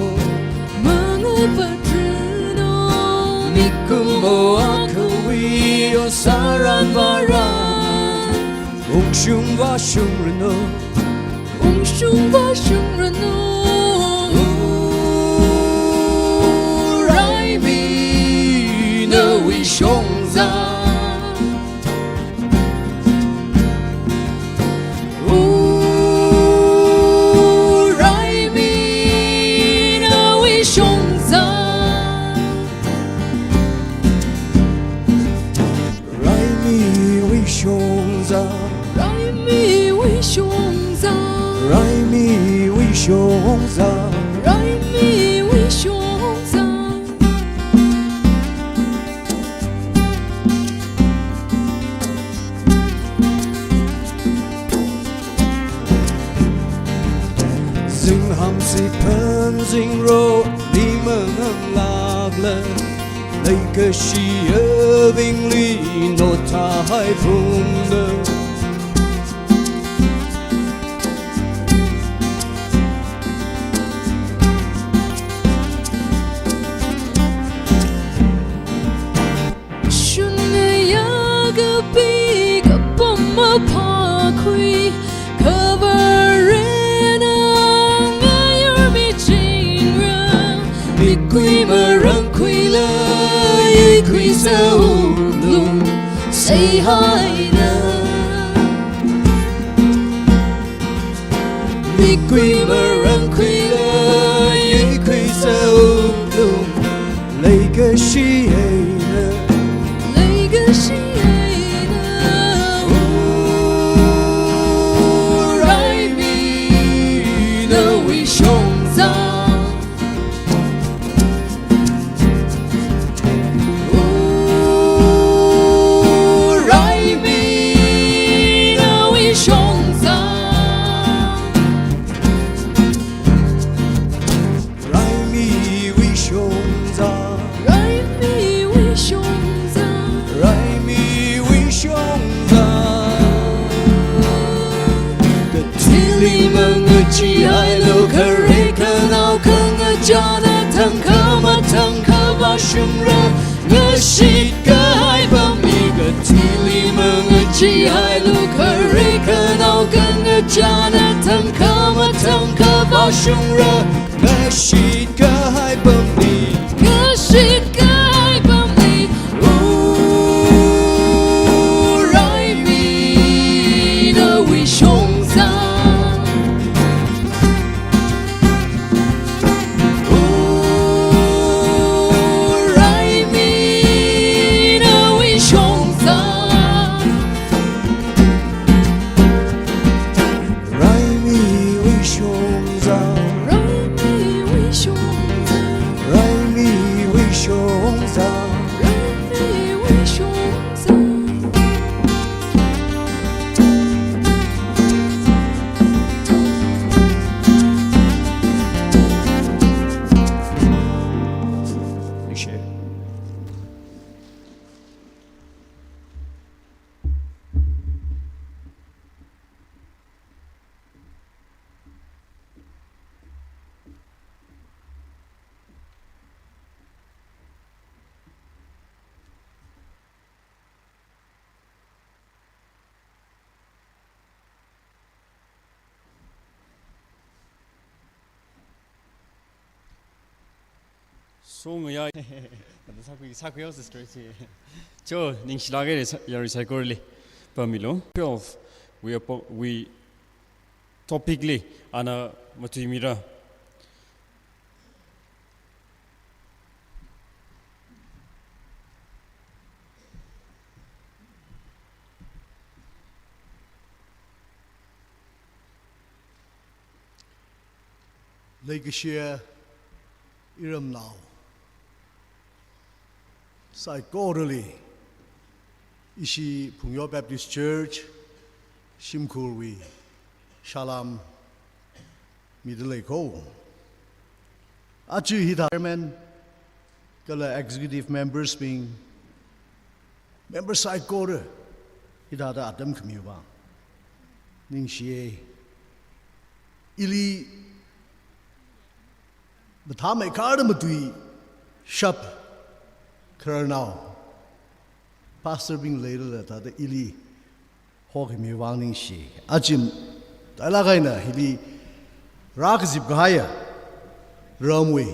mangapatranu, mikumo akhawui sāran vāran ungshung vāshungranu, ungshung vāshungranu. Raimi nawui shongza, Raimi nawui shongza. Raimiwui shongza, Raimiwui shongza, Raimiwui shongza, Raimiwui shongza. Zingham siphan zingroli manganglākla, leikashi avingli nothāhai phungda. Shunaya kapi kapam maphākhui, kavārena ngayur michingra, mikui marangkhuila yuikhuisa wuklung saihaina. Mikui marangkhuila yuikhuisa wuklung, leikashi eina, leikashi eina. Raimi nawui shongza, Raimi nawui shongza. Raimiwui shongza, Raimiwui shongza, Raimiwui shongza. Kathili mangachihailu, khare khanao khangachāna thang khamathang khavāshungra, ngashit kahai pamli. Kathili mangachihailu, khare khanao khangachāna thang khamathang khavāshungra, ngashit kahai pamli, ngashit kahai pamli. O Raimi nawui shongza, O Raimi nawui shongza. Raimiwui shongza, Raimiwui shongza, Raimiwui shongza. Song ya. Nada sakui, sakui yao sister si. Cho, ningshilāka re sa-, yarui saikorali. Pamilo. Twelve. We are po-, we topic li ana matuimira. Leikashiya iramnao saikorali, ishi Phungyo Baptist Church shimkhurwui salam midalei ko. Aja hithāda chairman kala executive members bing, member saikora hithāda atam khamiwui vang ningshiya. Ili mathāmeikharda matuishap khararnao pastor bing leilala thāda ili hokhamiwui vang ningshi. Aja, tailāk eina hili rākazip kahaiya ramwui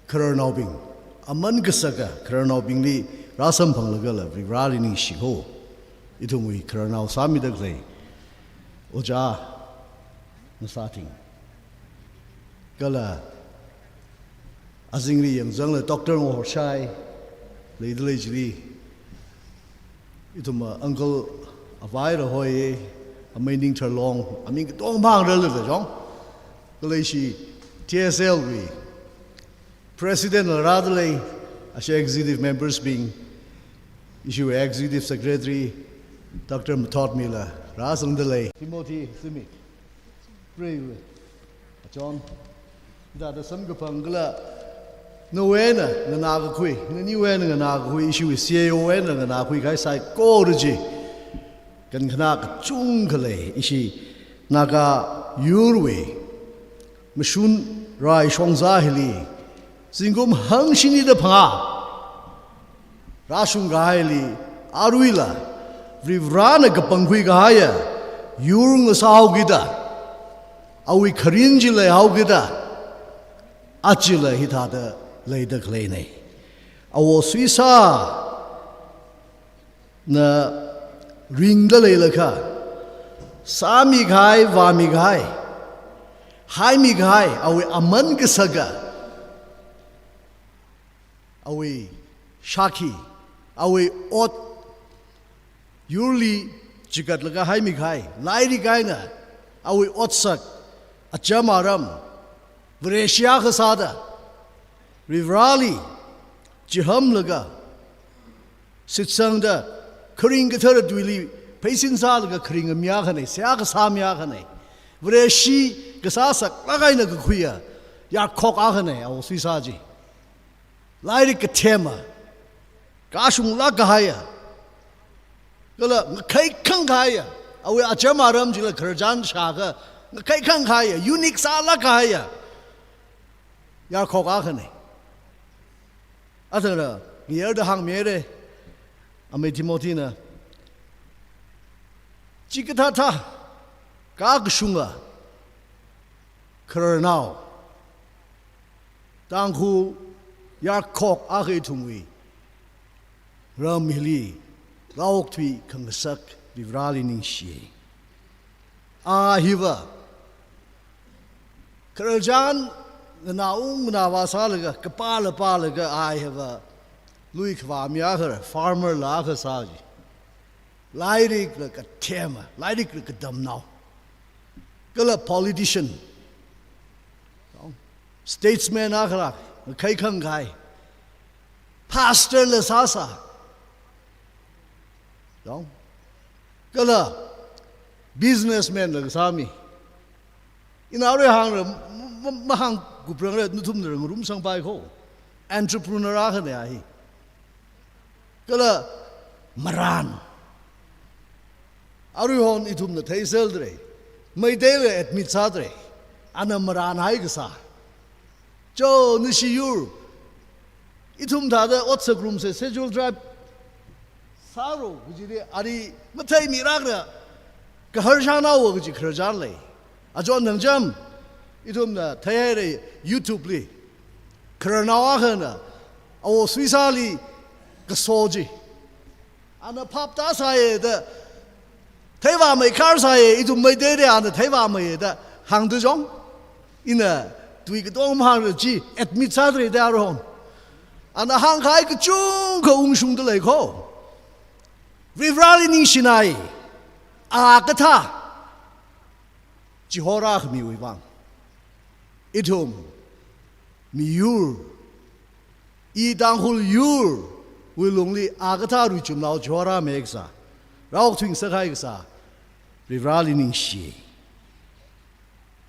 khararnaobing, aman kasaka khararnaobingli rāsamphanglaga la Varivarali ningshi ko. Ithumwui khararnao sāmida khalei Ojā Ngasathing kala azingli yangzangla Doctor Ngahorshai, leidalei chili, ithum, uh, uncle Avai Rahoi, amei Ningtharlong, aming katonga hāngrarlala chong. Kala ishi T S L wui president la rādalei, ashi executive members bing, ishiwui executive secretary Doctor Mathotmila rāzangdalei. Timothy Simi. Pray with John. Hithāda samkaphang kala nawui eina nganākakhui, naniwui eina nganākakhui, ishiwui C A O wui eina nganākhui kahai saikora chi, kankhanā kachungkha lei, ishi Naga yurwui mashun rai shongza hili zingkum hangshinida phangā rāshung kahaili, aruila Varivarana kapangkhui kahaiya yur ngasāhaokida, awui kharing chi leihaokida, ajala hithāda leida khaleinei. Awo Suisāna ringda leilakha, sāmi kahai, vāmi kahai, haimi kahai, awui aman kasaka, awui shākhi, awui ot, yurli chigatlaga haimi kahai, lairik eina awui otsak, acham aram, Vareshi akha sāda, Varivarali chihānlaga, shitsangda, kharing kathara tuili pheisin sālaga kharinga mi akhanei, seihā kasā mi akhanei. Vareshi kasā saklāk eina kakhuiya yarkhok akhanei, Awo Suisā chi. Lairik kathema, kashunglāk kahaiya, kala ngakhaikhang kahaiya, awui acham aram chila khararchan shākha ngakhaikhang kahaiya, unique sālāk kahaiya yarkhok akhanei. Athara ngayarda hāngmira, amei Timothyna, chikathāthā kakashunga khararnao, Tangkhul yarkhok akha ithumwui ram hili rāokthui khangasak Varivarali ningshi. A hiva khararchan nganāung nganāvā sālaga, kapāla pālaga, a hiva lui khavā mi akha, farmer la akha sā chi. Lairikla kathema, lairikla katamnao. Kala politician, statesman akhala, ngakhaikhang kahai, pastor la sāsā, kala businessman la kasā mi. Ina arui hāngra, ma-, ma-, mahāngkuprangra, nathumna ngarumsangpai ko. Entrepreneur akhanei a hi. Kala marān. Aruihon ithumna theiserda lei. Meiteila admit sāda lei. Ana marān hai kasā. Cho, nashi yur, ithum thāda otsak ngarumsa, Scheduled Tribe sāro kajili, ari matheimirakra, kahar shānao kaji khararchan lei. Achon thangcham, ithumna theihaira YouTube li. Khararnao akhana, awo Suisali kaso chi. Ana phap tāsāya da, theivāmei kharsāya, ithum Meiteili ana theivāmeiya da hāngda jong, ina tui katonga mahāngla chi admit sādalei da aruihon. Ana hāngkahai kachungkha ungshungda lei kho. Varivarali ningshinai, a kathā, chihorā khamiwui vang. Ithum miyur, i Tangkhul yurwui lungli a kathā ruichumnao chihorāmei kasā, rao thwing sākahai kasā, Varivarali ningshi,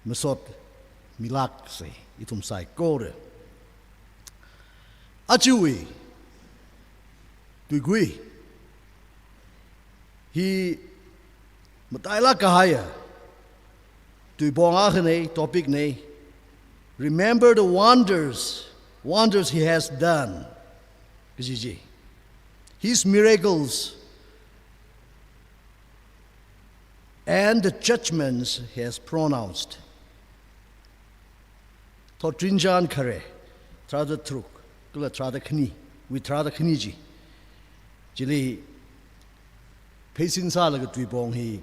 masot milāksa ithum saikora. Ajawui tuigui hi matailāk kahaiya tuipong akhana, topic na, "Remember the wonders, wonders he has done," kaji chi. "His miracles and the judgments he has pronounced." Thotrinchān khare, tharāda tharuk, kala tharāda khani, wui tharāda khani chi. Chili pheisin sālaga tuipong hi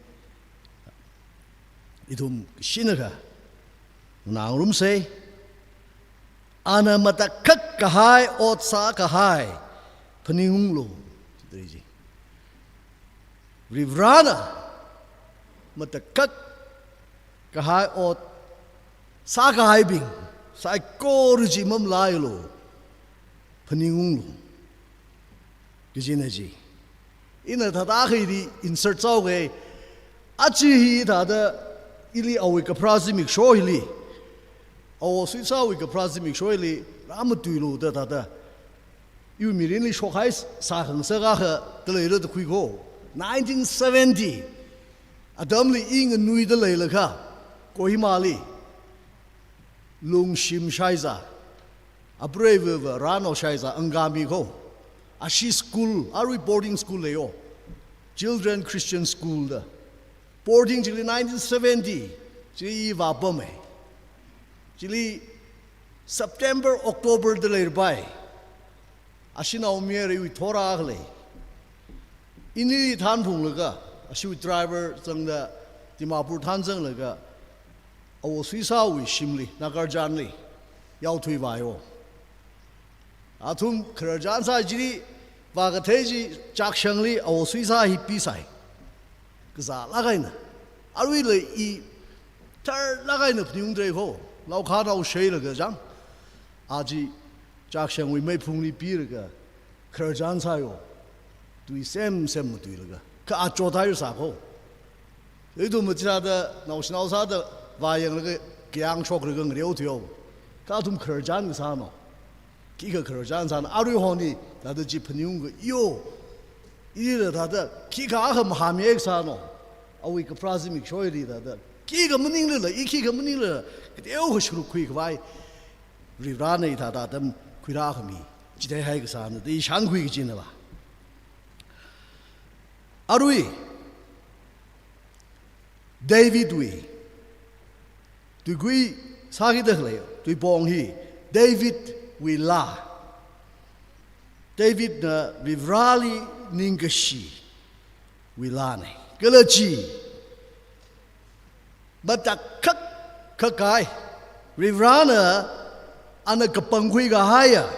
ithum kashinakha nganārumsa. Ana matakhak kahai ot sākahai phaningunglu, chi tari chi. Varivarana matakhak kahai ot sākahaibing saikora chi mamalailu, phaningunglu, kajina chi. Ina thāda khaili insert sāuka. Aja hithāda ili awui kapharā zimiksho hili, awo Suisawui kapharā zimiksho hili rāmatuilu da thāda iwui mirinli shokhai sākhangasak akha da leira da khui kho. Nineteen seventy atamli i nganuida leilakha, Kohimali lungshim shaizā, apreiva va rānao shaizā, Angami kho. Ashi school, arui boarding school leiyo. Children Christian School da. Boarding chili nineteen seventy chili i vāpama. Chili September, October da leirapai. Ashinaomayara iwui thora akha lei. Ini thānphunglaga, ashiwui driver zangda Dimapur thānzanglaga, awo Suisawui shimli, Nagarjanli yaothuivāyo. Athum khararchan sā chili, vākathei chi chakshangli awo Suisa hi pisai. Kazālāk eina, aruila i tharlāk eina phaningungdalei kho, laokhanao sheilaga chang. Aja chakshangwui meiphungli pilaga khararchan sāyo. Tui semsem matuilaga, kha a chothai sā kho. Ithum machithāda naoshinao sāda vāyanglaga kayāng shoklaga ngareothuiyo. Kha athum khararchan kasāna, khikha khararchan sāna, aruihon hi thāda chi phaningungkha yo. Ila thāda khikha akha mahāmi kasāna, awui kapharā zimiksho hili thāda khikha maninglala, i khikha maninglala, kateokha sharuk khuikhavai Varivarana hithāda atam khuirākhami chitheihai kasāna da i shānkhui kajina va. Arui Davidwui tuigui sākida khalei tuipong hi Davidwui laa. Davidna Varivarali ningkashiwui laana. Kala chi matakhak khakhai, Varivarana ana kapangkhui kahaiya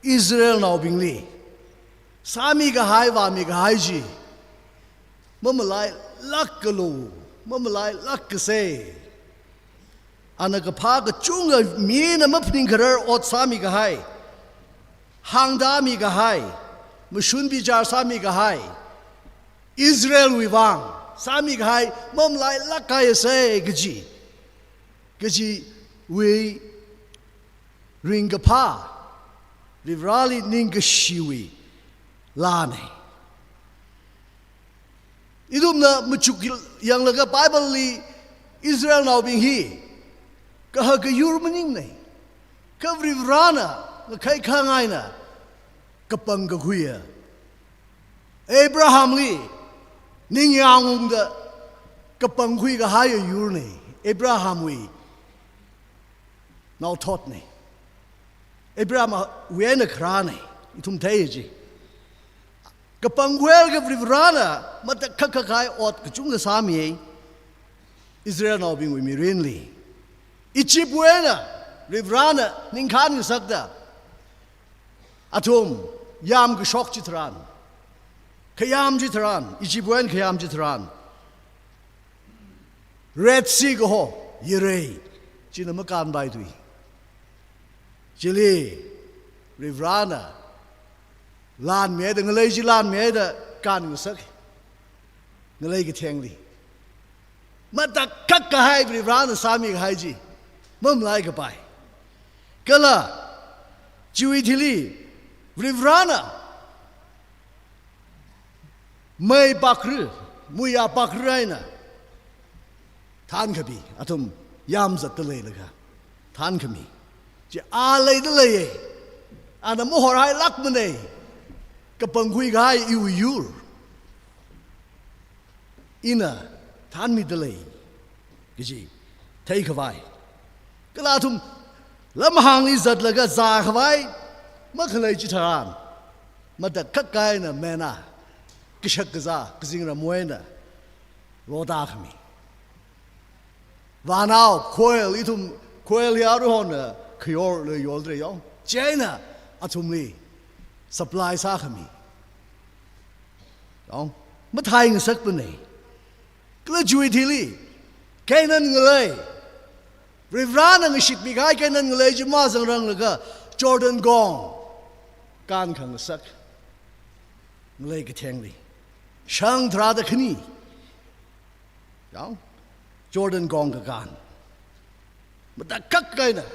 Israelnaobingli sāmi kahai, vāmi kahai chi mamalailākalu, mamalailākasa. Ana kaphā kachungkha mina maphaningkharar ot sāmi kahai, hāngda mi kahai, mashun bichar sāmi kahai, Israelwui vang sāmi kahai mamalailāk kahaiasa kaji, kajiwui ringkaphā, Varivarali ningkashiwui laana. Ithumna machuk yanglaga Bibleli Israelnaobing hi kahaka yur maningna. Kha Varivarana ngakhai khangaina kapang kakhuiya, Abrahamli ningyāng ungda kapangkhui kahaiya yurna, Abrahamwui naothotna. Abrahamwui eina kharāna, ithum thei chi. Kapangkhuilaga Varivarana matakhak kahai ot kachungkha sāmi, Israelnaobingwui mirinli. Egyptwui eina Varivarana ningkhan ngasakta, athum yam kashok chitharan, khayam chitharan, Egyptwui eina khayam chitharan, Red Sea kaho yarei, china makānpai tui. Chili Varivarana lanmida, ngalei chi lanmida kānngasak, ngalei kathengli. Matakhak kahai Varivarana sāmi kahai chi mamalai kapai. Kala chiwui thili Varivarana mei pakra, muiya pakra eina thānkhapi, athum yam zatda leilaga thānkhami. Chi a leida leiya, ana mahorhailākmana, kapangkhui kahai iwui yur ina thānmida lei kaji theikhavai. Kala athum lamhāngli zatlaga zākhavai makhalei chitharan, matakhak kahai eina manna, kashak kazā, kazingramwui eina loda khami. Vānao, quail, ithum quail hi aruihon khayorla yolda lei yong. Chieina athumli supply sākhami. Yong, mathei ngasakpana. Kala chiwui thili, Canaan ngalei, Varivarana ngashitmi kahai Canaan ngalei chi mazangranglaga Jordan kong kānkhangasak, ngalei kathengli. Shang tharāda khani. Yong, Jordan kong kakān. Matakhak kahai eina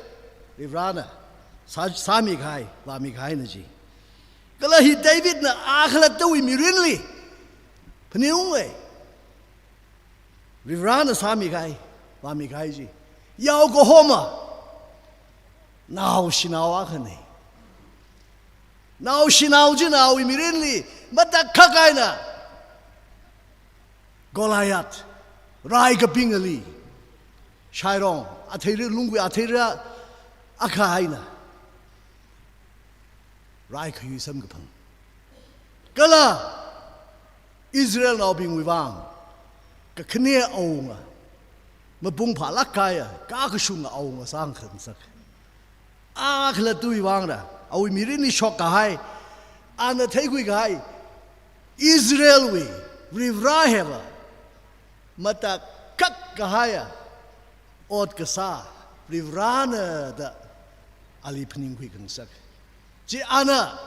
Varivarana sā, sāmi kahai, vāmi kahaina chi. Kala hi Davidna a khalattawui mirinli phaningunga, Varivarana sāmi kahai, vāmi kahai chi. Yao kahoma, naoshinao akhana. Naoshinao china awui mirinli matakhak kahai eina Goliath, rai kapingali shairong, atheira, lungwui atheira akha eina rai khayui samkaphang. Kala Israelnaobingwui vang kakhane awunga, mapung phālāk kahaiya, kakashunga awunga sāngkhangasak. A khalattawui vangna, awui mirinli shok kahai, ana theikhui kahai, Israelwui Varivara hiva matakhak kahaiya ot kasā Varivarana da ali phaningkhui khangasak. Chi ana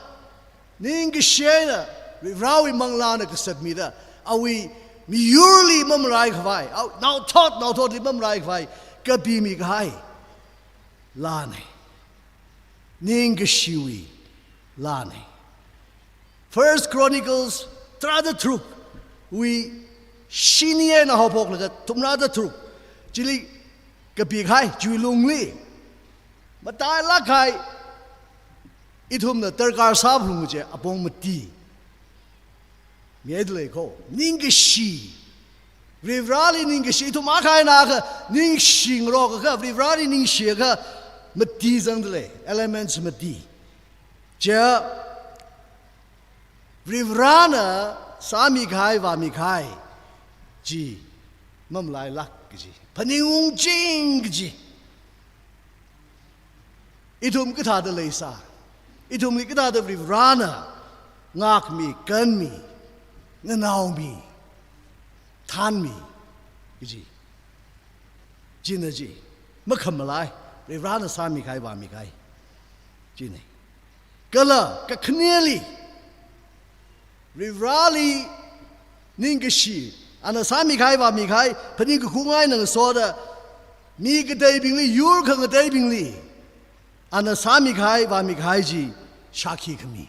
ningkashi eina Varivarawui manglāna kasatmida, awui miyurli mamalaikhavai, awui naothot naothotli mamalaikhavai kapimi kahai lāna. Ningkashiwui lāna. First Chronicles tharāda tharukwui shini eina haophoklaga thumrāda tharuk chili kapi kahai, chiwui lungli matailāk kahai, ithumna darkar sāphalung kaji apong mati mida lei ko. Ningkashi, Varivarali ningkashi, ithum akha eina akha ningshingarokakha, Varivarali ningshiakha mati zangda lei, elements mati. Chi Varivarana sāmi kahai, vāmi kahai chi mamalailāk kaji, phaningungching kaji. Ithum kathāda leisā, ithumli kathāda Varivarana ngākmi, kanmi, nganaomi, thānmi kaji, china chi makhamalai, Varivarana sāmi kahai, vāmi kahai china. Kala kakhaneli, Varivarali ningkashi, ana sāmi kahai, vāmi kahai phaningkakhui eina ngasoda, mi kateibingli, yur khangateibingli ana sāmi kahai, vāmi kahai chi shākhi khami.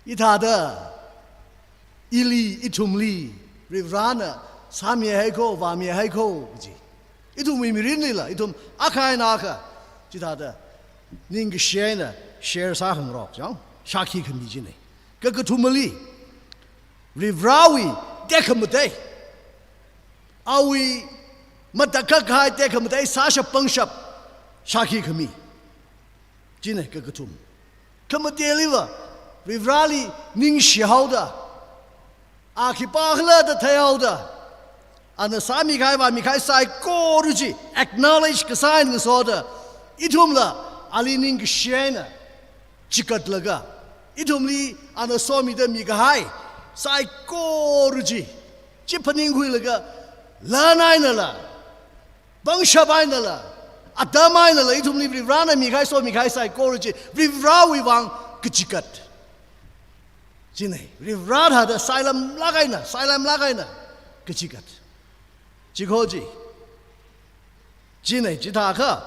Hithāda ili, ithumli Varivarana sāmihai ko, vāmihai ko kaji, ithumwui mirinlila, ithum akha eina akha chithāda ningkashi eina share sākhangarok chang, shākhi khami china. Kakathumali, Varivarawui tekhamatei, awui matakhak kahai tekhamatei sāshap pangshap shākhi khami. China kakathum. Khamateliva, Varivarali ningshihaoda, a khipākhala da theihaoda, ana sāmikahai vāmikahai saikora chi acknowledge kasā eina ngasoda, ithumla ali ningkashi eina chigatlaga, ithumli ana somida mikahai saikora chi, chi phaningkhuilaga, lan einala, pangshap einala, atam einala, ithumli Varivarana mikahai somikahai saikora chi Varivarawui vang kachigat. China, Varivara thāda sailamlāk eina, sailamlāk eina kachigat. Chi kho chi. China, chithākha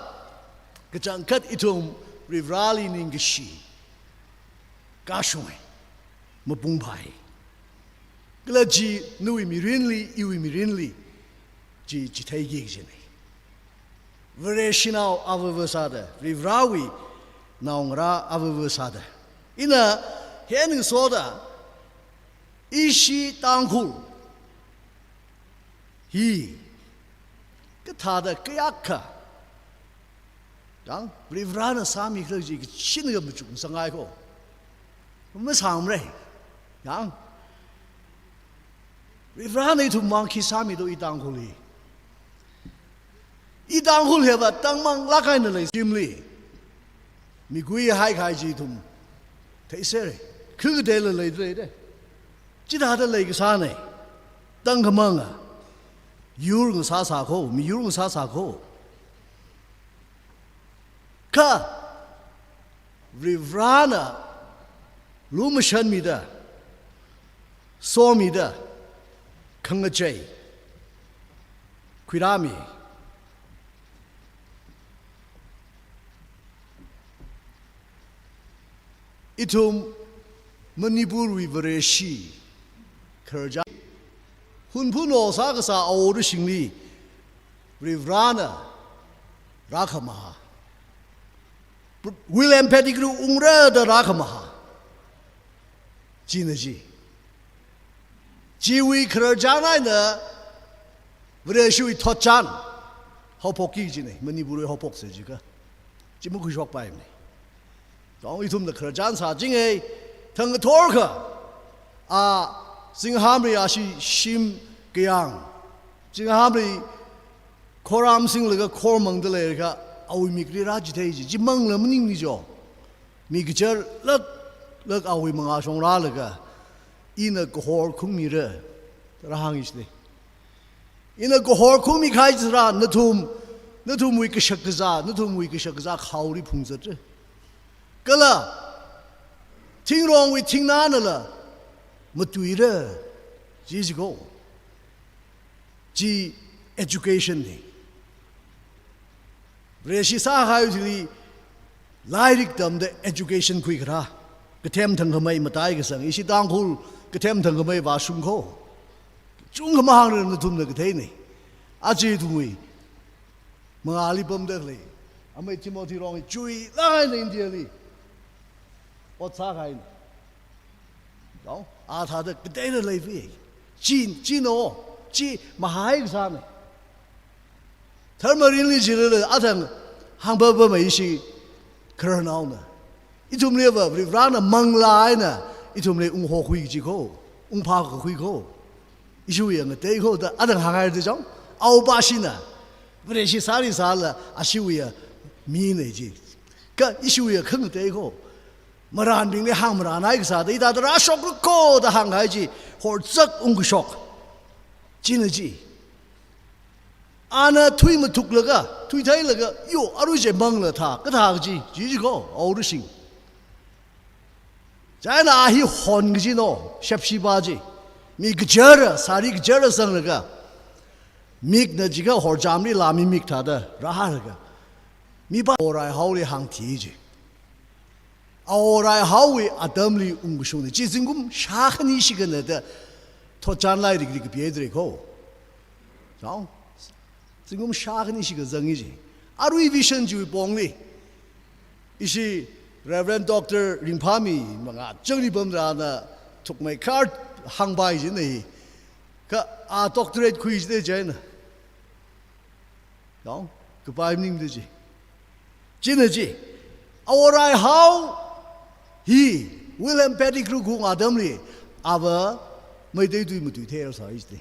kachangkhat ithum Varivarali ningkashi kashunga, mapungphai. Kala chi nawui mirinli, iwui mirinli chi chitheiki kajina. Vareshinao avāva sāda, Varivarawui naongarā avāva sāda. Ina hi eina ngasoda, ishi Tangkhul hi kathāda kayākha, yang, Varivarana sāmikhala chi kachinga machukngasakngai kho. Masāmara. Yang, Varivarana ithum vang khi sāmido, i Tangkhul hi. I Tangkhul hiva tangmanglāk eina lei shimli. Mikuihai kahai chi ithum theisera. Khikhateila leidalei da. Chithāda leikasāna. Tangkhamanga. Yur ngasāsā kho, miyur ngasāsā kho. Kha Varivarana lumashanmida, somida, khangachei khuirāmi. Ithum Manipurwui Vareshi khararchan, Hunphu Noh sākasā Awo Rashingli Varivarana rākhamaha. William Pettigrew ungra da rākhamaha. China chi. Chiwui khararchan eina Vareshiwui thotchan haophokki kajina, Manipurwui haophoksa jiakha. Chi makhuishokpaimana. Tong ithumna khararchan sāchinga, thangkathorkha, a, Singhāmri ashi shim kayāng, Singhāmri khoram singlaga khormangda leilaga, awui mikli rāchithei chi, chi mangla maningmana jo. Mi kachar lāk, lāk awui mangā shongrālaga, ina kahor khungmira, rāhāngi chida. Ina kahor khungmikahai chi sāra, nathum, nathumwui kashakazā, nathumwui kashakazā khaori phungzatra. Kala, thingrongwui thingnanala matuira, chi chi kho. Chi education na. Vareshi sākahai chili lairik tamda education khuikharā. Kathem thangkhamei mataikasang, ishi Tangkhul kathem thangkhamei vāshung kho. Chungkha mahāngra, nathumna katheina. Aja ithumwui mangāli pamda khalei amei Timothy Rong hi chuilāk eina Indiali ot sākahaina. Dong, a thāda kateila leivi. Chi, chi no, chi mahai kasāna. Dharma mirinli jilala athang hāngpapamei ishi khararnaona. Ithumliva Varivarana manglā eina ithumli unghokhui kaji kho, ungphākakhui kho. Ishiwui ngatei kho da athang hānghaida chang. Awupāshina Vareshi sāli sāla ashiwui mina ji. Kha ishiwui khangatei kho. Marānbingli hāngmarānhai kasāda, hithāda rāshok kho da hānghai chi, horzak ungkashok. China chi. Ana thui mathuklaga, thui theilaga, yo, arui chi mangla thā, kathā kaji, chi chi kho, Awo Rashing. China a hi hon kaji no, shepshipa chi. Mi kachara, sari kachara sanglaga. Mikna jiakha horchamli lāmi mik thāda, rāhalaga. Mipā Awo Raihaoli hāngthi chi. Awo Raihaowui atamli ungkashungna, chi zingkum shākhani shikhana da thotchan lairikli kapihaidalei kho. Chang, zingkum shākhani shikha zangi chi. Arui vision chiwui pongli, ishi Reverend Doctor Ringphami mangā changli pamda ana thukmei card hāngpai china hi. Kha a doctorate khui chida china. Dong, kapai maningda chi. China chi. Awo Raihao hi William Pettigrew kaung atamli, ava Meitei tui matuithei sāi jite.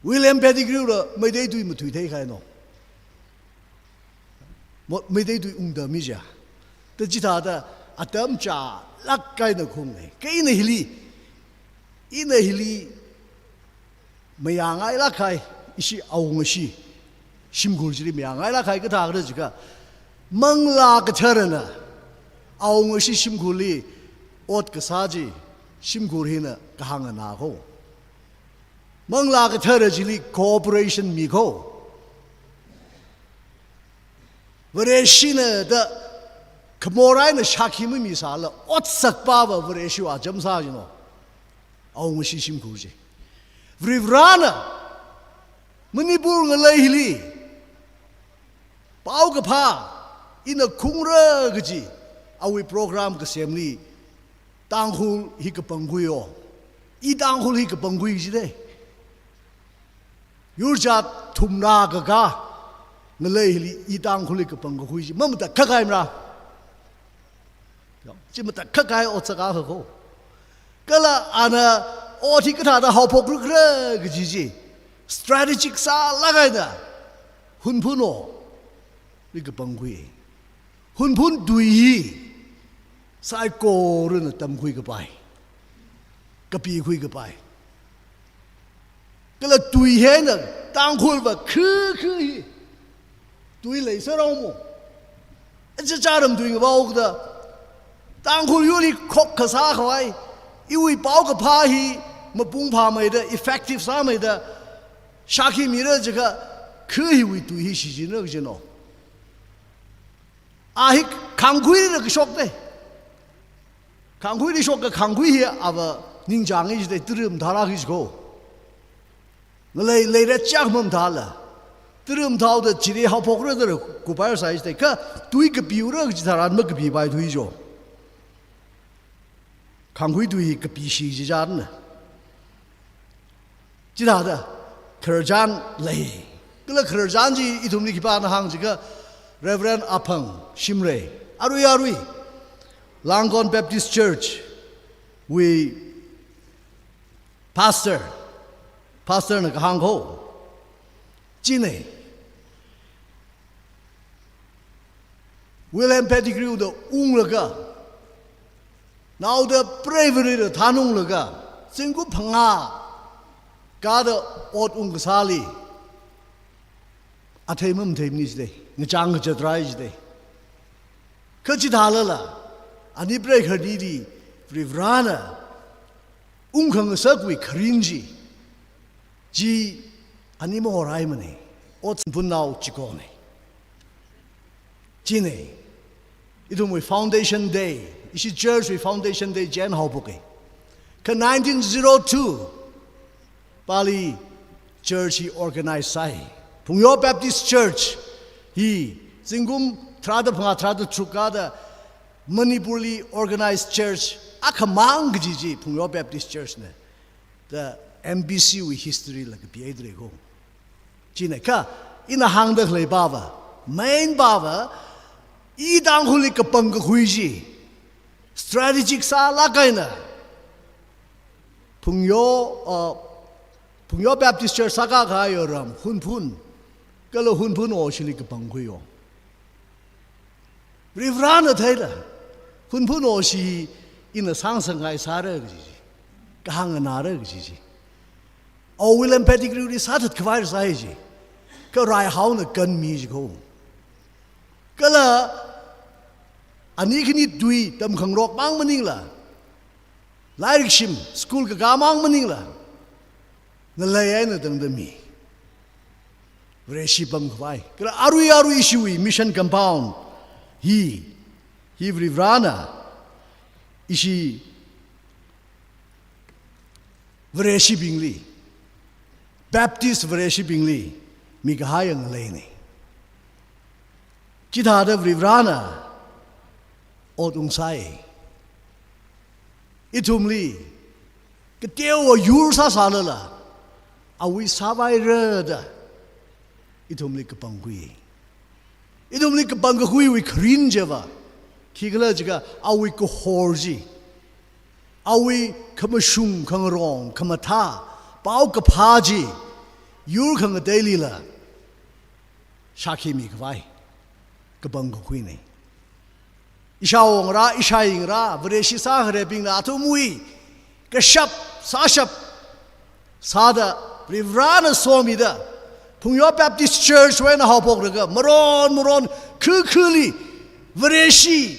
William Pettigrew la Meitei tui matuithei kahaina. Mo-, Meitei tui ungda mi ja. Ta chithāda atam chālāk eina khaungai. Kha ina hili, ina hili mayāngailāk kahai, ishi Awungashi shimkhur chili mayāngailāk kahai kathā khala jiakha, Manglā Katharana Awungashi shimkhurli ot kasā chi, shimkhur hina kahāng nganā kho. Manglā Kathara chili cooperation mi kho. Vareshina da khamor eina shākhi mamisāla, otsakpava Vareshiwui acham sā jino. Awungashi shimkhur chi. Varivarana Manipur ngalei hili paokaphā ina khaungra kaji awui program kasemli, Tangkhul hi kapangkhuiyo. I Tangkhul hi kapangkhui jite. Yurjat thumna kakā ngalei hili i Tangkhul hi kapangkakhui chi mamatakhak kahaimara. Chi matakhak kahai otsak akha kho. Kala ana ot hi kathāda haophokrara kaji chi strategic sālāk eina Hunphunwui li kapangkhui. Hunphun tui hi saikorana tamkhui kapai, kapikhui kapai. Kala tui hina Tangkhulva khu khu hi tui leisāra mo. Aja charam tui ngavao kada. Tangkhul yurli khok kasā khavai, iwui paokaphā hi mapung phāmeida, effective sāmeida shākhi mira jiakha, khu hiwui tui hi shichinra kajino. A hi khangkhuili kashokte. Khangkhuili shokka khangkhui hi ava ningchāngi jite, tara mathālāk hi jiko. Ngalei leira chak mamathāla, tara mathāhaoda chili haophokra da kupai sāi jite. Kha tui kapiura kaji tharan makapipai tui jo. Khangkhui tui hi kapishi jijatna. Chithāda khararchan lei. Kala khararchan chi ithumli khipāna hāng jiakha Reverend Aphang Shimray, arui arui Langkon Baptist Church wui pastor, pastor na kahāng kho. China William Pettigrew da unglaga, naoda preivarida thanunglaga, zingkum phangā kāda ot ungkasāli athei mamathei maningla jite, ngachang ngachatra jite. Kha chithālala, ani preikharnili Varivarana ungkhangasakwui kharing chi, chi ani mahoraimana, ot Hunphunnao chikona. China, ithumwui Foundation Day, ishi church wui Foundation Day chieina haophoka. Kha nineteen zero two pali church hi organize sāi. Phungyo Baptist Church hi zingkum tharāda phangā tharāda tharuk kāda Manipurli organized church akhamang kaji chi Phungyo Baptist Church na da M B C wui history la kapihaidalei kho. China kha ina hāngda khalei pava, main pava, i Tangkhulli kapangkakhui chi strategic sālāk eina Phungyo, uh, Phungyo Baptist Church sākā kahaiya ram Hunphun, kala Hunphunwui shili kapangkhuiyo. Varivarana theila, Hunphunwui shi ina sāngasakngai sāra kaji chi, kahāng nganāra kaji chi, Awo William Pettigrew li sāthat khavai sāi ji. Kha Raihaona kanmi jiko. Kala ani khani tui tamkhangarok mang maningla, lairik shim, school kakā mang maningla, ngalei eina tangda mi. Vareshi pamkhavai. Kala arui arui ishiwui mission compound hi, hi Varivarana ishi Vareshibingli, Baptist Vareshibingli mikahaiya ngaleina. Chithāda Varivarana ot ungsai. Ithumli kateowa yur sāsālala, awui sāvaira da ithumli kapangkhui. Ithumli kapangkakhuiwui kharing chiva Khikhala jiakha awui kahor chi, awui khamashung, khangarong, khamathā, paokaphā chi, yur khangateilila shākhami khavai kapangkakhuina. Ishāwo ngarā, ishāyi ngarā, Vareshi sākharābingna athumwui kashap sāshap sāda, Varivarāna somida, Phungyo Baptist Church wui eina haophoklaga, maron maron, kha khali Vareshi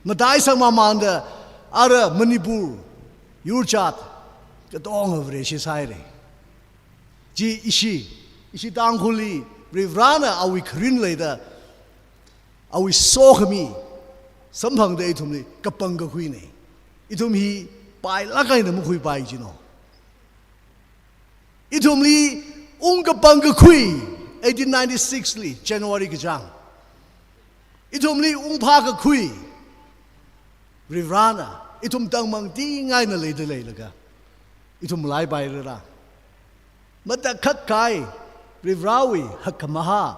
mataisang mamanda, ara Manipur yurchāt katonga Vareshi sāhaira. Chi ishi, ishi Tangkhulli Varivarāna awui kharing leida, awui sokhami samphangda ithumli kapangkakhuina. Ithum hi pailāk eina makhuipai jino. Ithumli ungkapangkakhui, eighteen ninety-six li January kachāng. Ithumli ungphākakhui Varivarāna, ithum tangmangting eina leida leilaga, ithum malaipairara? Matakhak kahai Varivarāwui hakkhamahā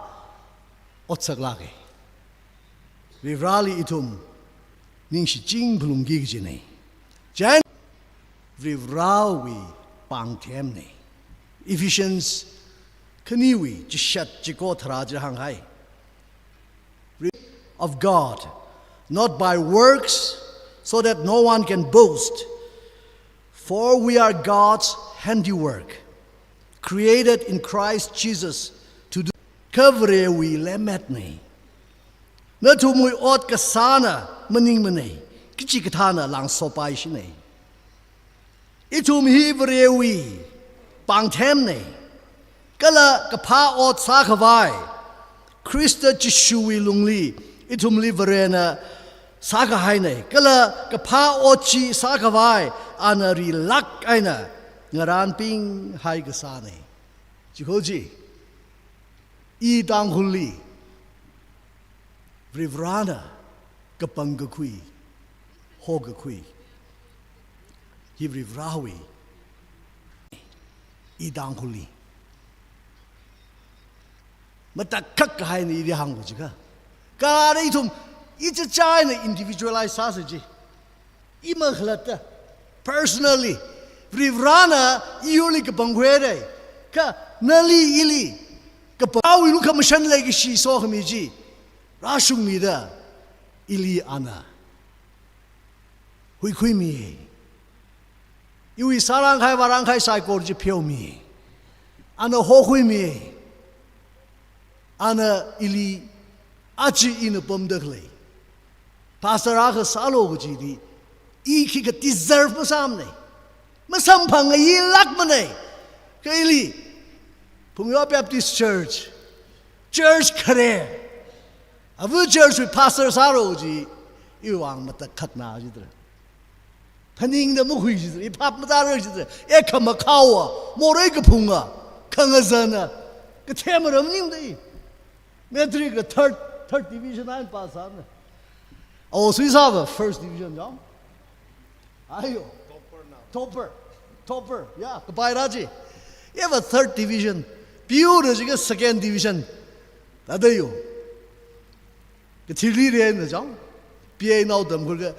otsaklāka. Varivarāli ithum ningshiching phalungki kajina. Chieina Varivarāwui pāngthemna. Ephesians khaniwui chishat chiko tharā chi hānghai. Of God, not by works, so that no one can boast. For we are God's handiwork, created in Christ Jesus to do. Kha Varewui lemmetna. Nathumwui ot kasāna maningmana, kachikathāna langsopaishina. Ithum hi Varewui pāngthemna, kala kaphā ot sākhavai, Khrista Jishuwui lungli ithumli Varena sākahaina, kala kaphā ot chi sākhavai ana rilāk eina ngarānpinghai kasāna. Chiko chi, i Tangkhulli Varivarāna kapangkakhui, hokakhui hi Varivarāwui, i Tangkhulli. Matakhak kahaina ili hānglu jiakha. Kha ithum ichicha eina individualize sāsa ji. I makhalatta, personally, Varivarāna iyurli kapangkhuihaira. Kha nali ili kapangkhui, awui lukhamashan leikashi sokhami chi rāshungmida, ili ana huikhuimi. Iwui sārangkahai vārangkahai saikora chi pheomi. Ana hokhuimi. Ana ili aja ina pamda khalei pastor akha sālu kajili, i khikha deserve masāmana. Masamphangayilākmana. Kha ili Phungyo Baptist Church, church khare, ava church wui pastor sālu kaji, iwui vang matakhakna jidra. Phaningda makhui jidra, i phap matāra jidra, e khamakhaowa, morei kaphunga, khangazana, kathem maram ningda i. Matric kha third, third division eina pass sāna. Awo suisāva first division jang. Ayo. Topper, topper, ya, kapai rā chi. Eva third division, P U da jiakha second division. Thāda yo. Kathirli rena jang, P A nao tamkhuilaga,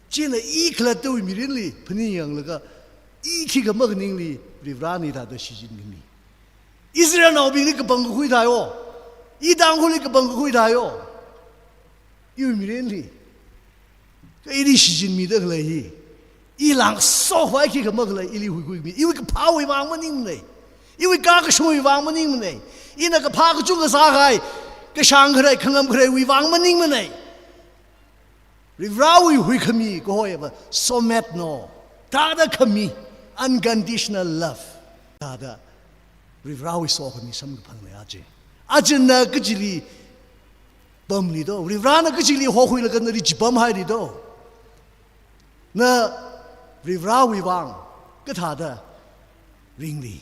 china i khalattawui mirinli phaningyanglaga, i khikha makhaningli Varivarāna ithāda shichinkhami. Israelnaobingli kapangkakhui thāyo. I Tangkhulli kapangkakhui thāyo. Iwui mirinli. Kha ili shichinmida khalei hi, i langsokhai khikha makhalei ili huikhuimi. Iwui kaphāwui vang maningmana. Iwui kakashungwui vang maningmana. Ina kaphā kachungkha sākahai, kashāng khare, khangam khareiwui vang maningmana. Varivarāwui huikhami kahoiva sometno, thāda khami, unconditional love. Thāda Varivarāwui sokhami samkaphangna aja. Aja na kachili pamli do, Varivarāna kachili hokhuilaga nali chipamhaili do. Na Varivarāwui vang kathāda ringli.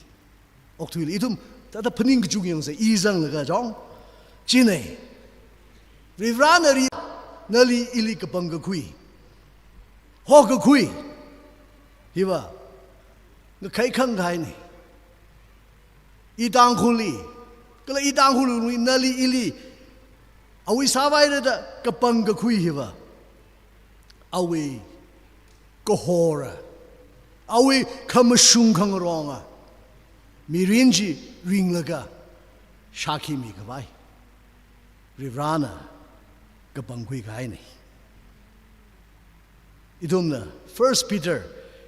Okathuili ithum thāda phaning kachung yangsa, i zanglaga jang. China, Varivarāna ri, nali ili kapangkakhui, hokakhui hiva ngakhai khangkahaina. I Tangkhulli, kala i Tangkhulli nali ili awui sāvaira da kapangkakhui hiva Awui kahora, awui khamashung khangaronga mirin chi ringlaga shākhi mikhavai Varivarana kapangkhui kahaina. Ithumna First Peter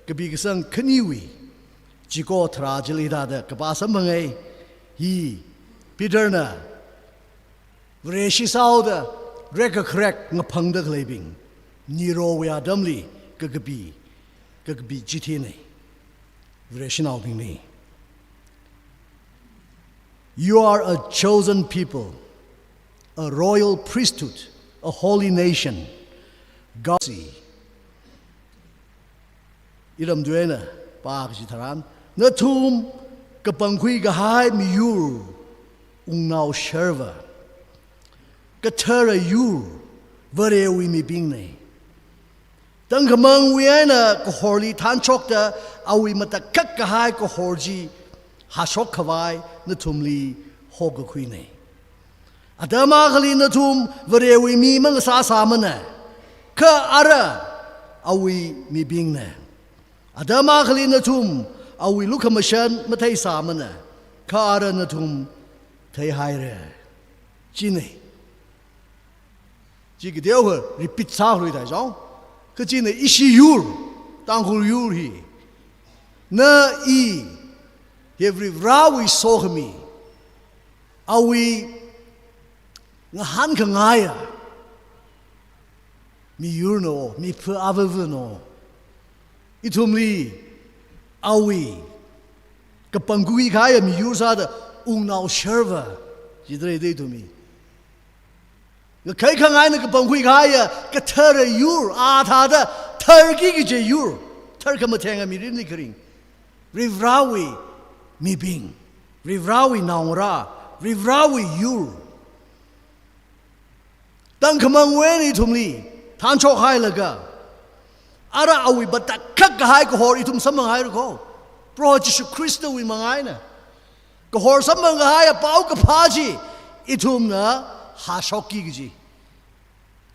kapi kasang khaniwui chiko tharā chili hithāda kapā samphangai. Hi Peterna Vareshi sāhaoda rekakharek ngaphangda khaleibing, Nerowui atamli kakapi, kakapi chithina. Vareshinaobingli, "You are a chosen people, a royal priesthood, a holy nation, God's." Iramtui eina pā kaji tharan, nathum kapangkhui kahai miyur, wungnaosharva, kathara yur, Varewui mibingna. Tangkhamangwui eina kahorli thanshokta awui matakhak kahai kahor chi hāshok khavai nathumli hokakhuina. Atam akhali nathum Varewui mi mangasāsāmana, kha ara awui mibingna. Atam akhali nathum awui lukhamashan matheisāmana, kha ara nathum theihaira. China. Chi kateokha repeat sākhuida jong. Kha china ishi yur, Tangkhul yur hi, na i, hi Varivarawui sokhami, awui ngahānkangaiya miyurna, mipha avavana. Ithumli awui kapangkhui kahaiya miyur sāda wungnaosharva, chithāda ithumli ngakhai khangaina kapangkhui kahaiya kathara yur, a thāda tharki kaji yur, tharkhamathenga mirinli kharing, Varivarawui mibing, Varivarawui naongarā, Varivarawui yur. Tangkhamangwui eina ithumli thanshokhailaga, ara awui matakhak kahai kahor ithum samphanghaira kho. Proho Jishu Khristawui manga eina kahor samphang kahaiya paokaphā chi ithumna hāshokki kaji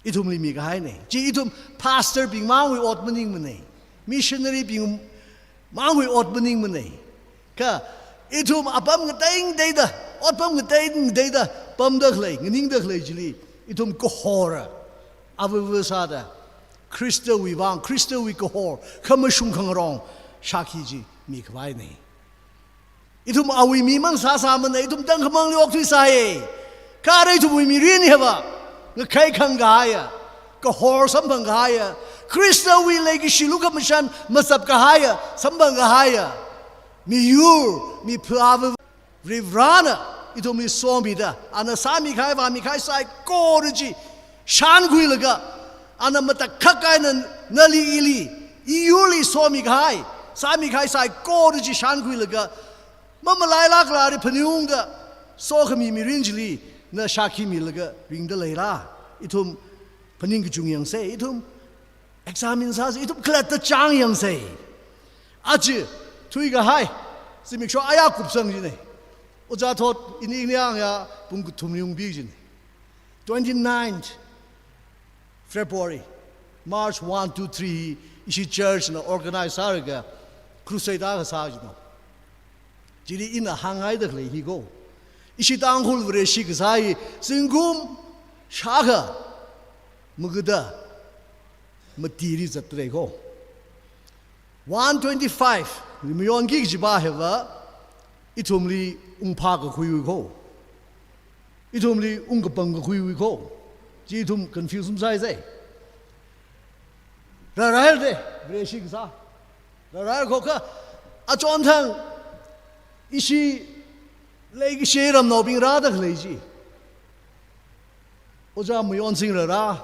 ithumli mikahaina. Chi ithum pastor bing mangwui ot maningmana. Missionary bing mangwui ot maningmana. Kha ithum apam ngateingateida, otpam ngateingateida pamda khalei, nganingda khalei chili, ithum kahora avava sāda, Khristawui vang, Khristawui kahor, khamashung khangarong shākhi chi mikhavaina. Ithum awui mi mangasāsāmana, ithum tangkhamangli okthuisai. Kha ara ithumwui mirin hiva, ngakhai khang kahaiya, kahor samphang kahaiya, Khristawui leikashi lukhamashan mazap kahaiya, samphang kahaiya miyur, mipha avava Varivarana ithumli somida, ana sāmikahai, vāmikahai saikora chi shānkhuilaga, ana matakhak eina nali ili, iyurli somikahai, sāmikahai saikora chi shānkhuilaga, mamalailākla ri phaningungda, sokhami mirin chili na shākhi milaga ringda leira. Ithum phaning kachung yangsa, ithum examine sāsa, ithum khalatta chang yangsa. Aja thuikahai zimiksho aya kupsang jina. Ojā Thot ini ini angya pung kathumli ungpi jina. Twenty-ninth February, March one, two, three, ishi church na organize sālaga crusade akha sā jina. Chili ina hāngngaida khalei hi kho, ishi Tangkhul Vareshi kasā hi zingkum shākha magada matili zatda lei kho. One twenty-five li mayonki kajiva hiva, ithumli ungphā kakhuiwui kho. Ithumli ungkapang kakhuiwui kho. Chi ithum confuse masāsa. Rāraida, Vareshi kasā. Rāra kho kha, achonthang ishi leikashi ramnaobing rāda khalei chi, Ojā Mayonsing rāra,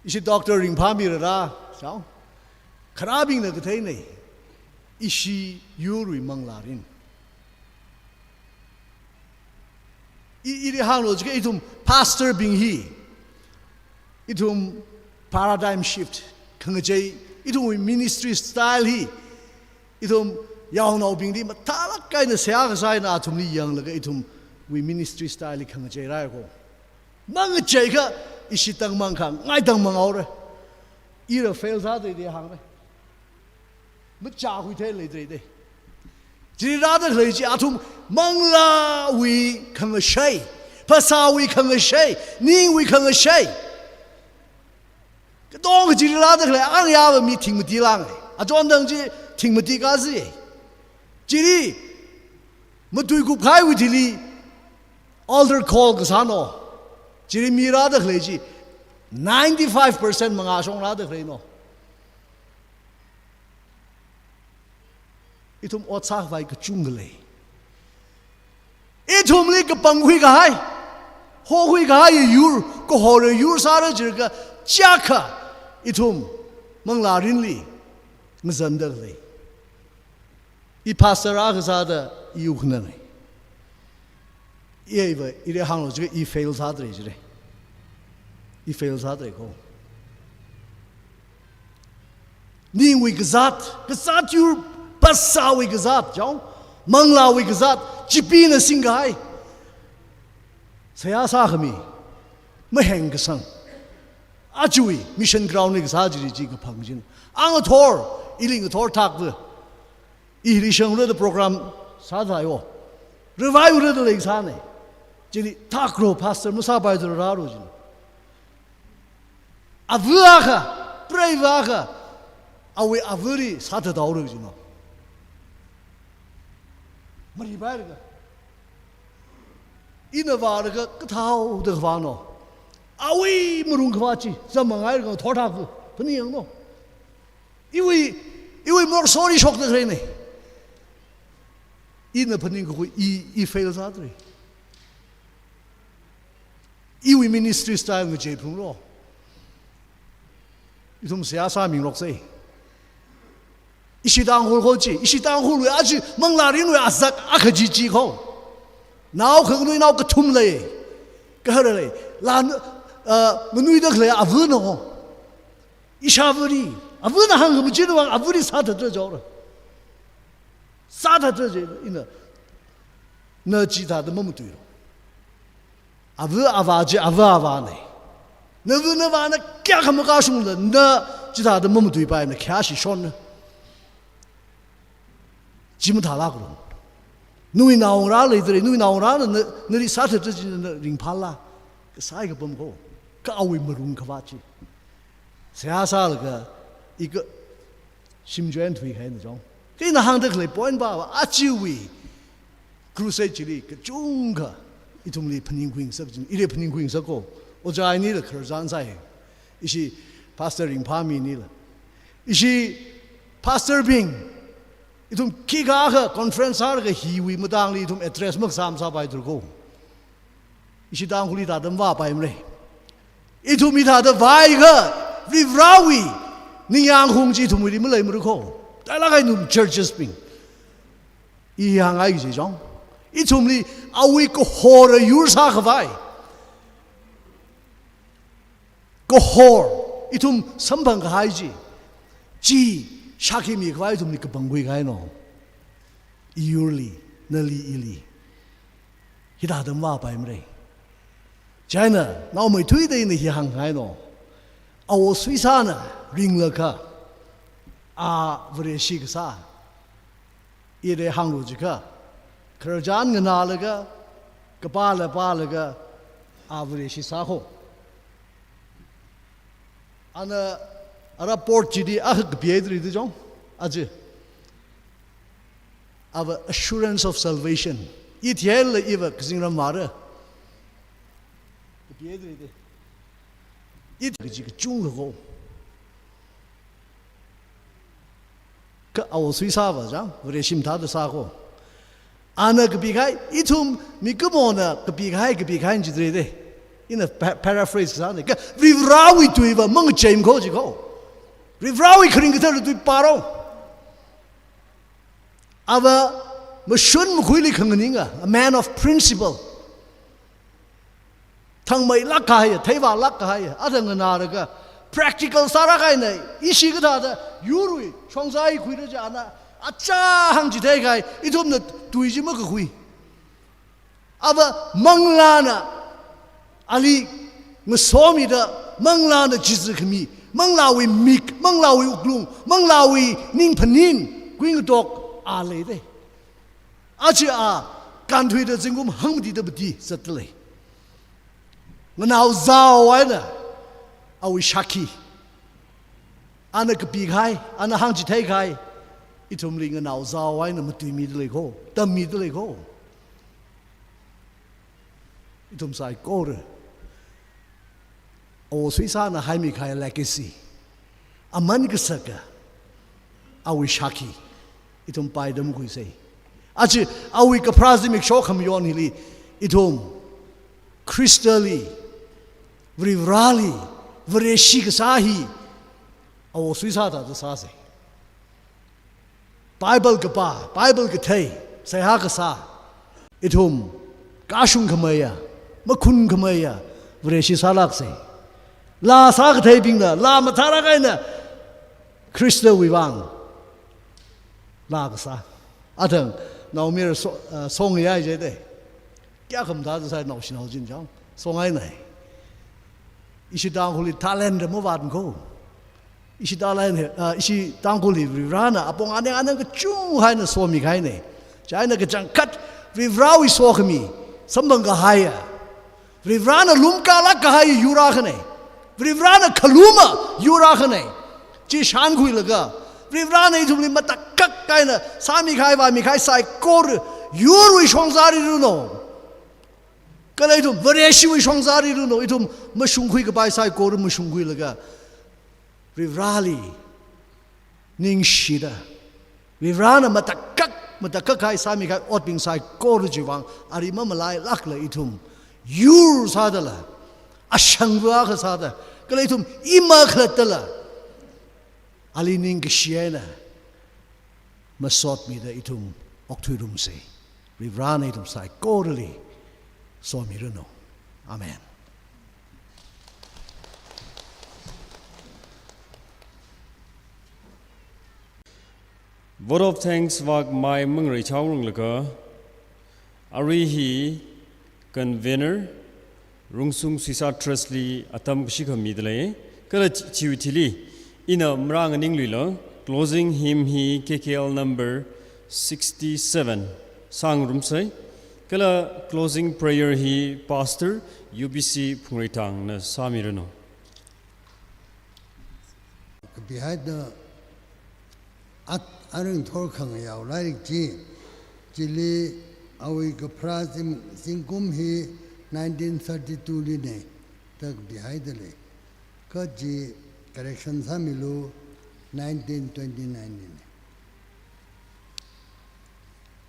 ishi Doctor Ringphami rāra, chao. Kharābingna katheina, ishi yurwui manglārin. I, ili hānglo jiakha ithum pastor bing hi, ithum paradigm shift khangachei, ithumwui ministry style hi, ithum yaonaobingli mathālāk eina seihā kasā eina athumli yanglaga ithumwui ministry style hi khangachei rai kho. Mangacheikha ishi tangmang khangai tangmang haora. Ira fail sāda lei da hāngra. Machākhui thei leidalei da. Chili rāda khalei chi athum manglāwui khangashei, phasāwui khangashei, ningwui khangashei. Katonga chili rāda khalei ang yāva mi thingmati lāngai. Achon tang chi thingmati kazi. Chili matuikup kahaiwui thili altar call kasāna. Chili mi rāda khalei chi ninety-five percent mangā shong rāda khaleina. Ithum ot sākhavai kachungkha lei. Ithumli kapangkhui kahai, hokhui kahai yur, kahor yur sāra jilaga chiyākha ithum manglā mirinli ngazanda khalei. I pastor akha sāda i uknanai. Iva, ire hānglu jiakha i fail sādalei jire. I fail sādalei ko. Ningwui kazāt, kazāt yur, phasāwui kazāt, chong, manglāwui kazāt, chipina singkahai. Seihā sākhami, maheng kasang. Ajawui mission ground li kasā chili chi kaphang china. Ang ngathor, ili ngathor thakva. Ili shangla da program sāthai o. Revive rada lei sānai. Chili thaklu pastor masāpaithura rālu china. Ava akha, preiva akha, awui avali sāthathaolu china. Maripailaga. Ina vālaga kathāda kavāna. Awui marung kavā chi, zam mangailaga thorthak phaningna. Iwui, iwui morsholi shokda khaleina. Ina phaningkakhui, i, i fail sādalei. Iwui ministry style ngachei phunglo. Ithum seihā sāmingarok sai. Ishi Tangkhul ko chi, ishi Tangkhulwui aja manglā mirinwui azak akha chi chi ko. Nao khanganuinao kathum lei. Kahara lei. La, uh, nganuida khalei avana ko. Ishāvali. Avana hāngkhamachinwui vang avali sāthatra jora. Sāthatra je ina. Na chithāda mamatuilu. Ava avā chi ava avānai. Nava navāna kayākha makashungla na chithāda mamatuipaimana khayāshi shonna. Chi mathālāklu. Nawui naongarā leidalei, nawui naongarāna na, nali sāthatra chi na ringphāla. Kasai kapam ko. Ka awui marung kavā chi. Seihā sālaga, i kashim join thuikahaina chong. Kha ina hāngda khalei point va, ajawui crusade chili kachungkha ithumli phaningkhuingasak china, ili phaningkhuingasak ko. Ojā inila khararchan sai. Ishi Pastor Ringphami nila. Ishi Pastor bing. Ithum khikha akha conference sālaga hiwui matangli ithum address makasā masāpaithura ko. Ishi Tangkhulli thāda mavāpaimara. Ithum hithāda vāakha, Varivarāwui ningyāng hung chi ithumwuili maleimara ko. Tailāk eina ithum churches bing. I hāngngai kaji chong. Ithumli awui kahor yur sākhavai. Kahor, ithum samphang kahai chi. Chi, shākhuimi khavai ithumli kapangkhui kahaina. Iyurli, nali ili. Hithāda mavāpaimara. Chieina, naomeithuida ina hi hāngkahaina. Awo Suisāna ringlaga, a Vareshi kasā. Ili hānglu jiakha. Khararchan nganālaga, kapāla pālaga, a Vareshi sā ko. Ana ara port chili akha kapihaida lei da chong. Aja. Ava assurance of salvation. Ithumla iva kazingram vāra. Kapihaida lei da. Ithum kaji kachungkha ko. Kha awo Suisāva chang, Vareshi mathāda sā ko. Ana kapikahai, ithum mikumona kapikahai, kapikahai jidalei da. Ina pa-, paraphrase sāna. Kha Varivarāwui tuiva mangacheimana ko ji ko. Varivarāwui kharing kathara tui pāro. Ava mashun makhuili khanganinga, a man of principle. Thangmeilāk kahai, theivālāk kahai, athang nganālaga, practical sālāk kahaina, ishi kathāda, yurwui, shongzai khuida china, achā hāngchithei kahai, ithumna tui chi makakhui. Ava manglāna, ali ngasomida, manglāna chizi khami, Manglāwui mik, manglāwui wuklung, manglāwui ningphanin, kuingatok a lei de. Aja a, kānthuida zingkum hangmatida pati zatda lei. Nganaozao eina, awui shākhi. Ana kapikahai, ana hāngchithei kahai, ithumli nganaozao eina matuimida lei ko, tammida lei ko. Ithum saikora. Awo Suisāna haimikahai legacy. Aman kasaka. Awui shākhi. Ithum paitamkhuisa. Aja awui kapharā zimiksho khamayon hili. Ithum. Khristali. Varivarāli. Vareshi kasā hi. Awo Suisā thāda sāsa. Bible kapā, Bible kathei, seihā kasā. Ithum, kashung khameiya, makhun khameiya, Vareshi sālāksa. Laa sākatheibingna, laa mathālāk eina, Khristawui vang. Laa kasā. Athang, naomayara so, ah, song yai jide. Kayākha mathāda sāi naoshinao china chang. Song eina. Ishi Tangkhulli talent da mavātko. Ishi talent hi, ah, ishi Tangkhulli Varivarāna apong aneng aneng kachungkha eina somi kahaina. Chieina kachangkhat Varivarāwui sokhami, samphang kahaiya. Varivarāna lumkalāk kahai yur akhana. Varivarāna khaluma yur akhana. Chi shānkhuilaga. Varivarāna ithumli matakhak eina sāmikahai vāmikahai saikora yurwui shongzā riranu. Kala ithum, Vareshiwui shongzā riranu, ithum mashungkhui kapai saikora mashungkhuilaga. Varivarāli ningshida. Varivarāna matakhak, matakhak kahai sāmikahai otbing saikora chiwui vang, ari mamalailākla ithum. Yur sādala. Ashangva akha sāda. Kala ithum ima khalattala. Ali ningkashi eina. Masotmida ithum okthuirumsa. Varivarāna ithum saikorali somiranu. Amen. Vote of thanks vak mai mangrei chaorung laga, arui hi convener, Rungsung Suisa Trust li atam kashi khami dalei, kala chi-, chiwui thili, ina marānganing luila, closing hymn hi K K L number sixty-seven, sāngarumsai, kala closing prayer hi Pastor U B C Phungreitangna sāmiranu. Kapihaida at aring thor khangayao lairik chi, chili awui kapharā zim-, zingkum hi nineteen thirty-two lina, da kapihaida lei. Kha chi correction sāmilu nineteen twenty-nine lina.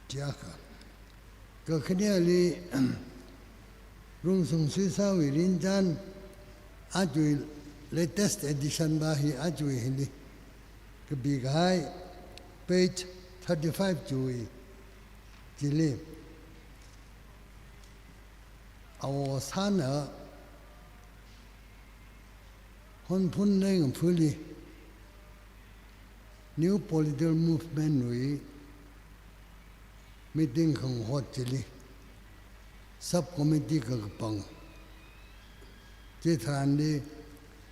Chi akha. Kakhaneli, Rungsung Suisawui rinjan, ajawui latest edition va hi ajawui hili. Kapikahai page thirty-five chiwui chili. Awo Sāna Hunphun Leingaphuli New Political Movement wui meeting khangahot chili subcommittee kakapang. Chitharanli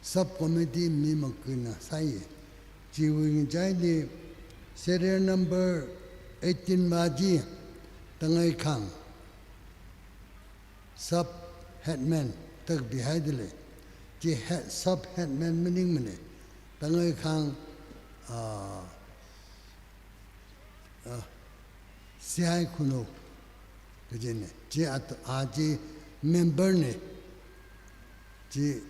subcommittee mi makuina sāi. Chiwui ngachaili serial number eighteen va chi Tangaikhang sub headman da kapihaida lei. Chi head, sub headman maningmana. Tangaikhang, ah, ah, C I Khunou kajina. Chi at-, a chi member na. Chi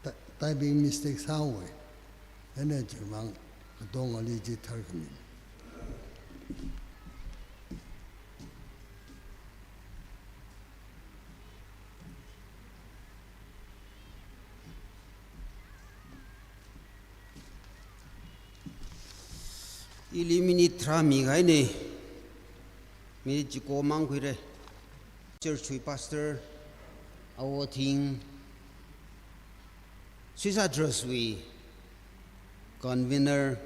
ty-, typing mistake sāhaowa. Ina chimang katongali chi tharkhami. Ili minute tharā mikahaina, minute chiko mang khuira. Church wui pastor, awo Thing, Suisa Trust wui convener,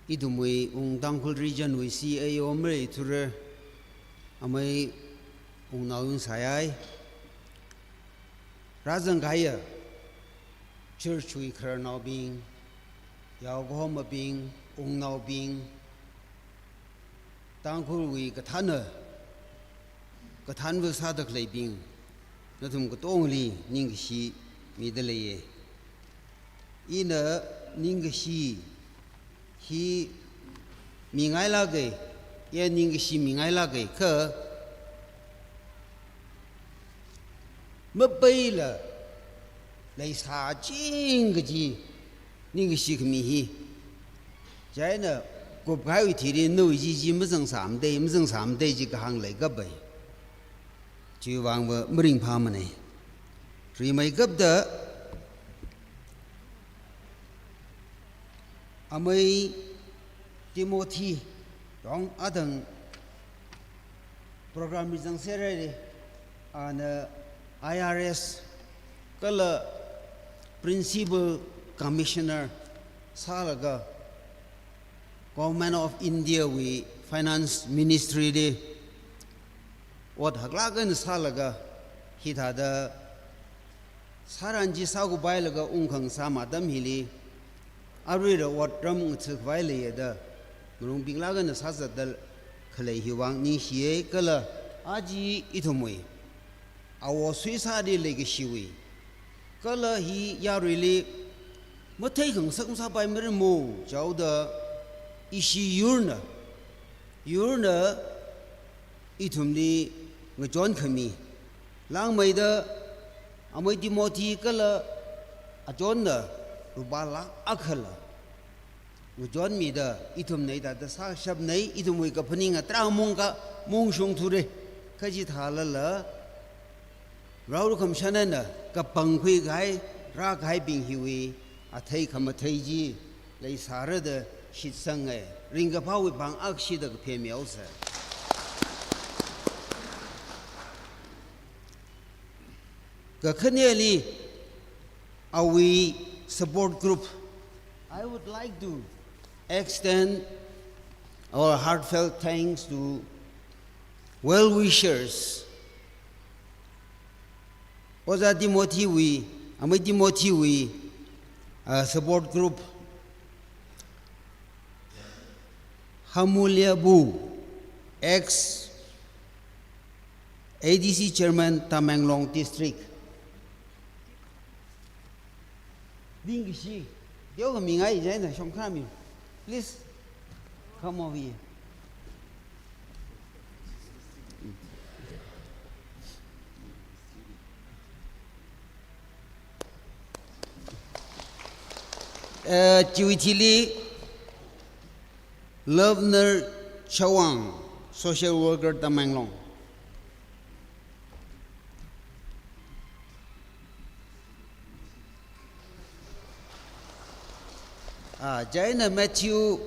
ithumwui Wung Tangkhul region wui C A O mareithura, amei Wungnao Yungsai, rāzangkahaiya Church wui khararnaobing, yaokahomabing, wungnaobing, Tangkhulwui kathāna, kathānva sāda khaleibing, nathum katongali ningkashi mida leiya. Ina ningkashi hi mingailāka, ya ningkashi mingailāka, kha mapeila leisāching kaji ningkashi khami hi. Chieina kupkahaiwui thili nawui chi chi mazangsāmada, mazangsāmada chi kahāng leikapai. Chiwui vangva maringphāmana. Rimeikapta amei Timothy yong adang program li zangserhaira, ana I R S kala Principal Commissioner sālaga Government of India wui Finance Ministry li ot haklāk eina sālaga, hithāda sāran chi sākupailaga ungkhangasā atam hili, aruila otram ngathakhavai leiya da malung piklāk eina sāzatda khalei hiwui vang ningshiya. Kala aja ithumwui awo suisāda leikashiwui, kala hi yaruili matheikhangasak masāpaimara mo jihaoda, ishi yurna, yurna ithumli ngachon khami, langmeida amei Timothy kala achonna lupā lakh akhala ngachonmida ithumna hithāda sāshapna. Ithumwui kaphaning tarā mungka mungshungthura. Kha chithālala, rao lukhamashanna kapangkhui kahai, rākahaibing hiwui athei khamathei chi leisāra da shitsanga. Ringkaphāwui pāng akha shida kaphemihaosa. Kakhaneli, awui support group, I would like to extend our heartfelt thanks to well-wishers, Ojā Timothy wui, amei Timothy wui, uh, support group, Hamuliabu, ex A D C chairman, Tamenglong District. Ningkashi, teokha mingai jaina shongkhami. Please come over here. Eh, chiwui thili, Lovener Chawang, social worker, Tamenglong. Ah, chieina Matthew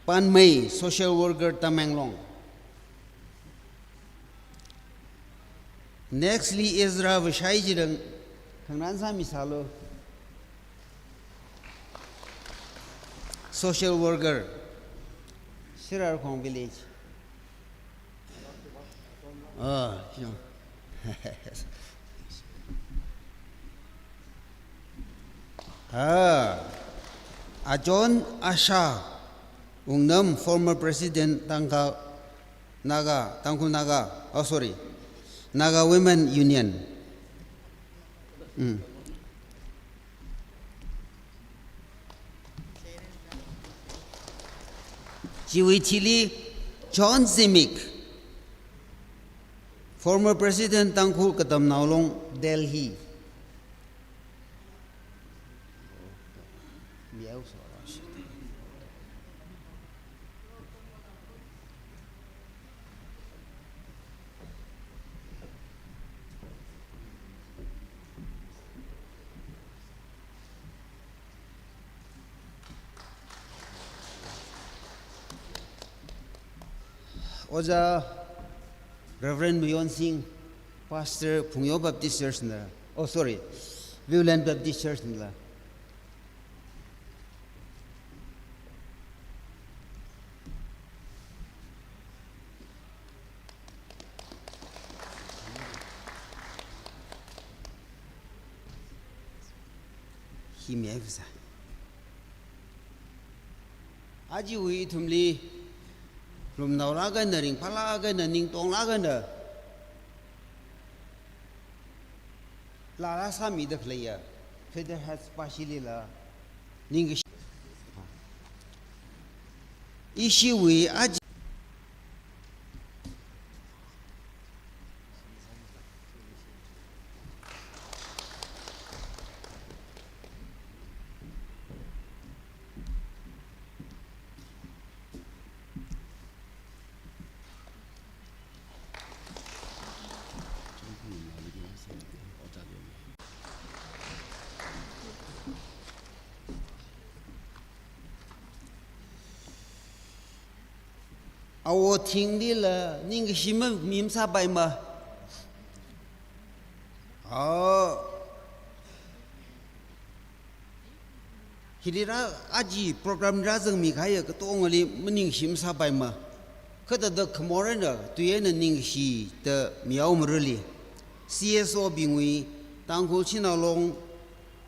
Panmei, social worker, Tamenglong. Next li Ezra Vashai chidang khangnan sāmisālu. Social worker, Sirarakhong village. Ah, sure. Ah, Achon Asha Wungnam, former president, Tangkhul Naga, Tangkhul Naga, oh, sorry, Naga Women Union. Mm. Chiwui thili John Zimik, former president, Tangkhul Katamnao Long, Delhi. Ojā Reverend Muyon Singh, Pastor Phungyo Baptist Church na, oh, sorry, Viewland Baptist Church na. Hi mi ai visa. Ajiwui ithumli, lumnaolāk eina, ringphālāk eina, ningtonglāk eina, laa laa sāmida khaleiya, Feather Heads pāshilila, ningkashi. Ishiwui aji Awo thinglila ningkashi ma, mi masāpaima. Awo, hili rā aji program rāzangmi kahaiya katongali maningshi masāpaima. Kha thāda khamor eina, tui eina ningkashi da mihaomarali. C S O bingwui, Tangkhul Shanao Long,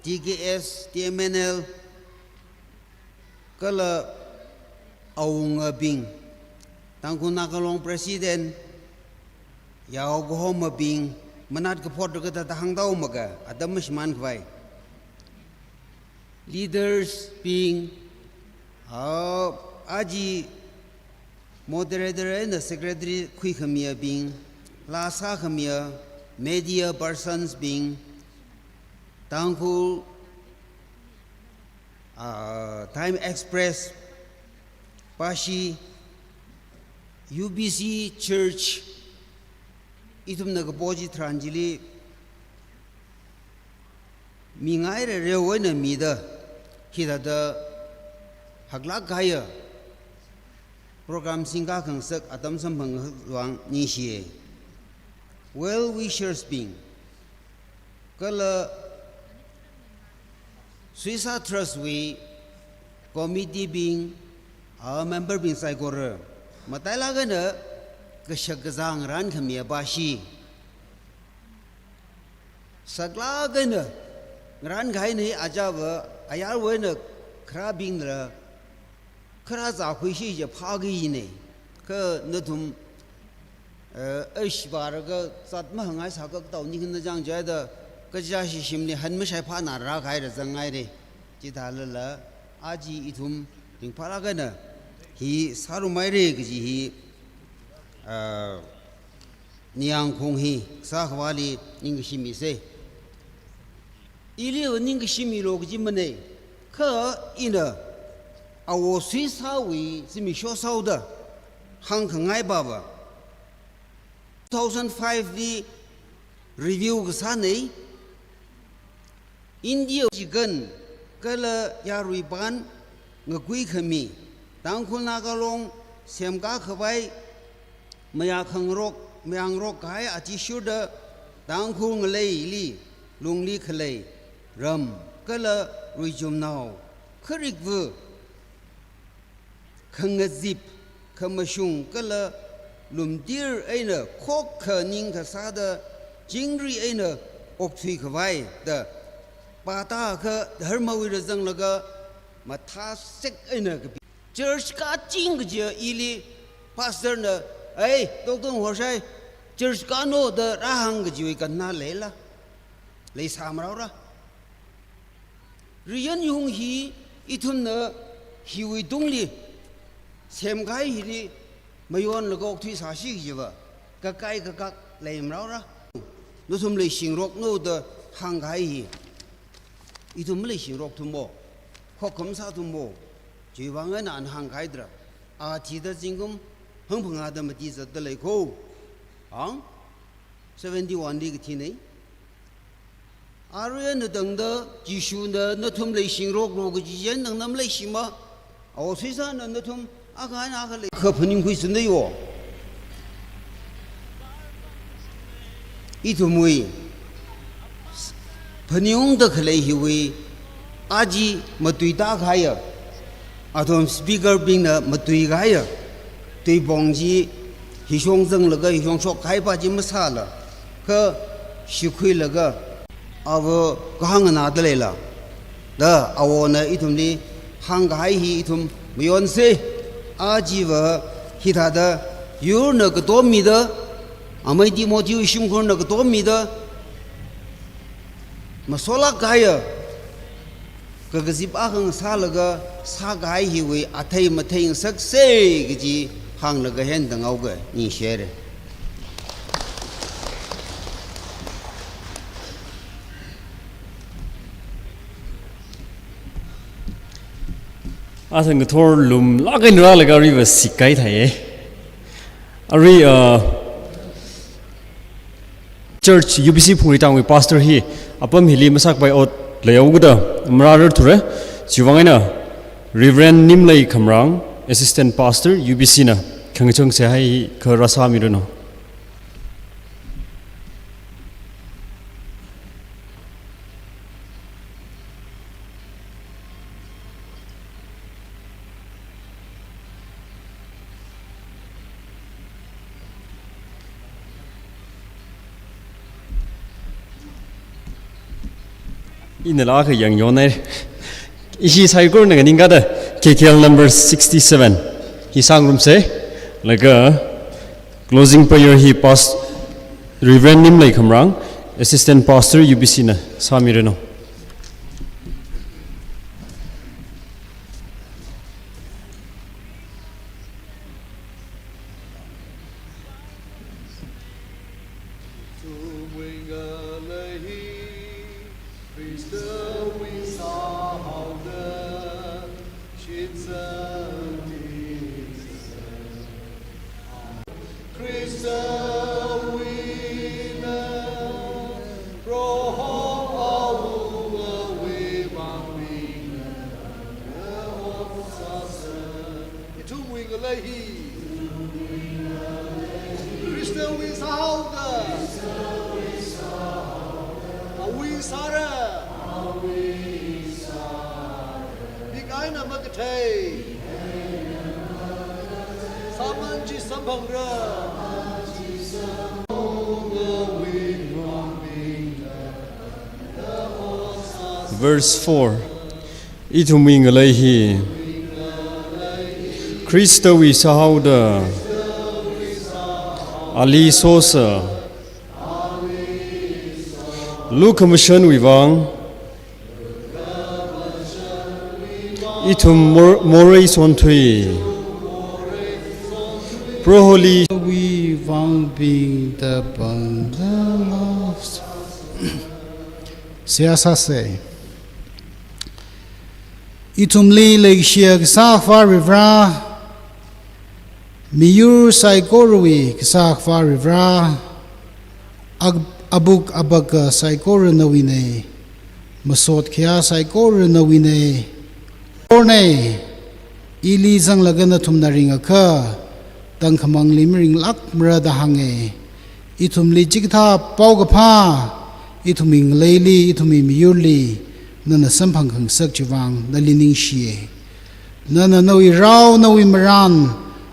T K S, T M N L, kala awungabing, Tangkhul Naga Long President, yao kahomabing, manat kaphot rākata da hāngthaomaga, atam mashimānkhavai. Leaders bing, ah, aji moderator eina secretary khuikhamiyabing, laa sākhamiya, media persons bing, Tangkhul, ah, Time Express pāshi, U B C Church, ithumna kapo chi tharan chili, mingaira reo eina mida, hithāda haklāk kahaiya program singkakhangasak atam samphang vang ningshiya. Well wishers bing, kala Suisa Trust wui committee bing, ah, member bing saikora, matailāk eina kashak kazā ngarānkhamiya pāshi. Saklāk eina ngarānkahaina hi ajava, ayarwui eina kharābingla, kharā zākhuishi jiakha phāki jina. Kha nathum, eh, ashi vālaga zat mahāngngai sākak tao ni khanā chang jida, kaja shishimli han mashaiphāna rākahaira zangngaira. Chithālala, aji ithum ringphālāk eina hi sārumaira kaji hi, eh, ningyāngkhaung hi sākhavāli ningkashi misa. Iliva ningkashi milu kaji manei. Kha ina awo Suisawui zimiksho sāhaoda hāngkhangai pava, two thousand five li review kasānei. India chigan kala yarui pān ngakuikhami, Tangkhul Naga Long semkakhavai, mayākhangarok, mayāngarok kahai athishurda Tangkhul ngaleili lungli khalei ram kala ruichumnao kharikva khangazip, khamashung kala lumtir eina khokkha ningkasāda chingri eina okthuikhavai da pātakha dharmawui rāzanglaga mathāsek eina kapi. Church kaching kajiya ili pastor na, "Ei, tokdong horshai, church kano," da rāhāng kajiwui kanna leila? Leisāmaraora. Riyan yung hi ithumna hiwui tungli semkahai hili mayonlaga okthuisāshi kajiva kakai kakak leimaraora. Nathum leishingrokno da hāngkahai hi ithum maleishingrokthummo, khokkha masāthummo, chiwui vang eina ana hāngkahaidara. Athida zingkum hangphangāda mati zatda lei kho. Ang seventy-one li kathinei. Arui eina tangda Jishuna nathum leishingroklu kaji chieina tangda maleishima. Awo Suisana nathum akha eina akha lei kha phaningkhui sānei wo. Ithumwui phaningungda khalei hiwui aja matuida kahaiya, athum speaker bingna matuikahaiya tuipong chi hishong zanglaga hishong shokkahai pa chi masāla, kha shikhuilaga ava kahāng nganāda leila? Da Awona ithumli hāngkahai hi ithum mayonsa, achiva hithāda yurna katommida, amei Timothy shimkhurna katommida, masolak kahaiya kakazip akha ngasālaga sākahai hiwui athei mathei ngasaksa kaji hānglaga henda ngaoga, ningshihaira. Asan ngathor lumlāk eina rālaga aruiva sikaithaiya. Arui, uh, Church U B C Phungreitangwui pastor hi apam hili masākapai ot leihaokada marārar thura. Chiwuivang eina Reverend Nimlei Khamrang, Assistant Pastor, U B C na khangachang seihai hi kha rāsāmiranu. Inala kha yangyonai. Ishi saikorana nganingkada K K L number sixty-seven hi sāngarumsa. Laga closing prayer hi Past-, Reverend Nimlei Khamrang, Assistant Pastor U B C na sāmiranu. Ithumwui ngalei hi Khristawui sāhaoda, awui sāra, mik eina makathei, sāman chi samphangra. Verse four. Ithumwui ngalei hi Khristawui sāhaoda ali sosa, lukhamashanwui vang ithum mor-, morei sonthui. Proholi wui vangbing da pangda love. Seihā sāsa. Ithumli leikashiya Kasā Akhava Varivara, miyur saikorawui Kasā Akhava Varivara, ab-, abuk abaka saikora nawuina, masot khayā saikora nawuina. Orna, ili zanglaga nathumna ringakha, tangkhamangli maringlākmara da hānga. Ithumli chikathā paokaphā, ithumwui ngaleili, ithumwui miyurli, nana samphang khangasak chiwuivang nali ningshiya. Nana nawui rao, nawui maran,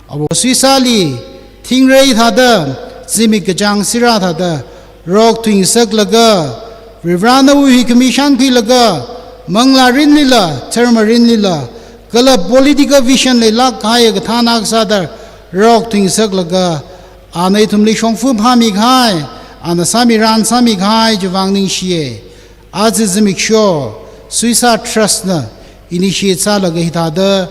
Awo Suisali, thingrei thāda, zimik kachāng sirā thāda, rok thuingasaklaga, Varivara nawui hi khami shānkhuilaga, manglā mirinlila, dharma mirinlila, kala political vision leilāk kahai kathān akha sāda, rok thuingasaklaga, ana ithumli shongfa phāmi kahai, ana sāmiran sāmi kahai chiwuivang ningshiya. Aja zimiksho, Suisa Trust na initiate sālaga hithāda,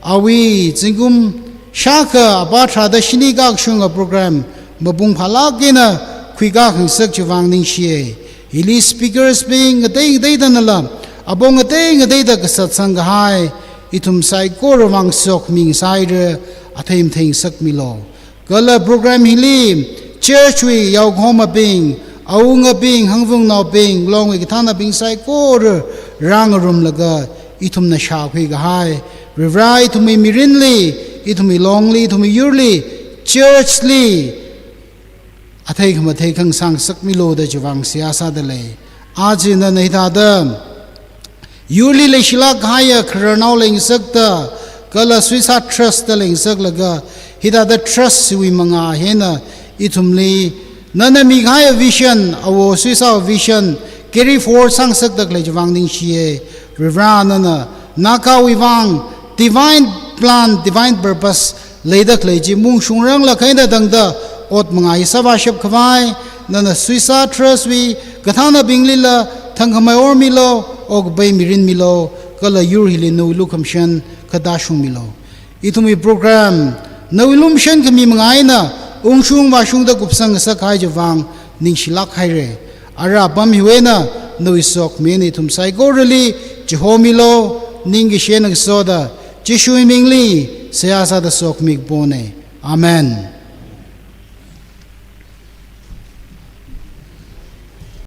awui zingkum shākha apā tharāda shini kakashunga program mapung phālāk eina khuikā khangasak chiwuivang ningshiya. Hili speakers bing ngatei ngateida nala, apong ngatei ngateida kasat sangkahai, ithum saikorawui vang sokhami ngasāhaira, athei mathei ngasakmilu. Kala program hili, church wui yaokahomabing, awungabing, hangvungnaobing, Longwui kathānabing saikora rāngarumlaga, ithumna shākhui kahai, Varivara ithumwui mirinli, ithumwui longli, ithumwui yurli, church li, athei khamathei khangasang ngasakmilu da chiwuivang seihā sāda lei. Aja nana hithāda, yurli leishilāk kahaiya khararnao leingasakta, kala Suisa Trust da leingasaklaga, hithāda trust hiwui mangā eina ithumli, nana mikahaiya vision, Awo Suisa vision, carry forward sāngasakta khalei chiwuivang ningshiya. Varivara, nana Nagawui vang divine plan, divine purpose leida khalei chi maungshungrang lāk eina tangda ot mangai sāvāshap khavai, nana Suisa Trust wui kathānabinglila thangkhamei ormilu, okpai mirin milu, kala yur hili nawui lukhamashan katāshung milu. Ithumwui program nawui lumashan khami manga eina ungshung vāshungda kupsang ngasak kahai chiwui vang ningshilāk haira. Ara apam hiwui eina nawui sokhami eina ithum saikorali chihomilu, ningkashi eina ngasoda, Jishuwui mingli seihā sāda sokhami kapona. Amen.